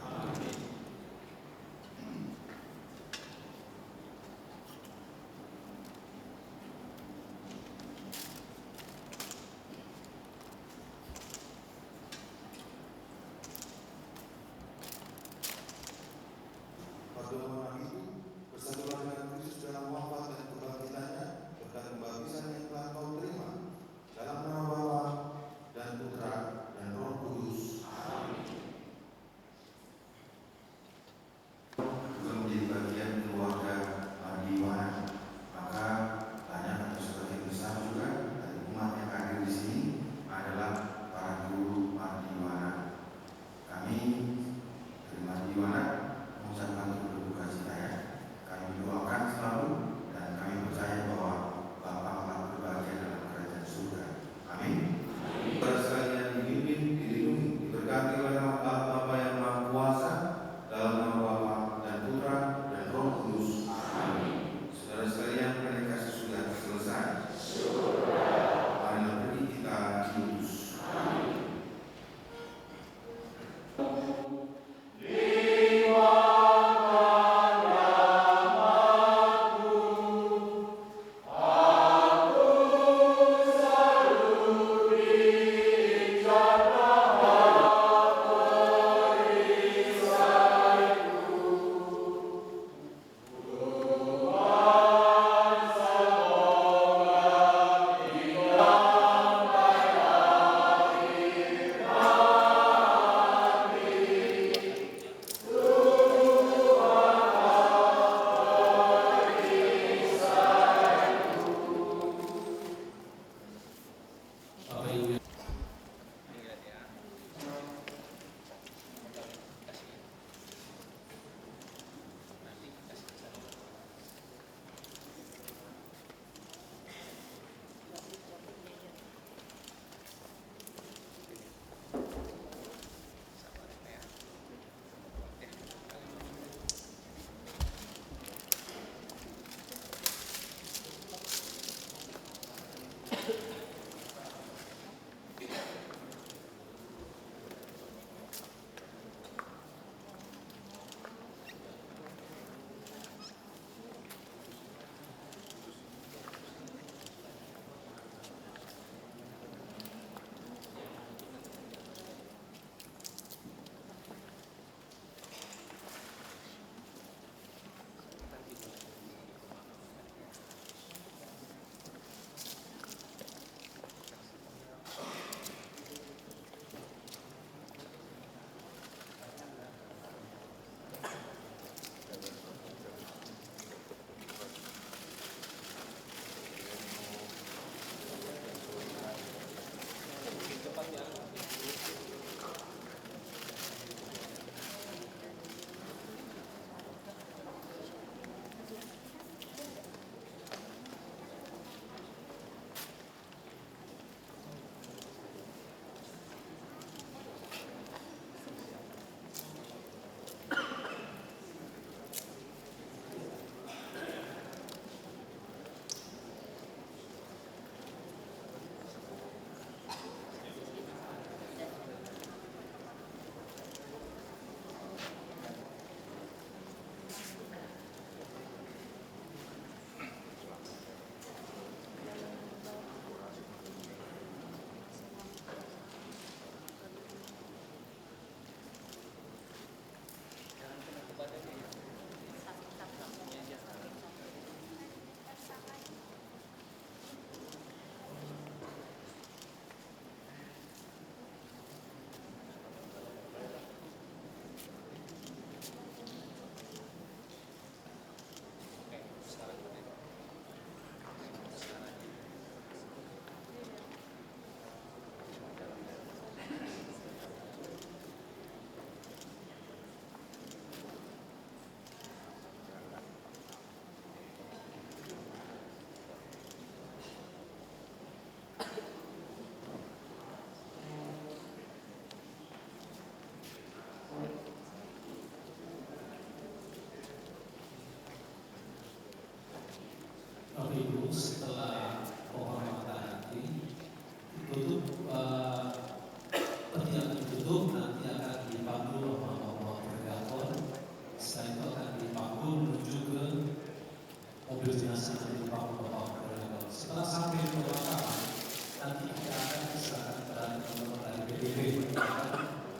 Amin. Pada malam itu, bersatulah dengan Kristus dalam wafat dan kebangkitannya, berkat pembaptisan yang telah kau terima, dalam nama Bapa dan Putra dan Roh Kudus. Amin.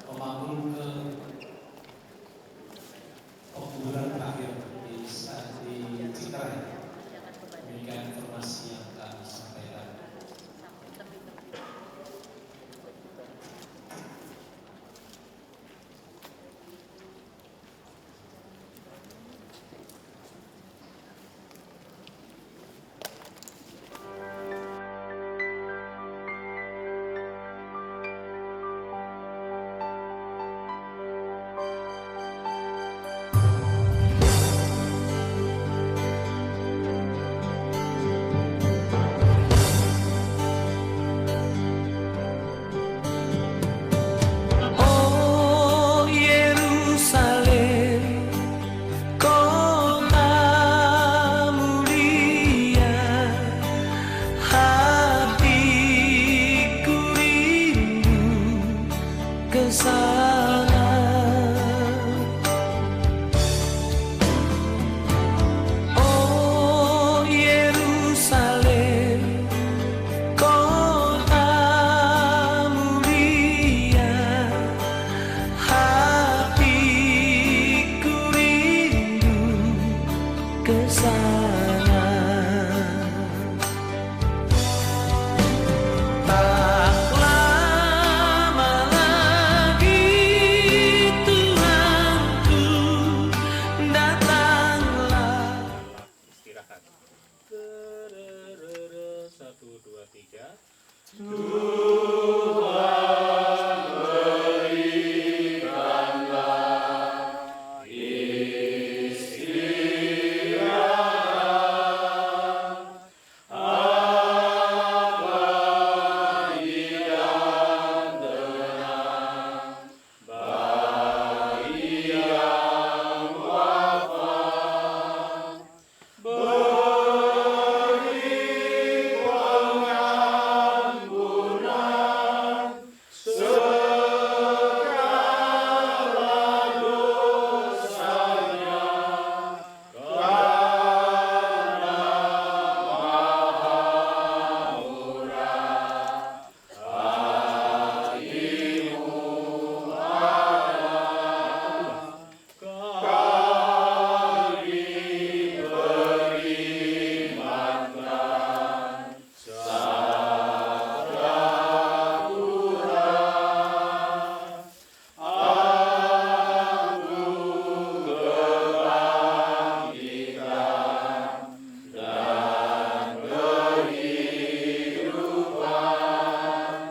membangun ke pekuburan terakhir di, di Cengkareng. Demikian informasi yang kami sampaikan. O Yerusalem, kota mulia, hatiku rindu ke sana. O Yerusalem, kota mulia, hatiku rindu ke sana. Tak lama lagi Tuhanku datanglah. Istirahat. Satu, dua, tiga. Tuhan, berikanlah istirahat, abadi dan tenang bagi yang wafat. Beri pengampunan segala dosanya, karena Maha Murah hatimu, Allah. Kami perkenankan sabda Tuhan, ampun kebangkitan dan kehidupan.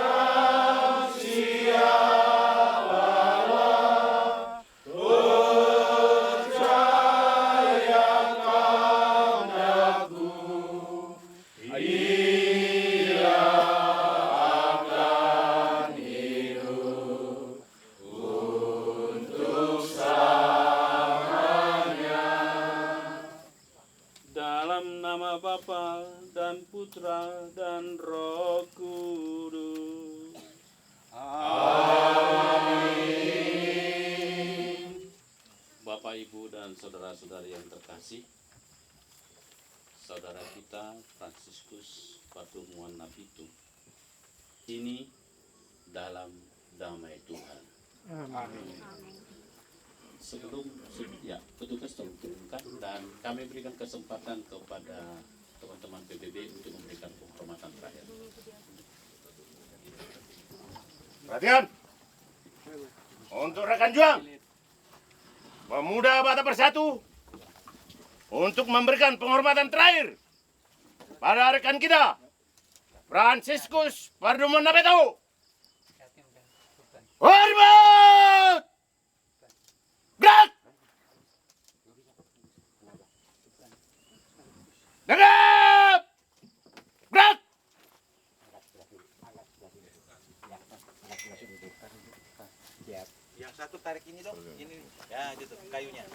Barang siapalah percaya kehendakku, ia akan hidup untuk selamanya. Dalam nama Bapa dan Putra dan Roh Kudus. Amin. Bapak, Ibu, dan saudara-saudari yang terkasih, saudara kita Fransiskus Pardonguan Napitu ini dalam damai Tuhan. Amin. Sebelum, se-, ya, petugas tolong turunkan dan kami berikan kesempatan kepada teman-teman P B B untuk memberikan penghormatan terakhir. Perhatian! Untuk rekan juang, pemuda Batak Bersatu, untuk memberikan penghormatan terakhir pada rekan kita, Fransiskus Pardonguan Napitu. Hormat! Gerak! Tegap! Gerak! Yang satu tarik ini dong, ini, ya, gitu, kayunya.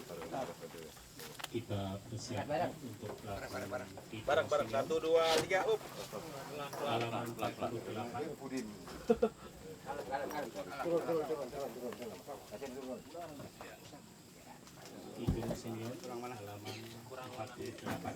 Kita persiapkan untuk bareng, bareng, bareng. Satu, dua, tiga, up. Halaman empat puluh delapan. Ibu Senior, halaman empat puluh delapan.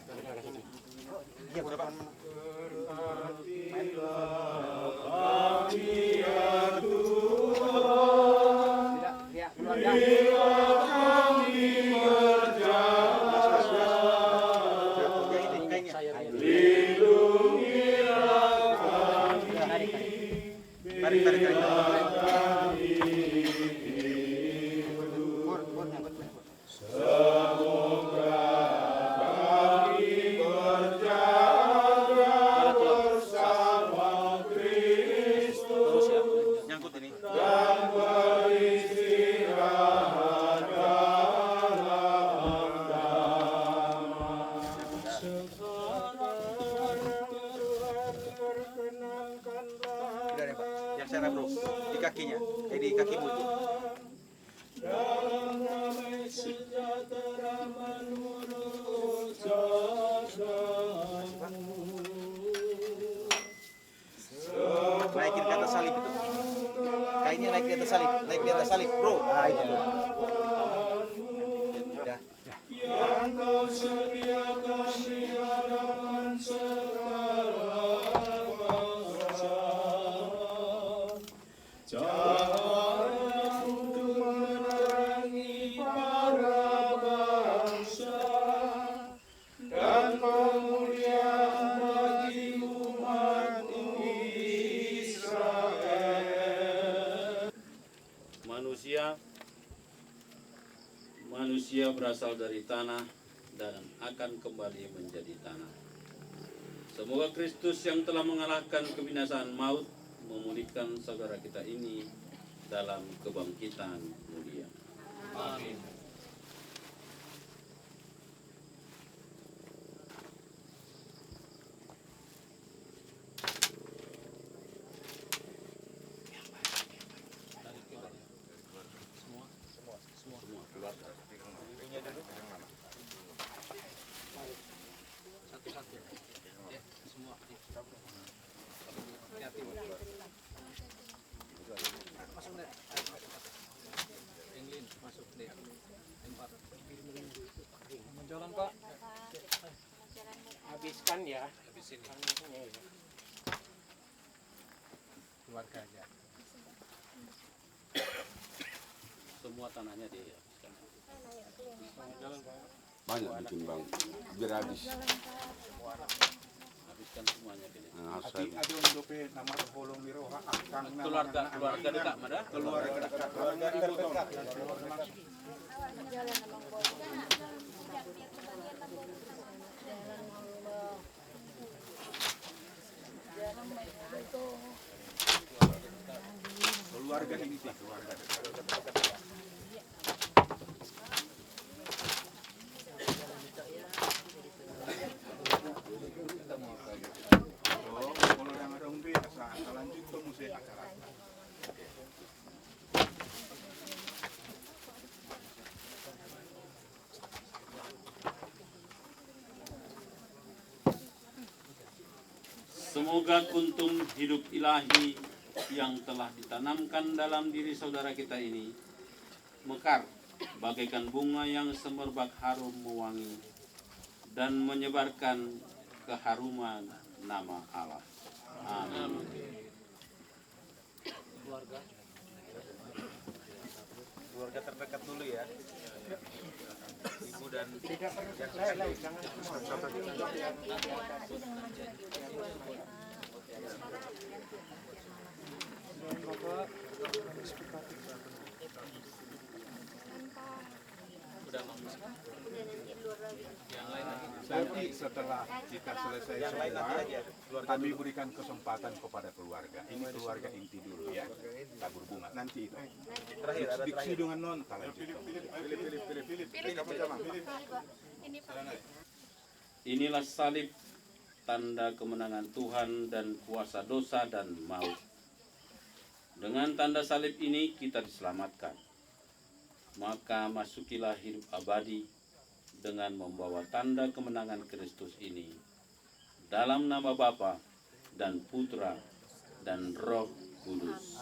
Tarik, tarik, tarik. Terus ya, nyangkut ini. Udah deh, Pak. Yang sana, Bro. Di kakinya. Eh, di kakimu itu. Naikin ke atas salib itu. Kainnya naik di atas salib, naik di atas salib, Bro. Ah, itu, Bro. Udah. Manusia, manusia berasal dari tanah dan akan kembali menjadi tanah. Semoga Kristus yang telah mengalahkan kebinasaan maut memulihkan saudara kita ini dalam kebangkitan mulia. Amin. Semua, semua, semua keluarga. Ibunya dulu. Satu-satu. Ya, semua. Hati-hati. Masuk, Nek. Masuk, masuk. Englin, masuk, Nek. Empat. Jalan, Pak. Habiskan ya. Habisin ya. Keluarga aja. Semua tanahnya dihabiskan. Banyak bikin, Bang. Biar habis. Habiskan semuanya, Bang. Nah, harus habis. Adi, adi on dope nama holong ni roha, akang nama keluarga, anak, keluarga dekat, mana? Keluarga dekat. Keluarga dekat. Keluarga inti, keluarga dekat. Kalau yang ada umbi, asa, asa lanjut tu muse acara. Semoga kuntum hidup ilahi yang telah ditanamkan dalam diri saudara kita ini mekar bagaikan bunga yang semerbak harum mewangi dan menyebarkan keharuman nama Allah. Amin. Keluarga. Keluarga terdekat dulu ya. Ibu dan Nanti setelah kita selesai semua, kami berikan kesempatan kepada keluarga. Ini keluarga inti dulu ya. Tabur bunga. Nanti itu. Terakhir, ada diksi terakhir. Dengan non, kita lanjutkan. Inilah salib, tanda kemenangan Tuhan dan kuasa dosa dan maut. Dengan tanda salib ini kita diselamatkan. Maka masukilah hidup abadi dengan membawa tanda kemenangan Kristus ini. Dalam nama Bapa dan Putra dan Roh Kudus.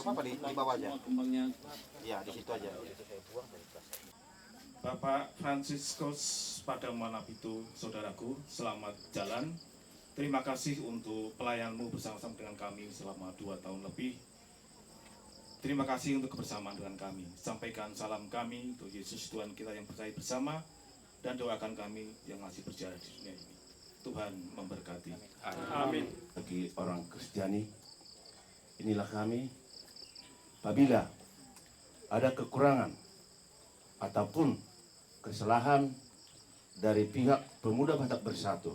Apa di, di bawah aja? Ya, di situ aja. Bapak Franciscus Pardomuan Napitu, saudaraku, selamat jalan. Terima kasih untuk pelayanmu bersama-sama dengan kami selama dua tahun lebih. Terima kasih untuk kebersamaan dengan kami. Sampaikan salam kami untuk Yesus Tuhan kita yang percaya bersama, dan doakan kami yang masih berjalan di dunia ini. Tuhan memberkati. Amin. Bagi orang Kristiani, inilah kami. Apabila ada kekurangan ataupun kesalahan dari pihak Pemuda Batak Bersatu,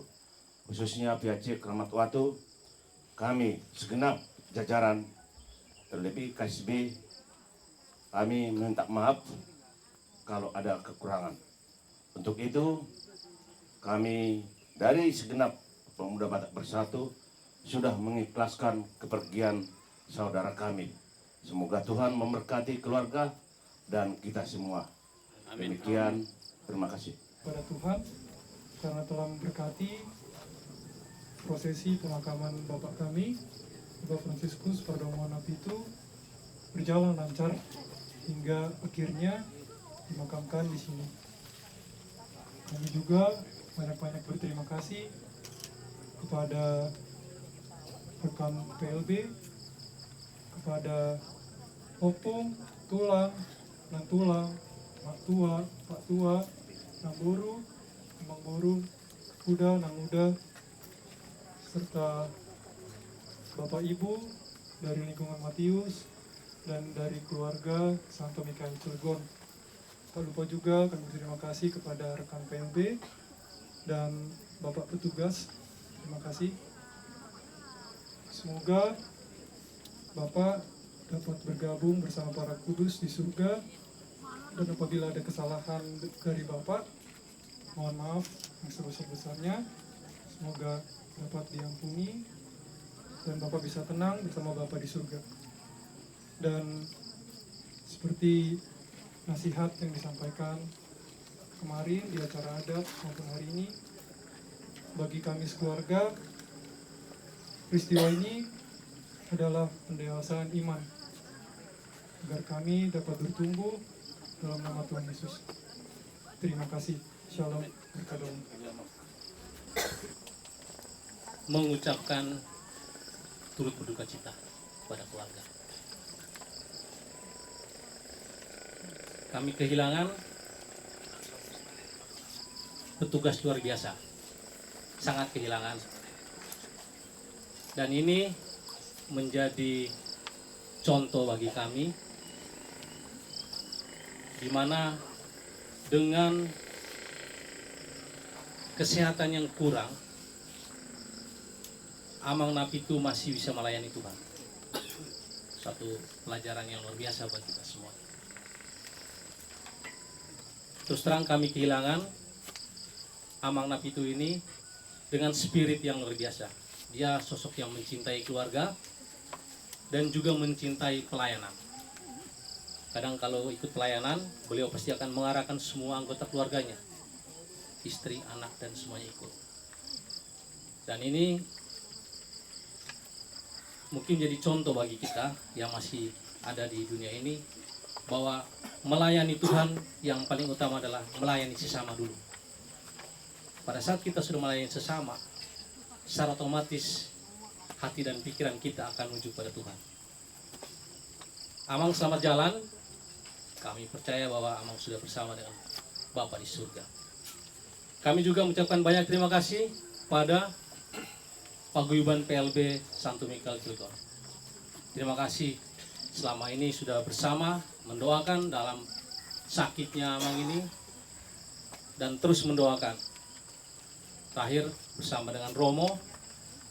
khususnya P A C Keramat Watu, kami segenap jajaran, terlebih K S B, kami minta maaf kalau ada kekurangan. Untuk itu, kami dari segenap Pemuda Batak Bersatu sudah mengikhlaskan kepergian saudara kami. Semoga Tuhan memberkati keluarga dan kita semua. Amin. Demikian, terima kasih. Pada Tuhan, karena telah memberkati prosesi pemakaman Bapak kami, Bapak Franciscus Pardomuan Napitu, berjalan lancar hingga akhirnya dimakamkan di sini. Kami juga banyak-banyak berterima kasih kepada rekan P L B, kepada ompung, tulang, nantulang, mak tua, pak tua, namboru, amangboru, uda, nanguda, serta bapak ibu dari lingkungan Matius dan dari keluarga Santo Mikael Cilegon. Tak lupa juga kami berterima kasih kepada rekan P L B dan Bapak petugas. Terima kasih. Semoga Bapak dapat bergabung bersama para kudus di surga. Dan apabila ada kesalahan dari Bapak, mohon maaf yang sebesar-besarnya. Semoga dapat diampuni dan Bapak bisa tenang bersama Bapak di surga. Dan seperti nasihat yang disampaikan kemarin di acara adat maupun hari ini, bagi kami sekeluarga, peristiwa ini adalah pendewasaan iman, agar kami dapat bertumbuh dalam nama Tuhan Yesus. Terima kasih. Shalom. Berkat Tuhan. Mengucapkan turut berduka cita kepada keluarga. Kami kehilangan petugas luar biasa, sangat kehilangan. Dan ini menjadi contoh bagi kami, di mana dengan kesehatan yang kurang, Amang Napitu masih bisa melayani Tuhan. Satu pelajaran yang luar biasa buat kita semua. Terus terang, kami kehilangan Amang Napitu ini dengan spirit yang luar biasa. Dia sosok yang mencintai keluarga dan juga mencintai pelayanan. Kadang kalau ikut pelayanan, beliau pasti akan mengarahkan semua anggota keluarganya, istri, anak, dan semuanya ikut. Dan ini mungkin jadi contoh bagi kita yang masih ada di dunia ini, bahwa melayani Tuhan yang paling utama adalah melayani sesama dulu. Pada saat kita sudah melayani sesama, secara otomatis hati dan pikiran kita akan menuju pada Tuhan. Amang, selamat jalan. Kami percaya bahwa Amang sudah bersama dengan Bapa di surga. Kami juga mengucapkan banyak terima kasih pada paguyuban P L B Santo Mikael Cilegon. Terima kasih selama ini sudah bersama mendoakan dalam sakitnya Amang ini dan terus mendoakan. Terakhir, bersama dengan Romo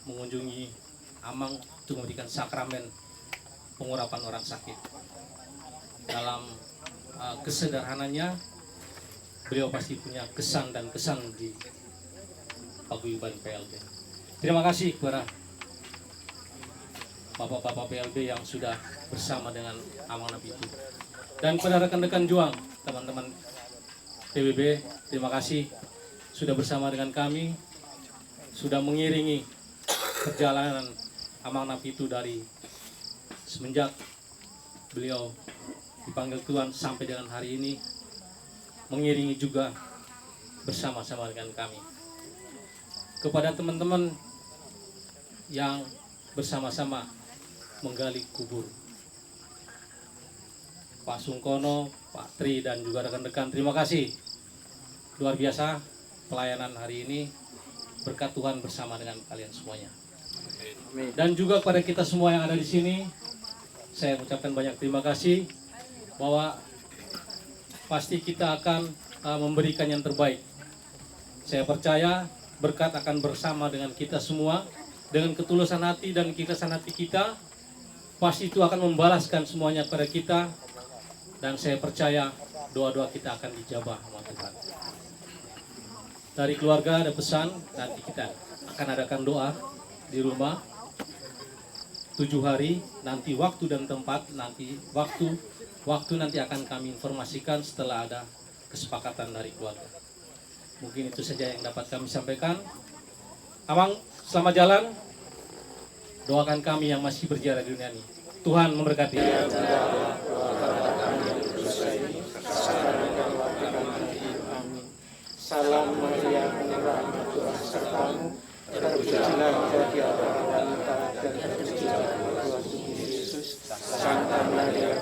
mengunjungi Amang untuk memberikan sakramen pengurapan orang sakit. Dalam, eh, kesederhananya, beliau pasti punya kesan dan kesan di paguyuban P L B. Terima kasih kepada bapak-bapak P L B yang sudah bersama dengan Amang Napitu. Dan kepada rekan-rekan juang, teman-teman P B B, terima kasih sudah bersama dengan kami, sudah mengiringi perjalanan Amang Napitu dari semenjak beliau dipanggil Tuhan sampai dengan hari ini mengiringi juga bersama-sama dengan kami. Kepada teman-teman yang bersama-sama menggali kubur, Pak Sungkono, Pak Tri, dan juga rekan-rekan, terima kasih. Luar biasa pelayanan hari ini. Berkat Tuhan bersama dengan kalian semuanya. Dan juga kepada kita semua yang ada di sini, saya ucapkan banyak terima kasih bahwa pasti kita akan, uh, memberikan yang terbaik. Saya percaya berkat akan bersama dengan kita semua, dengan ketulusan hati dan keikhlasan hati kita, pasti itu akan membalaskan semuanya kepada kita, dan saya percaya doa-doa kita akan dijabah sama Tuhan. Dari keluarga ada pesan, nanti kita akan adakan doa di rumah tujuh hari, nanti waktu dan tempat, nanti waktu, waktu nanti akan kami informasikan setelah ada kesepakatan dari keluarga. Mungkin itu saja yang dapat kami sampaikan. Amang, selamat jalan. Doakan kami yang masih berziarah di dunia ini. Tuhan memberkati. Amin. Salam Maria, penuh rahmat, Tuhan sertamu. Terpujilah engkau di antara wanita, dan terpujilah buah tubuhmu, Yesus. Santa Maria,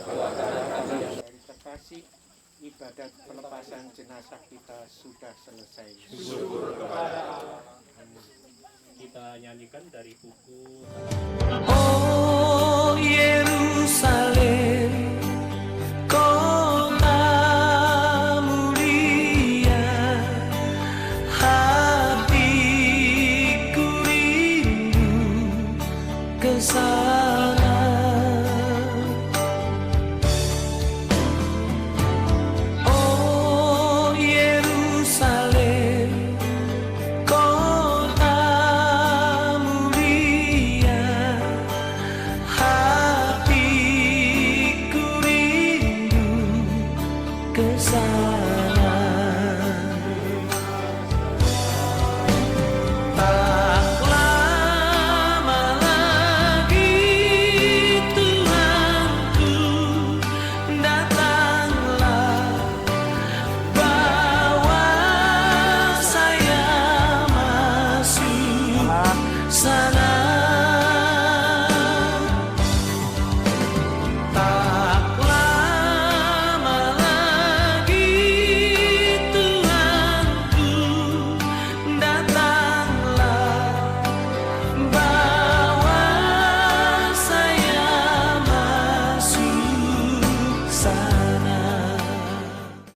berdoalah kami yang terkasih. Ibadat pelepasan jenazah kita sudah selesai. Syukur kepada Allah. Kita nyanyikan dari buku